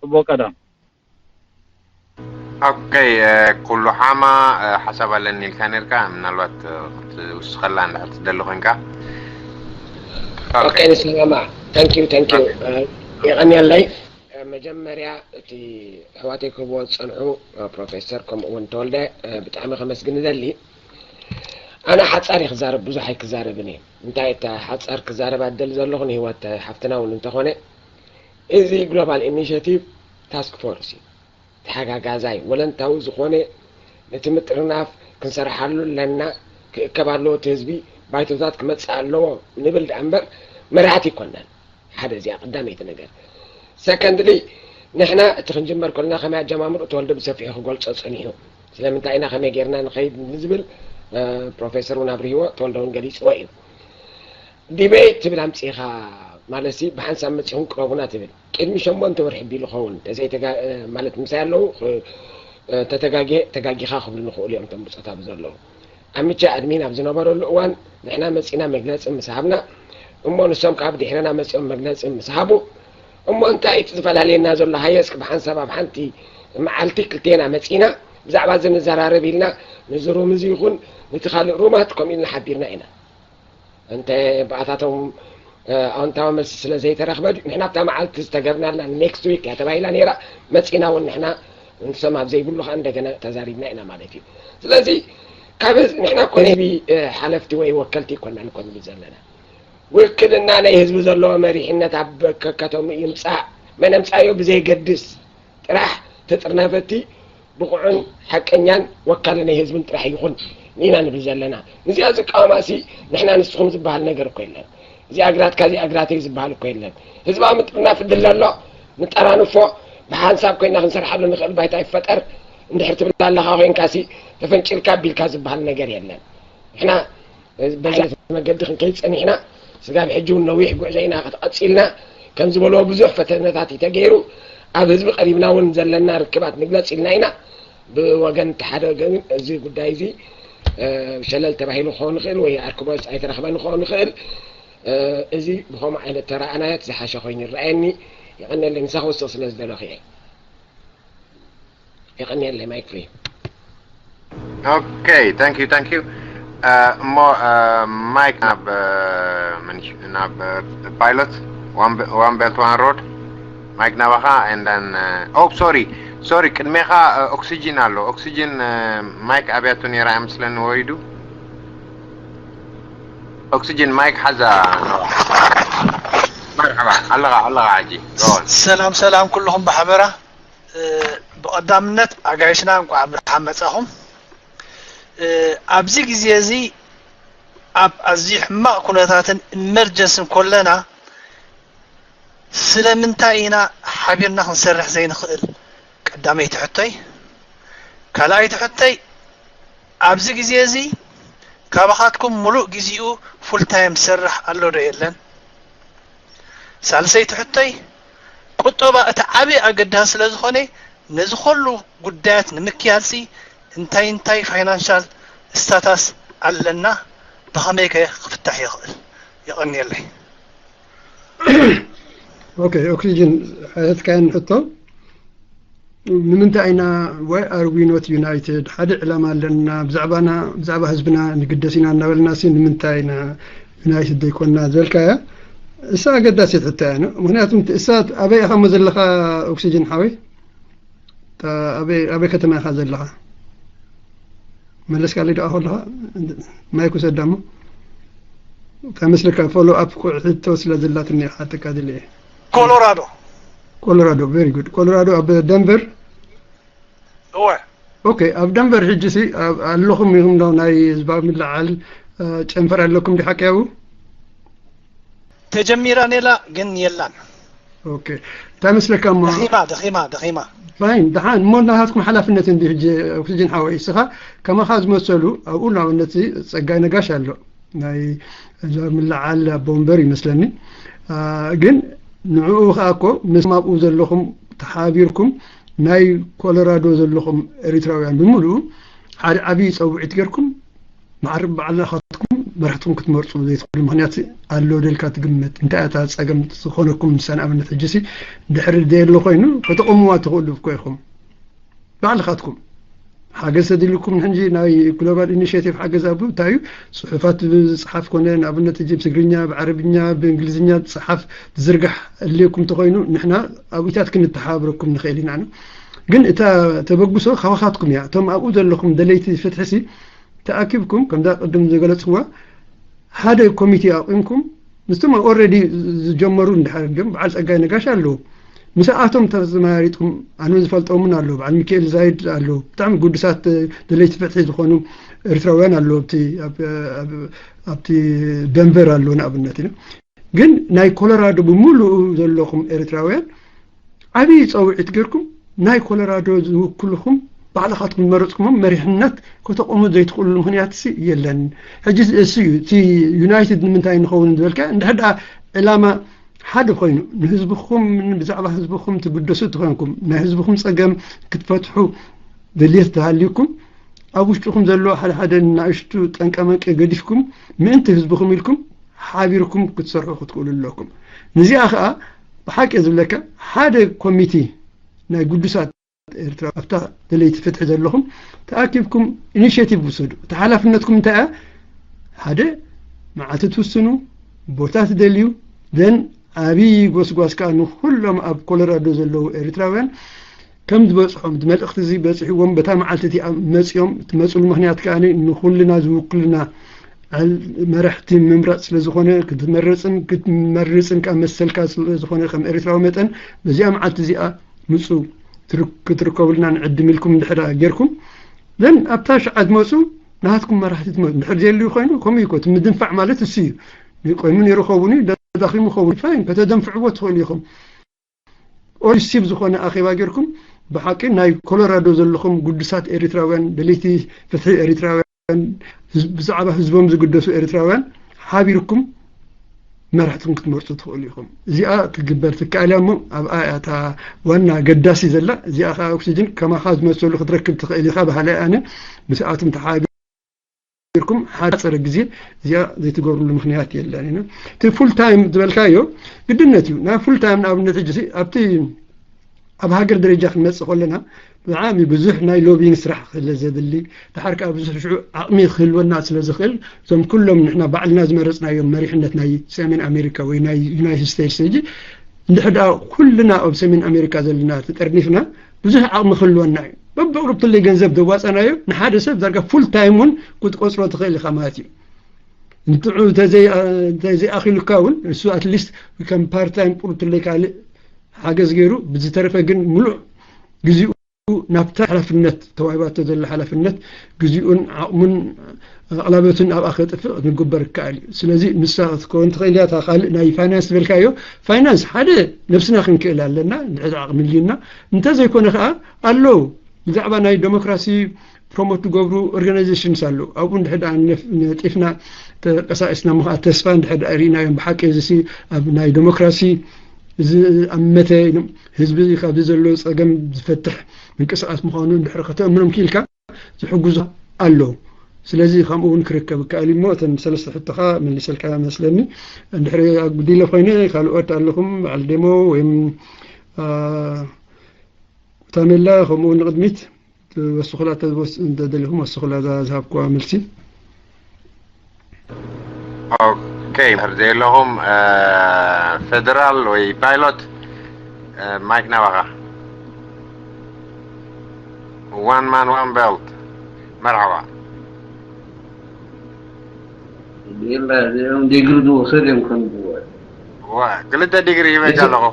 ፅቡቕ ቀዳም። ኦኬ ኩሉ ሓማ ሓሳብ ኣለኒ ኢልካ ነርካ ምናልባት ክትውስኸላ እንድሕር ትደሊ ኮንካ። ኦኬ ንሰማማዕ። Thank you thank you። የቐንየለይ። መጀመርያ እቲ ኣሕዋተይ ክህብዎ ዝፀንሑ ፕሮፌሰር ከምኡ እውን ተወልደ ብጣዕሚ ከመስግን እደሊ። ኣነ ሓፃር እየ ክዛረብ ብዙሕ ኣይክዛረብን እየ። እንታይ እታ ሓፃር ክዛረባ እደሊ ዘለኹ ንህይወት ሓፍትና እውን እንተኾነ እዚ global initiative task force እዩ። ተሓጋጋዛይ ወለንታዊ ዝኾነ ነቲ ምጥርናፍ ክንሰርሓሉ ኣለና። ክእከብ ኣለዎ እቲ ህዝቢ፣ ባይቶታት ክመፅእ ኣለዎ ንብል ደኣ እምበር መራሕቲ ኣይኮናን። ሓደ እዚኣ ቀዳመይቲ ነገር። Secondly ንሕና እቲ ክንጅመር ከለና ከመይ ኣጀማምርኡ ተወልደ ብሰፊሑ ክገልፆ ፀኒሑ። ስለምንታይ ኢና ከመይ ጌርና ንኸይድ ንዝብል ፕሮፌሰር እውን ኣብርህዎ ተወልደ እውን ገሊፅዎ እዩ። Debate ትብል ኣምፂእኻ ማለት ሲ ብሓንሳብ መጺኹም ቅረቡና ትብል። ቅድሚ ሸሞንተ ወርሒ ቢሉ ኸውን ተዘይተጋ-፣ እ፣ ማለት ምሳይ ኣለዉ፣ እ፣ እ፣ ተተጋግየ፣ ተጋጊኻ ክብሉ ንኽእሉ እዮም እቶም ብጾታ ብዘለዉ። ኣምቻ ኣድሚን ኣብ ዝነበረሉ እዋን ንሕና መጺና መግለጺ ምስ ሃብና፣ እሞ ንሶም ካብ ድሕረና መጺኦም መግለጺ ምስ ሃቡ፣ እሞ እንታይ እቲ ዝፈላለየና ዘሎ? ሃየ እስኪ ብሓንሳብ ኣብ ሓንቲ መዓልቲ ክልቴና መጺና ብዛዕባ እዚ ንዘራረብ ኢልና፣ ነዚ ሩም እዚ ይኹን ነቲ ካልእ ሩማት ከምኡ ኢልና ሓቢርና ኢና። እንተ ብኣታቶም፣ እ፣ ኣወንታዊ መልሲ ስለ ዘይተረኽበ ድዩ? ንሕና ኣብታ መዓልቲ ዝተገብናላ ኔክስት ዊክ እያ ተባሂላ ነይራ። መጺና እውን ንሕና ንሶም ኣብ ዘይብሉ ከኣ እንደገና ተዛሪብና ኢና ማለት እዩ። ስለዚ ካብ ህዝ-፣ ንሕና እኮ ናይ ህዝቢ፣ እ፣ ሓለፍቲ ወይ ወከልቲ ኣይኮናን እኮ ንብል ዘለና። ውክልና ናይ ህዝቢ ዘለዎ መሪሕነት ኣብ ከከተሙ ይምጻእ፣ መን ኣምጻዮ ብዘይገድስ፣ ጥራሕ ተጥርነፈቲ ብቑዕን ሓቀኛን ወካሊ ናይ ህዝብን ጥራሕ ይኹን ኢና ንብል ዘለና። ንዚኣ ዝቃወማ ሲ ንሕና ንስኹም ዝበሃል ነገር እኮ የለን። እዚኣ እግራትካ እዚኣ እግራተይ ዝበሃል እኮ የለን። ህዝባዊ ምጥርናፍ ድለ ኣሎ፣ ንጠራንፎ፣ ብሓንሳብ ኮይና ክንሰርሓሉ ንኽእል ባይታ ይፈጠር እንድሕር ትብል ኣለኻ ኮይንካ ሲ ተፈንጭልካ ኣቢልካ ዝበሃል ነገር የለን። ንሕና በዛ መገዲ ክንከይድ ጸኒሕና፣ ስጋብ ሕጂ እውን ነዊሕ ጉዕዞ ኢና ቀጺልና። ከም ዝበልዎ ብዙሕ ፈተነታት እዩ ተገይሩ። ኣብ ህዝቢ ቀሪብና እውን ዘለና ርክባት ንግለጽ ኢልና ኢና። ብወገን እቲ ሓደ ግን እዚ ጉዳይ እዚ፣ እ፣ ሸለል ተባሂሉ ክኸውን ይኽእል ወይ ኣርክቦ ኣይተረኽበን ክኸውን ይኽእል። እ፣ እዚ ብኸምኡ ዓይነት ተረኣናዮ እቲ ዝሓሸ ኮይኑ ይረኣየኒ። የቐንየለይ፣ ምሳኺ ክውስኽ ስለ ዝደለኹ እየ። የቐንየለይ፣ ማይክ ፍሪ። Okay, thank you, thank you. Uh, እሞ፣ uh, ማይክ ናብ፣ uh፣ መን ሽ-፣ ናብ፣ uh፣ ፓይሎት፣ one be-፣ one belt one road። ማይክ ናባኻ። And then, uh፣ oh, sorry, sorry፣ ቅድሜኻ፣ uh፣ ኦክሲጂን ኣሎ። ኦክሲጂን፣ uh፣ ማይክ ኣብያቱ ነይራ እያ መስለኒ፣ ወሪዱ። ኦክሲጂን ማይክ ሓዛ። መርሓባ፣ ኣለኻ፣ ኣለኻ ሕጂ። Go on። ሰላም ሰላም ኩልኹም ብሓበራ። እ፣ ብቐዳምነት ኣጋይሽና እንቋዕ ብደሓን መጻኹም። እ፣ ኣብዚ ግዜ እዚ ኣብ ኣዝዩ ሕማቕ ኩነታትን ኢመርጀንስን ኮለና ስለምንታይ ኢና ሓቢርና ክንሰርሕ ዘይንኽእል? ቀዳመይቲ ሕቶይ። ካልኣይቲ ሕቶይ፣ ኣብዚ ግዜ እዚ ካባኻትኩም ሙሉእ ግዜኡ ፉል ታይም ዝሰርሕ ኣሎ ዶ የለን? ሳልሰይቲ ሕቶይ፣ ቁጠባ እቲ ዓቢ ኣገዳሲ ስለ ዝኾነ ነዚ ኹሉ ጉዳያት ንምክያድሲ እንታይ እንታይ ፋይናንሻል ስታታስ ኣለና? ብኸመይ ከ ክፍታሕ ይኽእል? የቐንየለይ። ኦኬ፣ ኦክሲጅን፣ ኣየትካየን ሕቶ። ንምንታይ ኢና፣ why are we not united? ሓደ ዕላማ ኣለና፣ ብዛዕባና፣ ብዛዕባ ህዝብና ንግደስ ኢና እናበልና ሲ ንምንታይ ኢና ዩናይትድ ዘይኮንና ዝበልካያ፣ እሳ ኣገዳሲት ሕቶ እያ። ምክንያቱ እሳ ኣበይ ኢኻ እሞ ዘለኻ ኦክሲጅን ሓወይ? እታ ኣበይ፣ ኣበይ ከተማ ኢኻ ዘለኻ? መለስካለይ ደኣ ከለኻ ማይክ ውሰዳ እሞ። እንታይ መስለካ፣ ፎሎ ኣፕ ሕቶ ስለ ዘላትኒ እየ ክሓተካ ደልየ። ኮሎራዶ። ኮሎራዶ፣ very good። ኮሎራዶ ኣብ ደንቨር። እወ። ኦኬ፣ ኣብ ደንቨር ሕጂ ሲ ኣብ-፣ ኣለኹም ኢኹም ዶ ናይ ህዝባዊ ምልዓል፣ እ፣ ጨንፈር ኣለኩም ዲ ሓቂ ኣብኡ? ተጀሚራ ኔላ ግን የላን። ኦኬ፣ እንታይ መስለካ እሞ? ደኺማ፣ ደኺማ፣ ደኺማ። ፋይን፣ ደሓን እሞ ናታትኩም ሓላፍነት እንዲ ሕጂ ኦክሲጅን ሓወይ፣ እስኻ ከማኻ ዝመሰሉ ኣብኡ ንኣብነት ጸጋይ ነጋሽ ኣሎ፣ ናይ ህዝባዊ ምልዓል ኣቦ ወንበር ይመስለኒ። አ፣ ግን ንዕኡ ኸኣ እኮ ምስቶም ኣብኡ ዘለኹም ተሓቢርኩም ናይ ኮሎራዶ ዘለኹም ኤሪትራውያን ብምሉኡ ሓደ ዓብዪ ጸውዒት ጌርኩም ማዕረ ባዕልኻትኩም መራሕትኩም ክትመርጹ ዘይትኽእሉ ምኽንያት ኣሎ ደልካ ትግምት? እንታይ እታ ጸገም ዝኾነኩም? ንሳ ንኣብነት ሕጂ ሲ ድሕሪ ደየሎ ኮይኑ ከተቆምዋ ትኽእሉ እኮ ኢኹም ባዕልኻትኩም። ሓገዝ ተድልኩም ሕጂ ናይ ግሎባል ኢኒሽቲቭ ሓገዝ ኣብ እንታይ እዩ? ጽሑፋት ዝጽሓፍ ኮነ ንኣብነት ሕጂ ብትግርኛ፣ ብዓረብኛ፣ ብእንግሊዝኛ ዝጽሓፍ ዝዝርጋሕ ኣድልየኩም እንተኾይኑ ንሕና ኣብኡታት ክንተሓባብረኩም ንኽእል ኢና። ግን እታ ተበግሶ ካባኻትኩም እያ። እቶም ኣብኡ ዘለኹም ደለይቲ ፍትሒ ሲ ተኣኪብኩም ከምዛ ቅድም ዝገለጽዋ ሓደ ኮሚቴ ኣቑምኩም ምስቶም ኦልሬዲ ዝጀመሩ እንድሕር ድም በዓል ጸጋይ ነጋሽ ኣለዉ። ምስኣቶም ተዘማሪጥኩም ኣነ ዝፈልጦምን ኣለዉ። በዓል ሚካኤል ዛይድ ኣለዉ። ብጣዕሚ ግዱሳት ደለይቲ ፍትሒ ዝኾኑ ኤርትራውያን ኣለዉ ኣብቲ፣ ኣብ-፣ ኣብ-፣ ኣብቲ ደንቨር ኣለዉ ንኣብነት ኢና። ግን ናይ ኮሎራዶ ብምሉኡ ዘለኹም ኤርትራውያን ዓብዪ ጸውዒት ጌርኩም ናይ ኮሎራዶ ዝውክልኹም ባዕልኻትኩም ዝመረጽኩሞም መሪሕነት ከተቑሙ ዘይትኽእሉ ምኽንያትሲ የለን። ሕጂ እሱ እዩ እቲ ዩናይትድ ንምንታይ ንኸውን ዝበልካ፣ እንድሕር ደኣ ዕላማ ሓደ ኮይኑ ንህዝብኹም ብዛዕባ ህዝብኹም ትግደሱ ተኾንኩም ናይ ህዝብኹም ጸገም ክትፈትሑ ድልየት ተሃልዩኩም ኣብ ውሽጥኹም ዘሎ ሓደ ሓደ ንኣሽቱ ጠንቀመንቀ ገዲፍኩም ምእንቲ ህዝብኹም ኢልኩም ሓቢርኩም ክትሰርሑ ክትክእሉ ኣለኩም። ንዚኣ ኸኣ ብሓቂ ዝብለካ ሓደ ኮሚቴ ናይ ግዱሳት ኤርትራ ኣብታ ደለይቲ ፍትሒ ዘለኹም ተኣኪብኩም ኢኒሽቲቭ ውሰዱ። እቲ ሓላፍነትኩም እንታይ እያ? ሓደ መዓልቲ ትውስኑ፣ ቦታ ትደልዩ፣ ዘን ኣብይ ጎስጓስ ከዓ ንኩሎም ኣብ ኮሎራዶ ዘለዉ ኤርትራውያን ከም ዝበፅሖም እቲ መልእኽቲ እዚ በፂሕዎም በታ መዓልቲ እቲኣ መፂኦም ትመፅሉ ምክንያት ከዓ ንኩልና ዝውክልና መራሕቲ ምምራፅ ስለዝኾነ ክትመርፅን ክትመርፅን ከዓ መሰልካ ስለዝኾነ ከም ኤርትራዊ መጠን በዚኣ መዓልቲ እዚኣ ምፁ ክትርከቡልና ንዕድም ኢልኩም እንድሕር ጌርኩም ዘን ኣብታ ሸዓ ትመፁ ናትኩም መራሕቲ ትመፁ እንድሕር ዘየልዩ ኮይኑ ከምኡ ይኮ ምድንፋዕ ማለት እሱ እዩ። ቆይሙ ነይሩ ኸውን እዩ ደዳኺሙ ኸውን ፋይን ከተደንፍዕዎ ትኽእሉ ኢኹም። ኦሪሲብ ዝኾነ ኣኼባ ጌርኩም ብሓቂ ናይ ኮሎራዶ ዘለኹም ግዱሳት ኤሪትራውያን ደለይቲ ፍትሒ ኤሪትራውያን ብዛዕባ ህዝቦም ዝግደሱ ኤሪትራውያን ሓቢርኩም መራሕትኩም ክትመርፁ ትኽእሉ ኢኹም። እዚኣ ክግበር ትከኣል እያ እሞ ኣብኣ እያ እታ ዋና ገዳሲ ዘላ። እዚኣ ከዓ ኦክሲጅን ከማኻ ዝመሰሉ ክትረክብ ትኽእል ኢኻ በሃላይ ኣነ። ምስኣቶም ተሓቢርኩም ሓፀረ ግዜ እዚኣ ዘይትገብርሉ ምክንያት የለን ኢና። እቲ ፉል ታይም ዝበልካዮ ግድነት እዩ። ናይ ፉል ታይም ንኣብነት ሕጂ ኣብቲ ኣብ ሃገር ደረጃ ክንመፅእ ከለና ብጣዕሚ ብዙሕ ናይ ሎቢንግ ስራሕ ስለ ዘድሊ ድሓር ከዓ ብዙሕ ሽዑ ዓቕሚ ክህልወና ስለ ዝኽእል እዞም ኩሎም ንሕና ባዕልና ዝመረፅናዮም መሪሕነት ናይ ሰሜን ኣሜሪካ ወይ ናይ ዩናይትድ ስቴትስ ሕጂ እንድሕር ደኣ ኩልና ኣብ ሰሜን ኣሜሪካ ዘለና ተጠርኒፍና ብዙሕ ዓቕሚ ክህልወና እዩ። በብቕርብትለይ ገንዘብ ዘዋፀናዮ ንሓደ ሰብ ዳርጋ ፉል ታይም እውን ክትቆፅሮ ትኽእል ኢኻ ማለት እዩ። እንትዑ እንተዘይኣኺሉካ እውን እሱ ኣትሊስት ከም ፓርታይም ቁርትለይ ካልእ ሓገዝ ገይሩ ብዝተረፈ ግን ሙሉእ ግዜኡ ናብታ ሓላፍነት ተዋሂባቶ ዘላ ሓላፍነት ግዜኡን ዓቕሙን ኣቕላበቱን ኣብኣ ከጥፍእ ንግበር ይከኣል እዩ። ስለዚ ንሳ ክትከውን ትኽእል እያ። እታ ካልእ ናይ ፋይናንስ ዝበልካዮ ፋይናንስ ሓደ ነብስና ክንክእል ኣለና ድሕሪ ዓቕሚ ልዩና እንተዘይኮነ ከዓ ኣለዉ ብዛዕባ ናይ ዴሞክራሲ ፕሮሞት ዝገብሩ ኦርጋናይዜሽንስ ኣለዉ። ኣብኡ እንድሕር ደኣ ነፍ- ነጢፍና ተቀሳቂስና ምኽኣት ተስፋ እንድሕር ደኣ ርኢናዮም ብሓቂ እዚ ሲ ኣብ ናይ ዴሞክራሲ ዝኣመተ ህዝቢ ካብዚ ዘሎ ፀገም ዝፈትሕ ምንቅስቃስ ምዃኑ እንድሕር ከተእምኖም ክኢልካ ዝሕግዙ ኣለዉ። ስለዚ ከምኡ እውን ክርከብ ይከኣል እሞ እተን ሰለስተ ሕቶኻ መሊሰልካ መስለኒ። እንድሕር ኣጉዲለ ኮይነ ካልኦት ኣለኹም በዓል ዴሞ ወይም ታሜላ ከምኡ ንቕድሚት ወስኹላ እንተደሊኹም ወስኹላ እዛ ዝሃብኩዋ መልሲ። ኦኬ፣ ድሕር ዘለኹም ፌደራል ወይ ፓይሎት ማይክ ናባኻ። ዋን ማን ዋን ቤልት። መርሓባ። የላ እዚኦም ዲግሪ ዝወሰድ እዮም ከም ዝዋ ዋ፣ ክልተ ዲግሪ ይበጃ ኣለኹ።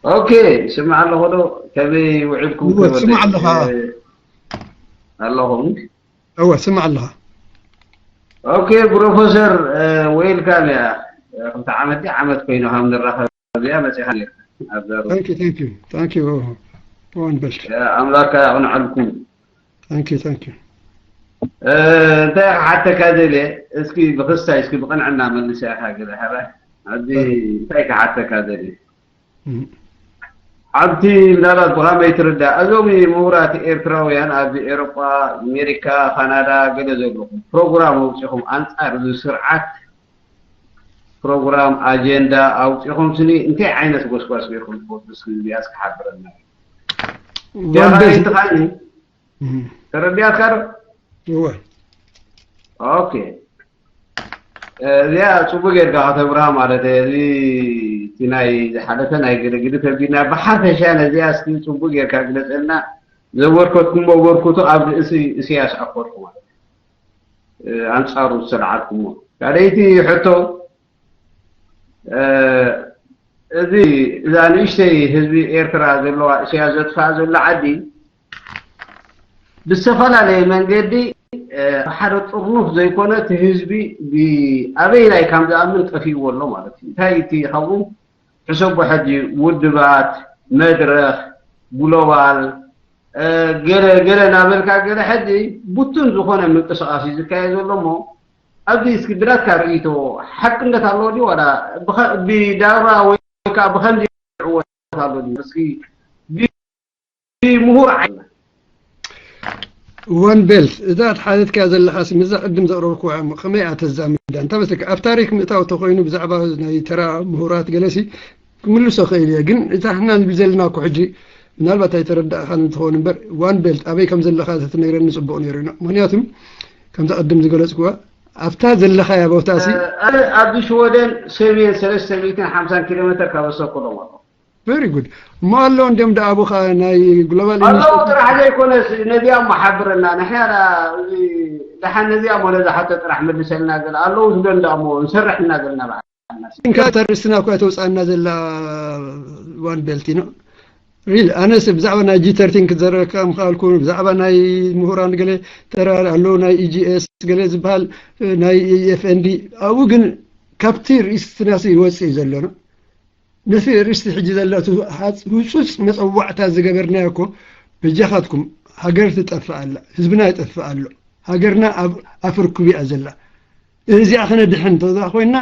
ኦኬ፣ ይስማዕ ኣለኹ ዶ? ከመይ ውዒልኩም? እወ፣ ትስማዕ ኣለኻ። ኣለኹም። እወ፣ ትስማዕ ኣለኻ። ኦኬ ፕሮፌሰር፣ ዌልካም እያ። ክልተ ዓመት ድያ ዓመት ኮይኑ ካብ ንራኸብ እዚኣ መፂኻ ነርካ። ኣብዛ ሩ- ታንኪ ታንኪ ታንኪ ኦሆ ኦን በልክ ኣምላካ ያቕንዐልኩም። ታንኪ ታንኪ እንታይ ክሓተካ ደልየ እስኪ ብክስታይ እስኪ ብቅንዕና መልሰ ኢኻ ገለ ሕራይ ኣብዚ እንታይ ክሓተካ ደልየ ሓንቲ ምናልባት ብኸመይ ትርዳእ እዞም ምሁራት ኤርትራውያን ኣብዚ ኤሮጳ ኣሜሪካ ካናዳ ገለ ዘለኹም ፕሮግራም ኣውፂኹም ኣንፃር እዚ ስርዓት ፕሮግራም ኣጀንዳ ኣውፂኹም ስኒ እንታይ ዓይነት ጎስጓስ ገይርኩም ትፈልጡ እስኪ እዚኣስ ክሓብረና ወንበር ትኻኒ ተረዲኣትካ ዶ እወ ኦኬ እዚኣ ፅቡቅ ጌርካ ከተብርሃ ማለት እየ እዚ እቲ ናይ ዝሓለፈ ናይ ገለግሊ ተቢና ብሓፈሻ ነዚኣ እስኪ ፅቡቅ ጌርካ ግለፀልና ዘበርከትኩሞ በርኩቱ ኣብ ርእሲ እስያስ ኣፈወርቂ ማለት እዩ ኣንፃሩ ዝተለዓልኩሞ ካልኣይቲ ሕቶ እዚ እዛ ንእሽተይ ህዝቢ ኤርትራ ዘለዋ እስያ ዘጥፍኣ ዘሎ ዓዲ ብዝተፈላለየ መንገዲ ሓደ ጥርኑፍ ዘይኮነ እቲ ህዝቢ ኣበይናይ ከም ዝኣምን ጠፊእዎ ኣሎ ማለት እዩ እንታይ እቲ ካብኡ ሕሰቦ ሕጂ ውድባት መድረኽ ግሎባል ገለ ገለ እናበልካ ገለ ሕጂ ቡቱን ዝኾነ ምንቅስቃስ እዩ ዝካየድ ዘሎ እሞ ኣብዚ እስኪ ብናትካ ርእይቶ ሓቅነት ኣለዎ ድዩ ዋላ ብኸ- ብዳራ ወይ ከዓ ብኸምዚ ይዕወት ኣሎ ድዩ? እስኪ ብ- ብምሁር ዓይኒ ዋን ቤልት እዛ ተሓተትካያ ዘለኻ ሲ ምስዛ ቅድም ዘቕረብኩዋ እሞ ከመይ እያ ተዛምዳ? እንታይ መስለካ ኣብ ታሪክ ምእታው ተኾይኑ ብዛዕባ ናይ ተራ ምሁራት ገለሲ ክምልሶ ኽእል እየ፣ ግን እታ ሕና ንብል ዘለና እኮ ሕጂ ምናልባት ኣይተረዳእኻን እንትኸውን እምበር ዋን ቤልት ኣበይ ከም ዘለኻ ተትነግረኒ ጽቡቕ ነይሩ ኢና። ምክንያቱም ከምዛ ቅድም ዝገለጽኩዋ ኣብታ ዘለኻያ ቦታ ሲ ኣነ ኣብዚ ሽወደን ሰሜን ሰለስተ ሚእትን ሓምሳን ኪሎ ሜትር ካብ ኣሰኮሎም ኣሎ very good እሞ ኣሎ እንዲም ደኣ ኣቦኻ ናይ ግሎባል ኣለዉ ጥራሕ ዘይኮነስ ነዚኣ እሞ ሓብረና ንሕና ደሓን ነዚኣ እሞ ነዛ ሓቶ ጥራሕ መልሰልና ገለ ኣለዉ ዝብለና እሞ ንሰርሕ እና ዘለና በዓልና ኢንካታ ርእስና እኳ ተውፃና ዘላ ዋን ቤልት ነው ሪል ኣነስ ብዛዕባ ናይ ጂ ተርቲን ክዘረካ ምክኣልኩ ብዛዕባ ናይ ምሁራን ገለ ተራ ኣሎ ናይ ኢጂኤስ ገለ ዝበሃል ናይ ኤፍኤንዲ ኣብኡ ግን ካብቲ ርእስትና ይወፅእ እዩ ዘሎ ነቲ ርእስቲ ሕጂ ዘሎ ህፁፅ መፀዋዕታ ዝገበርናዮ እኮ በጃኻትኩም ሃገር ትጠፍእ ኣላ ህዝብና ይጠፍእ ኣሎ ሃገርና ኣብ ኣፈር ኩቢኣ ዘላ እዚኣ ከነድሕን እንተዛ ኮይና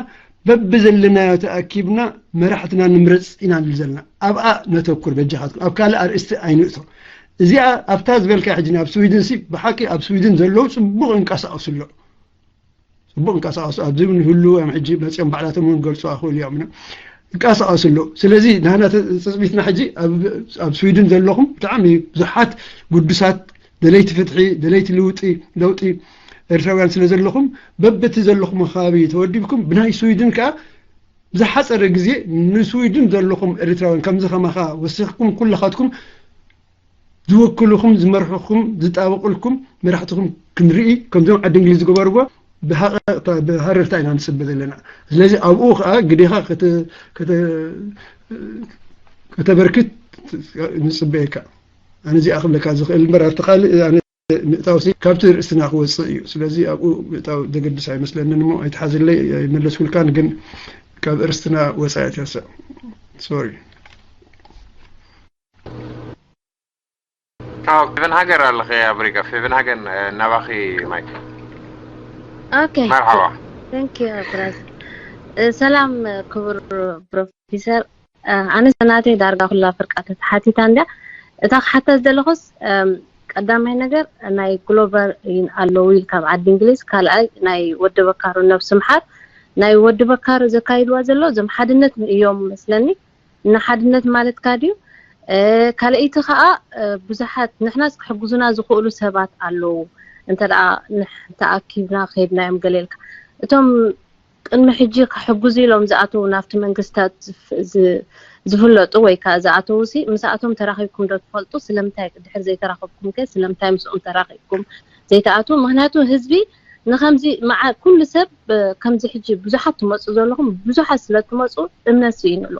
በብዘለናዮ ተኣኪብና መራሕትና ንምረፅ ኢና ንብል ዘለና ኣብኣ ነተኩር በጃኻትኩም ኣብ ካልእ ኣርእስቲ ኣይንእቶ እዚኣ ኣብታ ዝበልካ ሕጂ ኣብ ስዊድን ሲ ብሓቂ ኣብ ስዊድን ዘለዉ ፅቡቕ እንቀሳቀሱ ኣለዉ ፅቡቕ እንቀሳቀሱ ኣብዚ እውን ይህሉ እዮም ሕጂ መፅኦም ባዕላቶም እውን ገልፁ ኣኽእሉ እዮም እንቀሳቀሱ ኣለዉ ስለዚ ናህና ተፅቢትና ሕጂ ኣብ ስዊድን ዘለኹም ብጣዕሚ ብዙሓት ግዱሳት ደለይቲ ፍትሒ ደለይቲ ልውጢ ለውጢ ኤርትራውያን ስለ ዘለኹም በብቲ ዘለኹም ከባቢ ተወዲብኩም ብናይ ስዊድን ከዓ ብዝሓፀረ ግዜ ንስዊድን ዘለኹም ኤርትራውያን ከምዚ ከማኻ ወሲኽኩም ኩልኻትኩም ዝውክሉኹም ዝመርሑኹም ዝጣበቁልኩም መራሕትኹም ክንርኢ ከምዚኦም ዓዲ እንግሊዝ ዝገበርዎ ብሃረርታ ኢና ንፅበ ዘለና ስለዚ ኣብኡ ከዓ ግዴኻ ከተበርክት ንፅበየካ ኣነ እዚኣ ክብለካ ዝኽእል እምበር ኣብቲ ካልእ ምእታው ሲ ካብቲ ርእስና ክወፅእ እዩ ስለዚ ኣብኡ ምእታው ዘገድስ ኣይመስለንን እሞ ኣይትሓዝለይ ኣይመለስኩልካን ግን ካብ እርስትና ወፃኢ ትርሰ ሶሪ ካብ ፌቨንሃገን ኣለኺ ኣፍሪቃ ፌቨንሃገን ናባኺ ማይክ ኦኬ መርሓባ thank you ብራዝ ሰላም ክቡር ፕሮፌሰር ኣነስ ናተይ ዳርጋ ኩላ ፍርቃ ተተሓቲታ እንድያ እታ ክሓታ ዝደለኹስ ቀዳማይ ነገር ናይ ግሎባል ኣለዉ ኢል ካብ ዓዲ እንግሊዝ ካልኣይ ናይ ወዲ በካሩ ነብሲ ምሓር ናይ ወዲ በካሩ ዘካይድዋ ዘሎ እዞም ሓድነት እዮም መስለኒ ንሓድነት ማለትካ ድዩ ካልኣይቲ ከዓ ብዙሓት ንሕናስ ክሕግዙና ዝኽእሉ ሰባት ኣለዉ እንተ ተኣኪብና ከይድናዮም ገሌልካ እቶም ቅድሚ ሕጂ ክሕግዙ ኢሎም ዝኣተዉ ናብቲ መንግስታት ዝፍለጡ ወይ ከዓ ዝኣተዉ ሲ ምስኣቶም ተራኺብኩም ዶ ትፈልጡ ስለምንታይ ድሕር ዘይተራኸብኩም ከ ስለምንታይ ምስኦም ተራኺብኩም ዘይተኣትዉ ምክንያቱ ህዝቢ ንከምዚ መዓ ኩሉ ሰብ ከምዚ ሕጂ ብዙሓት ትመፁ ዘለኹም ብዙሓት ስለ ትመፁ እምነት ስኢኑ ኣሎ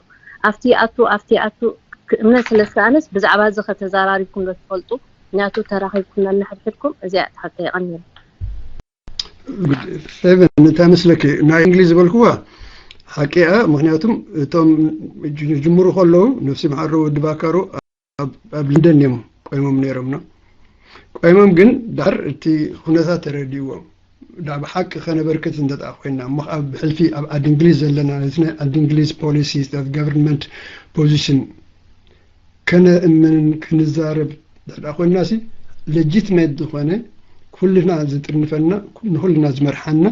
ኣብቲ ኣቱ ኣብቲ ኣቱ እምነት ስለ ዝሰኣነስ ብዛዕባ እዚ ከተዘራሪብኩም ዶ ትፈልጡ ምክንያቱ ተራኺብኩም ነንሕድሕድኩም እዚኣ ትሓቶ የቐንየሉ ፌቨን እንታይ መስለኪ ናይ እንግሊዝ ዝበልክዋ ሓቂኣ ምክንያቱም እቶም ጅምሩ ከለዉ ነፍሲ መሓሮ ወዲ ባካሮ ኣብ ለንደን እዮም ቆይሞም ነይሮም ነው ቆይሞም ግን ዳር እቲ ኩነታት ተረዲዎም ዳ ብሓቂ ከነበርክት እንተጣ ኮይና እሞ ኣብ ብሕልፊ ኣብ ዓዲ እንግሊዝ ዘለና ነቲ ናይ ዓዲ እንግሊዝ ፖሊሲ ገቨርንመንት ፖዚሽን ከነእምንን ክንዛረብ ድሕዳ ኮይና ሲ ለጂትሜት ዝኾነ ኩልና ዝጥርንፈና ንኩልና ዝመርሓና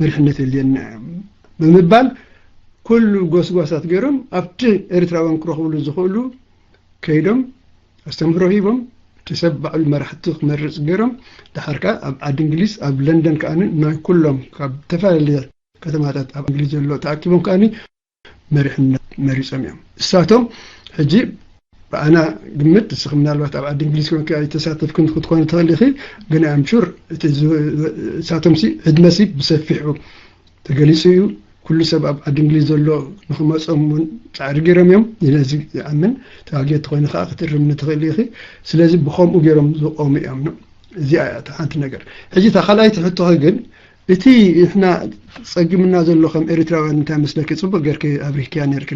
መሪሕነት የልየና እዮም ብምባል ኩሉ ጎስጓሳት ገይሮም ኣብቲ ኤርትራውያን ክረኽብሉ ዝኽእሉ ከይዶም ኣስተምህሮ ሂቦም እቲ ሰብ ባዕሉ መራሕቲ ክመርፅ ገይሮም ድሓር ከዓ ኣብ ዓዲ እንግሊዝ ኣብ ለንደን ከዓ ናይ ኩሎም ካብ ዝተፈላለየ ከተማታት ኣብ እንግሊዝ ዘሎ ተኣኪቦም ከዓ መሪሕነት መሪፆም እዮም እሳቶም ሕጂ ብኣና ግምት እስኺ ምናልባት ኣብ ዓዲ እንግሊዝ ኮንኪ ኣይተሳተፍክን ክትኮኒ ትኽእል ኢኺ ግን ኣም ሹር እቲ እሳቶም ሲ ዕድመ ሲ ብሰፊሑ ተገሊፁ እዩ ኩሉ ሰብ ኣብ ዓዲ እንግሊዝ ዘሎ ንክመፆም እውን ፃዕሪ ገይሮም እዮም ነዚ ይኣምን ተዋጊኦ ተኮይኑ ከዓ ክትእርምኒ ትኽእል ኢኺ ስለዚ ብከምኡ ገይሮም ዝቆሙ እዮም እዚኣ እያ ሓንቲ ነገር ሕጂ እታ ካልኣይቲ ሕቶኸ ግን እቲ ንሕና ጸጊምና ዘሎ ከም ኤርትራውያን እንታይ መስለኪ ጽቡቅ ገርኪ ኣብሪህክያ ነርኪ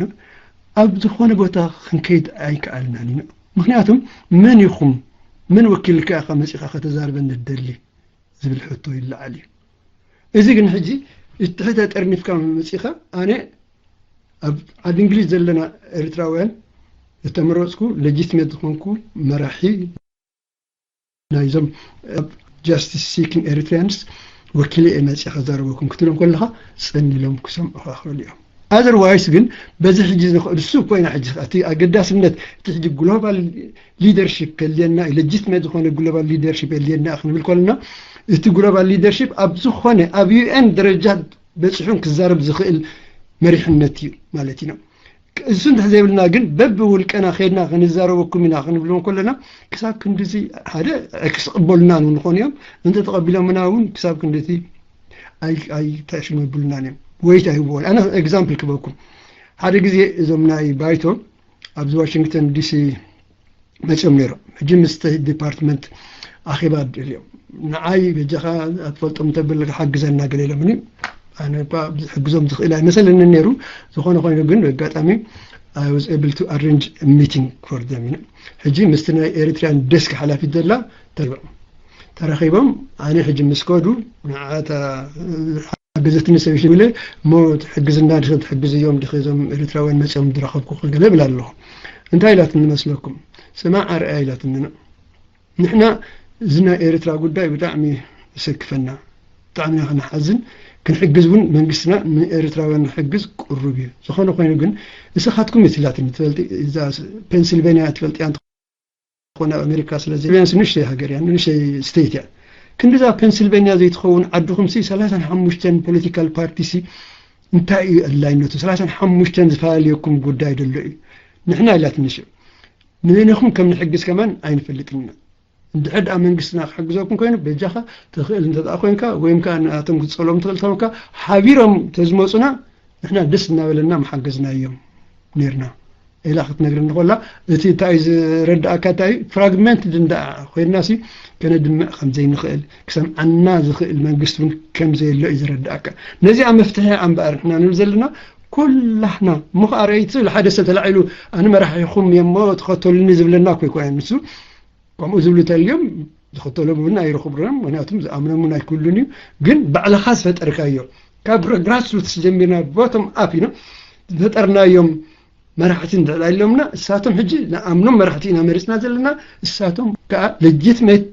ኣብ ዝኾነ ቦታ ክንከይድ ኣይከኣልናን ኢና ምክንያቱም መን ኢኹም መን ወኪልካ ኢኻ መጺኻ ከተዛርበኒ ትደሊ ዝብል ሕቶ ይለዓል እዩ እዚ ግን ሕጂ እቲ ሕተ ጠርኒፍካ መፂኻ ኣነ ኣብ ዓዲ እንግሊዝ ዘለና ኤርትራውያን እተመረፅኩ ሌጂትሜት ዝኾንኩ መራሒ ናይዞም ጃስቲስ ሲኪንግ ኤሪትሪያንስ ወኪለ እየ መፅእ ከዛረበኩም ክትብሎም ከለካ ፀኒሎም ክሰምዑካ ክኽእሉ እዮም። ኣዘርዋይስ ግን በዚ ሕጂ ንሱ ኮይና ሕጂ እቲ ኣገዳስነት እቲ ሕጂ ግሎባል ሊደርሽፕ ከልየና ሌጂትሜት ዝኾነ ግሎባል ሊደርሽፕ የልየና ክንብል ከለና እቲ ግሎባል ሊደርሽፕ ኣብ ዝኾነ ኣብ ዩኤን ደረጃ በፂሑን ክዛረብ ዝኽእል መሪሕነት እዩ ማለት ኢና። እሱ እንተ ዘይብልና ግን በብውልቀና ከድና ክንዛረበኩም ኢና ክንብሎም ከለና ክሳብ ክንድዚ ሓደ ኣይክስቕበሉናን ንኾን እዮም። እንተ ተቐቢሎምና እውን ክሳብ ክንድዚ ኣይተሽመብሉናን እዮም። ወይት ኣይህብዎን። ኣነ ኤግዛምፕል ክበኩም ሓደ ግዜ እዞም ናይ ባይቶ ኣብዚ ዋሽንግተን ዲሲ መፅኦም ነይሮም። ሕጂ ምስ ስቴት ዲፓርትመንት ኣኼባ ደልዮም ንዓይ በጃኻ ኣትፈልጦም እንተብል ሓግዘና ገለ ኢሎምኒ። ኣነ እኳ ሕግዞም ዝኽእል ኣይመሰለንን ነይሩ። ዝኾነ ኮይኑ ግን ኣጋጣሚ I was able to arrange meeting for them። ሕጂ ምስቲ ናይ ኤሪትሪያን ዴስክ ሓላፊት ዘላ ተሪቦም ተረኺቦም ኣነ ሕጂ ምስ ከዱ ንዓታ ሓገዘትኒ ሰበይቲ ብለ እሞ ትሕግዝና ድኸ ትሕግዝ እዮም ድኸ እዞም ኤርትራውያን መፅኦም ዝረኸብኩ ገለ ብል ኣለኹ። እንታይ ኢላትኒ መስለኩም? ስማዕ ኣርኣያ ኢላትኒ። ንሕና እዚ ናይ ኤርትራ ጉዳይ ብጣዕሚ ይሰክፈና፣ ብጣዕሚ ኢና ክንሓዝን ክንሕግዝ እውን መንግስትና ንኤርትራውያን ንሕግዝ ቅሩብ እዩ። ዝኾነ ኮይኑ ግን ንስኻትኩም እዩ ትላትኒ ትፈልጢ እዛ ፔንሲልቬንያ ትፈልጥያ ኮነ ኣብ ኣሜሪካ ስለ ፔንሲልቬንያ ንእሽተይ ሃገር እያ ንእሽተይ ስቴት እያ። ክንዲዛ ፔንሲልቬንያ ዘይትኸውን ዓድኹም ሲ ሰላሳን ሓሙሽተን ፖለቲካል ፓርቲ ሲ እንታይ እዩ ኣድላይነቱ? ሰላሳን ሓሙሽተን ዝፈላለየኩም ጉዳይ ደሎ እዩ። ንሕና ኢላትኒ ሽዑ ንበይንኹም ከም ንሕግዝ ከማን ኣይንፈልጥን ኢና። እንድሕር ደኣ መንግስትና ክሕግዘኩም ኮይኑ በጃኻ ትኽእል እንተ ደኣ ኮንካ ወይም ከዓ ንኣቶም ክትፀሎም ትኽእል ተኮንካ ሓቢሮም ተዝመፁና ንሕና ደስ እናበለና ምሓገዝናዮም ነርና ኢላ ክትነግረኒ ከላ እቲ እንታይ እዩ ዝረዳእካ እንታይ እዩ ፍራግመንትድ እንዳ ኮይንና ሲ ከነድምዕ ከም ዘይንኽእል ክሰምዓና ዝኽእል መንግስቲ እውን ከም ዘየሎ እዩ ዝረዳእካ። ነዚኣ መፍትሒ እምበኣር ንሕና ንብል ዘለና ኩላህና እሞ ከዓ ርኣይቲ ሓደ ሰብ ተላዒሉ ኣነ መራሒኹም እየ እሞ ተኸተሉኒ ዝብለና እኮ ኣይኮነን ንሱ ከምኡ ዝብሉ ተልዮም ዝኽተሎም እውን ኣይረኽብሮም ምክንያቱም ዝኣምኖም እውን ኣይክህሉን እዩ። ግን ባዕልኻ ዝፈጠርካዮ ካብ ግራስሩትስ ጀሚርና ቦቶም ኣፕ ኢና ዝፈጠርናዮም መራሕቲ እንድሕር ኢሎምና እሳቶም ሕጂ ንኣምኖም መራሕቲ ኢና መሪፅና ዘለና እሳቶም ከዓ ሌጂትሜት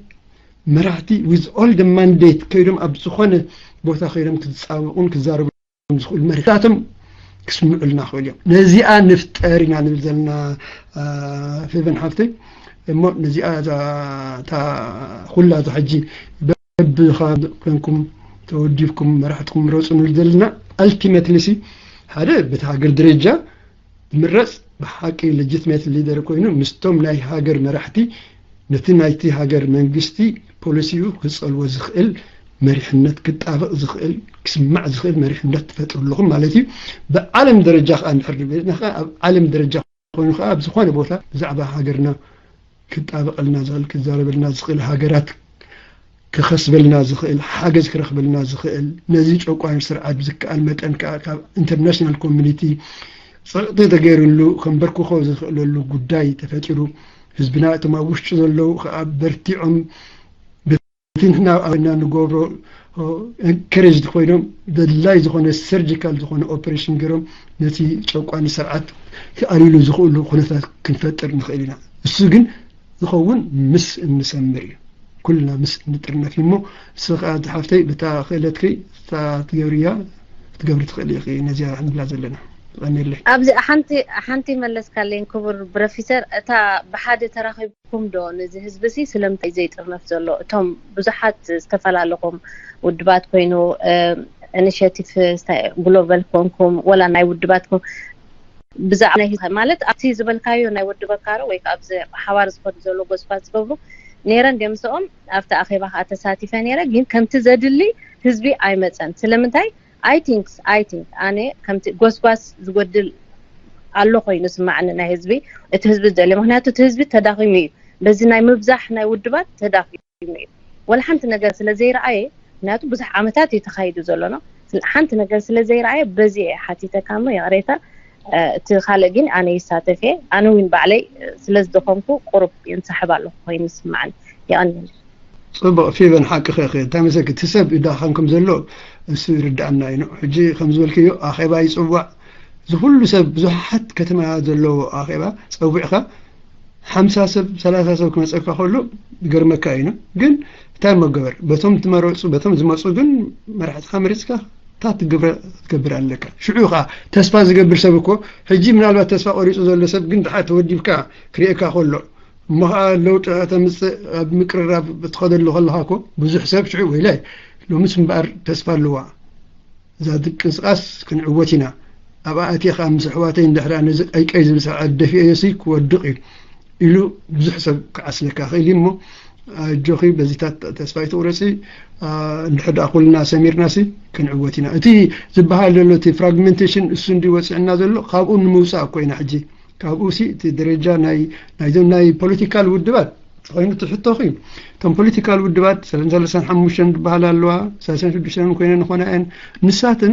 መራሕቲ with all the mandate ከይዶም ኣብ ዝኾነ ቦታ ከይዶም ክፃወቑን ክዛረቡ ዝኽእሉ መሪሕታቶም ክስምዑልና ክኽእሉ እዮም። ነዚኣ ንፍጠር ኢና ንብል ዘለና ፌቨን ሓፍተይ። እሞ ነዚኣ እታ ኩላ እዛ ሕጂ በብኻ ኮንኩም ተወዲብኩም መራሕትኩም ምረፁ ንብል ዘለና ኣልቲሜትሊ ሲ ሓደ በቲ ሃገር ደረጃ ዝምረፅ ብሓቂ ሌጂትሜት ሊደር ኮይኑ ምስቶም ናይ ሃገር መራሕቲ ነቲ ናይቲ ሃገር መንግስቲ ፖሊሲኡ ክፀልዎ ዝኽእል መሪሕነት ክጣበቕ ዝኽእል ክስማዕ ዝኽእል መሪሕነት ትፈጥሩ ኣለኹም ማለት እዩ። ብዓለም ደረጃ ከዓ እንድሕር ንበልና ከዓ ኣብ ዓለም ደረጃ ኮይኑ ከዓ ኣብ ዝኾነ ቦታ ብዛዕባ ሃገርና ክጣበቐልና ዝኽእል ክዛረበልና ዝኽእል ሃገራት ክኸስበልና ዝኽእል ሓገዝ ክረኽበልና ዝኽእል ነዚ ጨቋኒ ስርዓት ብዝከኣል መጠን ከዓ ካብ ኢንተርናሽናል ኮሚኒቲ ፀቕጢ ተገይርሉ ከንበርክኾ ዝኽእለሉ ጉዳይ ተፈጢሩ ህዝብና እቶም ኣብ ውሽጡ ዘለዉ ከዓ በርቲዖም በቲ ንሕና ኣብና ንገብሮ ኤንከሬጅድ ኮይኖም ደላይ ዝኾነ ሰርጂካል ዝኾነ ኦፕሬሽን ገይሮም ነቲ ጨቋኒ ስርዓት ክኣልይሉ ዝኽእሉ ኩነታት ክንፈጥር ንኽእል ኢና። እሱ ግን ዝኸውን ምስ እንሰምር እዩ። ኩልና ምስ እንጥርነፍ እዩ እሞ ንስኻ እቲ ሓፍተይ በታ ክእለትከይ እታ ትገብርያ ክትገብሪ ትኽእል ኢኺ ነዚኣ ንብላ ዘለና። ቀኒለይ። ኣብዚ ሓንቲ ሓንቲ መለስካለይን ክቡር ብረፊሰር እታ ብሓደ ተራኺብኩም ዶ ነዚ ህዝቢ ሲ ስለምንታይ ዘይጥርነፍ ዘሎ እቶም ብዙሓት ዝተፈላለኹም ውድባት ኮይኑ ኢኒሽቲቭ ግሎባል ኮንኩም ወላ ናይ ውድባትኩም ብዛዕባ ናይ ማለት ኣብቲ ዝበልካዮ ናይ ወዲ በካሮ ወይ ከዓ ኣብዚ ሓባር ዝኸዱ ዘሎ ጎስፋት ዝገብሩ ነይረ እንደ ምስኦም ኣብቲ ኣኼባ ከዓ ተሳቲፈ ነይረ ግን ከምቲ ዘድሊ ህዝቢ ኣይመፀን ስለምንታይ I think I think ኣነ ከምቲ ጎስጓስ ዝጎድል ኣሎ ኮይኑ ስማዕኒ ናይ ህዝቢ እቲ ህዝቢ ዝደልዮ ምክንያቱ እቲ ህዝቢ ተዳኺሙ እዩ በዚ ናይ ምብዛሕ ናይ ውድባት ተዳኺሙ እዩ ወላ ሓንቲ ነገር ስለ ዘይረኣየ ምክንያቱ ብዙሕ ዓመታት እዩ ተኻይዱ ዘሎ ነው ሓንቲ ነገር ስለ ዘይረኣየ በዚ እየ ሓቲተካ እሞ ይቕሬታ እቲ ካልእ ግን ኣነ ይሳተፍ እየ ኣነ እውን ባዕለይ ስለ ዝደኸምኩ ቁሩብ ይንሳሕብ ኣለኹ ኮይኑ ዝስማዓኒ የቐንየለይ ጽቡቕ ፊቨን፣ ሓቅኺ ኢኺ። እንታይ መሰልኪ፣ እቲ ሰብ ይዳኸም ከም ዘሎ እሱ ይርድኣና እዩ። ሕጂ ከም ዝበልክዮ ኣኼባ ይጽዋዕ። እዚ ኩሉ ሰብ፣ ብዙሓት ከተማ ዘለዎ ኣኼባ ጸዊዕካ ሓምሳ ሰብ፣ ሰላሳ ሰብ ክመጸካ ከሎ ይገርመካ እዩ። ግን እንታይ እሞ ገበር፣ በቶም ትመረጹ፣ በቶም ዝመጹ ግን መራሕትኻ መሪጽካ እታ ትግብረ-፣ ትገብር ኣለካ። ሽዑ ኸኣ ተስፋ ዝገብር ሰብ እኮ፣ ሕጂ ምናልባት ተስፋ ቆሪጹ ዘሎ ሰብ ግን ድሓር ተወዲብካ ክርእየካ ከሎ፣ እሞ ኸኣ ለውጢ ከተምጽእ ኣብ ምቅርራብ ትኸደሉ ከለኻ እኮ፣ ብዙሕ ሰብ ሽዑ፣ "ወይላይ፣ ሎምስ እምበኣር ተስፋ ኣለዋ። እዛ ምንቅስቓስ ክንዕወት ኢና። ኣብኣ ኣትየ ኸኣ ምስ ኣሕዋተይ እንድሕር ነዚ ቀይቀይ ዝብል ስርዓት ደፊኦዮሲ ክወድቕ እዩ" ኢሉ ብዙሕ ሰብ ክዓስለካ ይኽእል እዩ። እሞ ኣጆኺ፣ በዚታት ተስፋ ኣይትቑረጺ። ኣ፣ እንድሕር ደኣ ኩልና ሰሚርናሲ ክንዕወት ኢና። እቲ ዝበሃል ዘሎ እቲ ፍራግመንቴሽን እሱ እንዲ ወፂዕና ዘሎ፣ ካብኡ ንምውፃእ እኮ ኢና ሕጂ። ካብኡ ሲ እቲ ደረጃ ናይ፣ ናይዞም ናይ ፖለቲካል ውድባት ተኾይኑ ትሕቶኺ። እቶም ፖለቲካል ውድባት ሰለሳን ሓሙሽተን ዝበሃላ ኣለዋ፣ ሰለሳን ሽዱሽተን ኮይነን ይኾና እየን። ንሳትን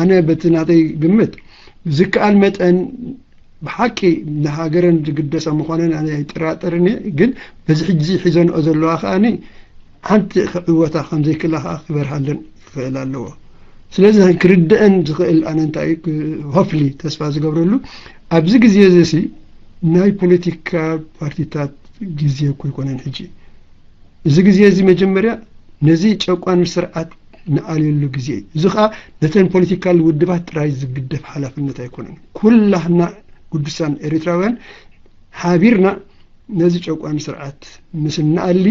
ኣነ በቲ ናተይ ግምት ብዝከኣል መጠን ብሓቂ ንሃገረን ዝግደሳ ምዃነን ኣነ ኣይጠራጠርን እየ። ግን በዚ ሕጂ ሒዘንኦ ዘለዋ ከኣኒ ሓንቲ ክዕወታ ከም ዘይክእላ ከኣ ክበርሃለን ክኽእል ኣለዎ። ስለዚ ክርድአን ዝኽእል ኣነ እንታይ ሆፍሊ ተስፋ ዝገብረሉ ኣብዚ ግዜ እዚ ሲ ናይ ፖለቲካ ፓርቲታት ግዜ እኮ ኣይኮነን ሕጂ። እዚ ግዜ እዚ መጀመርያ ነዚ ጨቋኒ ስርዓት ንኣልየሉ ግዜ እዩ። እዚ ኸኣ ነተን ፖለቲካል ውድባት ጥራይ ዝግደፍ ሓላፍነት ኣይኮነን። ኩላህና ግዱሳን ኤርትራውያን ሓቢርና ነዚ ጨቋኒ ስርዓት ምስ እንኣሊ፣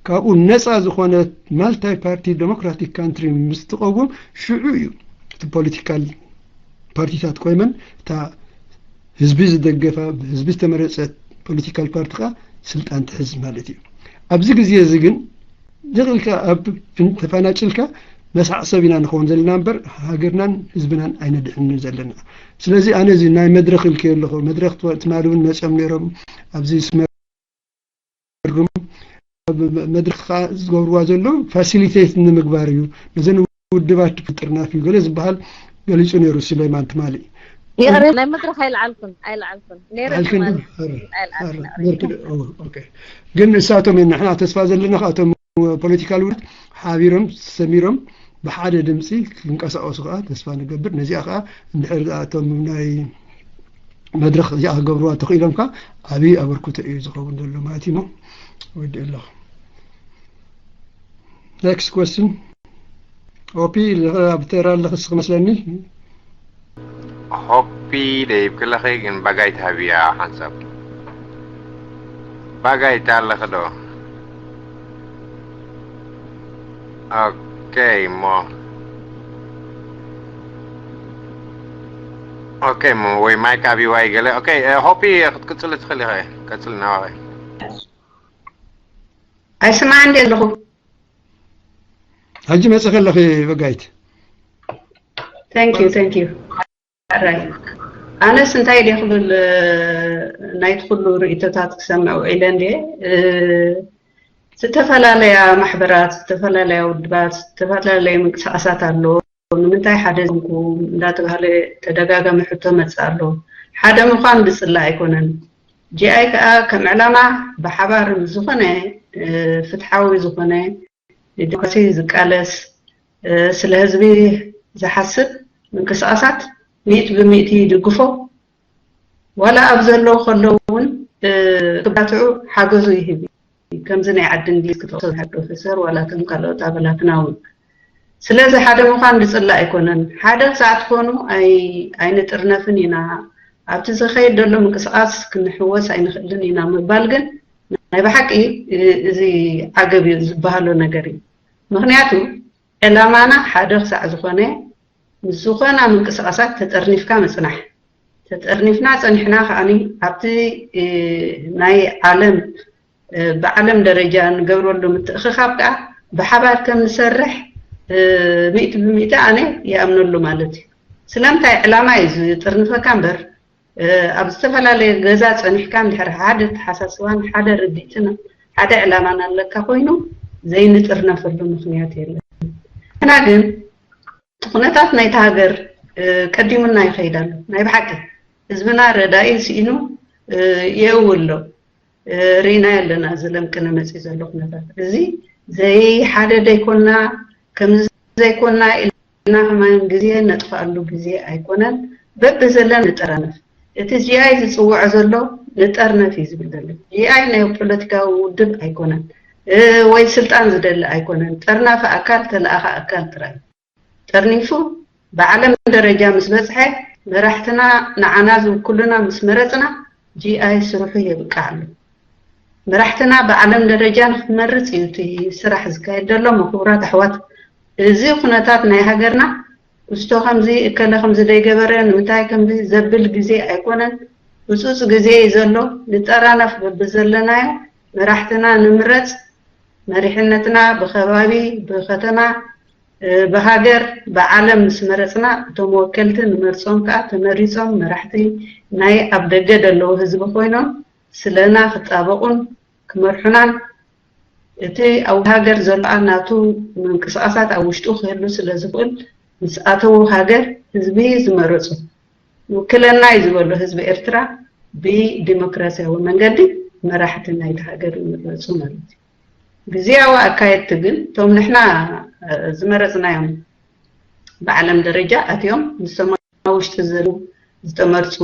ካብኡ ነፃ ዝኾነ ማልታይ ፓርቲ ዴሞክራቲክ ካንትሪ ምስ ትቐውም፣ ሽዑ እዩ እቲ ፖለቲካል ፓርቲታት ኮይመን እታ ህዝቢ ዝደገፋ፣ ህዝቢ ዝተመረጸት ፖለቲካል ፓርቲ ኸኣ ስልጣን ትሕዝ ማለት እዩ። ኣብዚ ግዜ እዚ ግን ይኽእልካ ኣብ ፍን-፣ ተፈናጭልካ መስሓቕ ሰብ ኢና ንኸውን ዘለና እምበር ሃገርናን ህዝብናን ኣይነድሕንን ዘለና። ስለዚ ኣነ እዚ ናይ መድረኽ ኢልክዮ ኣለኹ፣ መድረኽ ትማ-፣ ትማሊ እውን መፅኦም ነይሮም ኣብዚ ስመ-፣ ሩም ኣብ መድረኽ ከዓ ዝገብርዋ ዘለዉ ፋሲሊቴት ንምግባር እዩ። ነዘን ውድባት ጥርናፍ እዩ ገለ ዝበሃል ገሊጹ ነይሩ ሱሌማን ትማሊ። ይቕረ፣ ናይ መድረኽ ኣይለዓልኩን፣ ኣይለዓልኩን። ነይረ ኣይለዓልክን ትማሊ። ዶ? ኣረ፣ ኣይለዓልኩን፣ ኣረ፣ ኣይለዓልኩን። ነርክ ዶ? ኦ፣ ኦኬ። ግን ንሳቶም እዮም ንሕና ተስፋ ዘለና ካብቶም ፖለቲካል ውድባት ሓቢሮም ሰሚሮም ብሓደ ድምፂ ክንቀሳቀሱ ከዓ ተስፋ ንገብር። ነዚኣ ከዓ እንድሕር እቶም ናይ መድረኽ እዚኣ ክገብርዋ ተኽኢሎም ከዓ ዓብዪ ኣበርክቶ እዩ ዝኸውን ዘሎ ማለት እዩ። እሞ ወዲእ ኣለኹ። Next question. ኦፒ፣ ኣብ ተራ ኣለኽስ ክመስለኒ። ሆፒ ደይብክለኺ ግን ባጋይት ሃብያ ሓንሳብ። ባጋይት ኣለኺ ዶ? ኦኬ እሞ። ኦኬ እሞ ወይ ማይክ ኣቢዋይ ገለ። ኦኬ፣ እ፣ ሆፒ ክትቅጽሊ ትኽእሊ ኢኺ። ቀጽሊ ናባኺ። ኣይስማዕ እንዲ ኣለኹ። ሕጂ መጽእ ከለኺ በጋይት። Thank you, thank you. ኣራይ። ኣነስ እንታይ ድየ ክብል፣ እ፣ ናይቲ ኩሉ ርእይቶታት ክሰምዕ ውዒለ እንድየ። እ፣ ዝተፈላለያ ማሕበራት፣ ዝተፈላለያ ውድባት፣ ዝተፈላለየ ምንቅስቃሳት ኣለዎ። ንምንታይ ሓደ ዝኾንኩ እንዳተባህለ ተደጋጋሚ ሕቶ መጽእ ኣሎ። ሓደ ምዃን ብጽላእ ኣይኮነን። ጂ ኣይ ከኣ ከም ዕላማ ብሓባር ምስ ዝኾነ፣ እ፣ ፍትሓዊ ዝኾነ ንዲሞክራሲ ዝቃለስ፣ እ፣ ስለ ህዝቢ ዝሓስብ ምንቅስቃሳት ሚእቲ ብሚእቲ ይድግፎ። ዋላ ኣብ ዘለዉ ከለዉ እውን፣ እ፣ ክባትዑ ሓገዙ ይህብ እዩ። ከምዚ ናይ ዓዲ እንግሊዝ ክትወስድ ናይ ፕሮፌሰር ዋላ ከም ካልኦት ኣባላትና እውን። ስለዚ ሓደ ምዃን ዝጽላእ ኣይኮነን። ሓደ ክሳዕ ትኾኑ ኣይ-፣ ኣይንጥርነፍን ኢና። ኣብቲ ዝኸይድ ዘሎ ምንቅስቃስ ክንሕወስ ኣይንኽእልን ኢና ምባል ግን ናይ ብሓቂ፣ እ፣ እዚ ዓገብ እዩ ዝበሃሎ ነገር እዩ። ምኽንያቱ ዕላማና ሓደ ክሳዕ ዝኾነ ምስ ዝኾና ምንቅስቃሳት ተጠርኒፍካ ምጽናሕ። ተጠርኒፍና ጸኒሕና ከኣኒ ኣብቲ፣ እ፣ ናይ ዓለም፣ እ፣ ብዓለም ደረጃ ንገብረሉ ምትእኽኻብ ከኣ ብሓባር ከም ንሰርሕ፣ እ፣ ሚእቲ ብሚእቲ ኣነ ይኣምነሉ ማለት እዩ። ስለምንታይ ዕላማ እዩ ዝጥርንፈካ እምበር፣ እ፣ ኣብ ዝተፈላለየ ገዛ ጸኒሕካ እንድሕር ሓደ ኣተሓሳስባን ሓደ ርድኢትን ሓደ ዕላማን ኣለካ ኮይኑ ዘይንጥርነፈሉ ምኽንያት የለን። ንሕና ግን እቲ ኩነታት ናይታ ሃገር፣ እ፣ ቀዲሙና ይኸይድ ኣሎ። ናይ ብሓቂ ህዝብና ረዳኢ ስኢኑ፣ እ፣ የእዊ ኣሎ። ርኢናዮ ኣለና። እዚ ለምቅነ መፅዩ ዘሎ ኩነታት እዚ ዘይሓደደ ኣይኮና፣ ከምዚ ዘይኮና ኢልና ከማን ግዜ ነጥፋኣሉ ግዜ ኣይኮነን። በብዘለን ንጠራነፍ። እቲ ጂኣይ ዝፅውዖ ዘሎ ንጠርነፍ እዩ ዝብል ዘሎ። ጂኣይ ናይ ፖለቲካዊ ውድብ ኣይኮነን ወይ ስልጣን ዝደሊ ኣይኮነን። ጠርናፊ ኣካል፣ ተለኣኸ ኣካል ጥራይ። ጠርኒፉ ብዓለም ደረጃ ምስ በፅሐ፣ መራሕትና ንዓና ዝውክሉና ምስ መረፅና፣ ጂኣይ ስርሑ የብቅዕ ኣሎ። መራሕትና ብዓለም ደረጃ ንክንመርፅ እዩ እቲ ስራሕ ዝካየድ ዘሎ። ክቡራት ኣሕዋት፣ እዚ ኩነታት ናይ ሃገርና፣ እስቶ ከምዚ እከለ ከምዚ ደይገበረ፣ ንምንታይ ከምዚ ዘብል ግዜ ኣይኮነን። ህፁፅ ግዜ እዩ ዘሎ። ንጠራነፍ በብዘለናዮ፣ መራሕትና ንምረፅ። መሪሕነትና ብከባቢ፣ ብከተማ፣ ብሃገር፣ ብዓለም ምስ መረፅና፣ እቶም ወከልቲ ንመርፆም ከዓ ተመሪፆም መራሕቲ ናይ ኣብ ደገ ዘለዉ ህዝቢ ኮይኖም ስለና ክጣበቑን ክመርሑናን፣ እቲ ኣብ ሃገር ዘሎ ናቱ ምንቅስቃሳት ኣብ ውሽጡ ክህሉ ስለ ዝኽእል፣ ምስ ኣተዉ ሃገር ህዝቢ ዝመረፁ፣ ይውክለና እዩ ዝበሎ ህዝቢ ኤርትራ ብዲሞክራሲያዊ መንገዲ መራሕቲ ናይቲ ሃገር ይምረፁ ማለት እዩ። ግዝያዊ ኣካየድቲ ግን እቶም ንሕና ዝመረፅናዮም ብዓለም ደረጃ ኣትዮም ምስቶም ኣብ ውሽጢ ዘለዉ ዝተመርፁ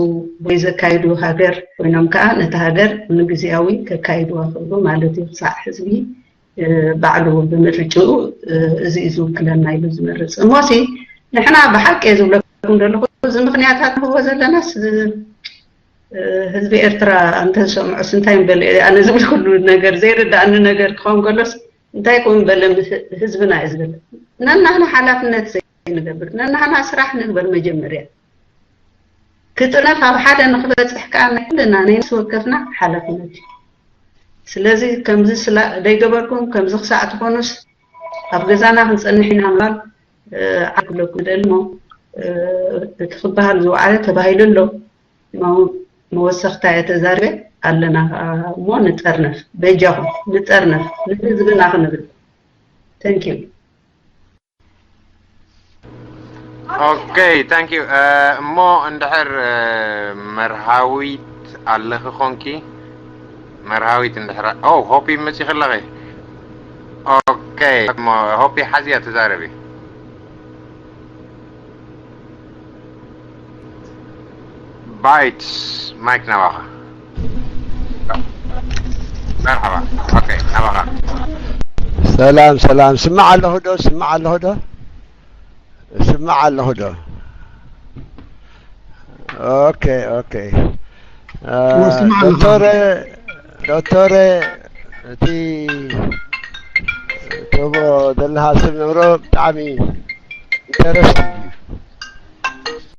ወይ ዘካይዱ ሃገር ኮይኖም ከዓ ነቲ ሃገር ንግዝያዊ ከካይድዋ ክእሉ ማለት እዩ። ክሳዕ ህዝቢ ባዕሉ ብምርጭኡ እዚ እዩ ዝውክለና ኢሉ ዝመርፅ እሞሲ፣ ንሕና ብሓቂ እየ ዝብለኩም ዘለኹ፣ እዚ ምኽንያታት ንህቦ ዘለናስ ህዝቢ ኤርትራ እንተሰምዑስ እንታይ ምበለ? ኣነ ዝብል ኩሉ ነገር ዘይርዳእኒ ነገር ክኸውን ከሎስ እንታይ ክውን በለ? ህዝብና እዩ ዝብል። ነናህና ሓላፍነት ዘይንገብር፣ ነናህና ስራሕ ንግበር። መጀመርያ ክጥነፍ ኣብ ሓደ ንክበፅሕ ከዓ ናይ ኩልና ናይ ነፍሲ ወከፍና ሓላፍነት እዩ። ስለዚ ከምዚ ስላ ደይገበርኩም፣ ከምዚ ክሳዕ ትኾኑስ ኣብ ገዛና ክንፀንሕ ኢና ምባል ዓብለኩም ደልሞ እቲ ክበሃል ዝወዓለ ተባሂሉ ኣሎ። መወሰኽታ እየ ተዛርበ ኣለና እሞ ንጠርነፍ፣ በጃኹም ንጠርነፍ፣ ንህዝብና ክንብል። Thank you። ኦኬ፣ thank you። እሞ እንድሕር መርሃዊት ኣለኺ ኮንኪ፣ መርሃዊት እንድሕር፣ ኦ ሆፒ መፂኺ ኣለኺ። ኦኬ፣ እሞ ሆፒ ሓዝያ ተዛረቢ። ባይትስ ማይክ ናባኻ። መርሓባ። ኦኬ፣ ናባኻ። ሰላም ሰላም፣ ስማዕ ኣለኹ ዶ? ስማዕ ኣለኹ ዶ? ስማዕ ኣለኹ ዶ? ኦኬ ኦኬ። ዶክተር ዶክተር፣ እቲ ትህቦ ዘለኻ ስብ ነብሮ ብጣዕሚ ኢንተረስቲንግ እዩ።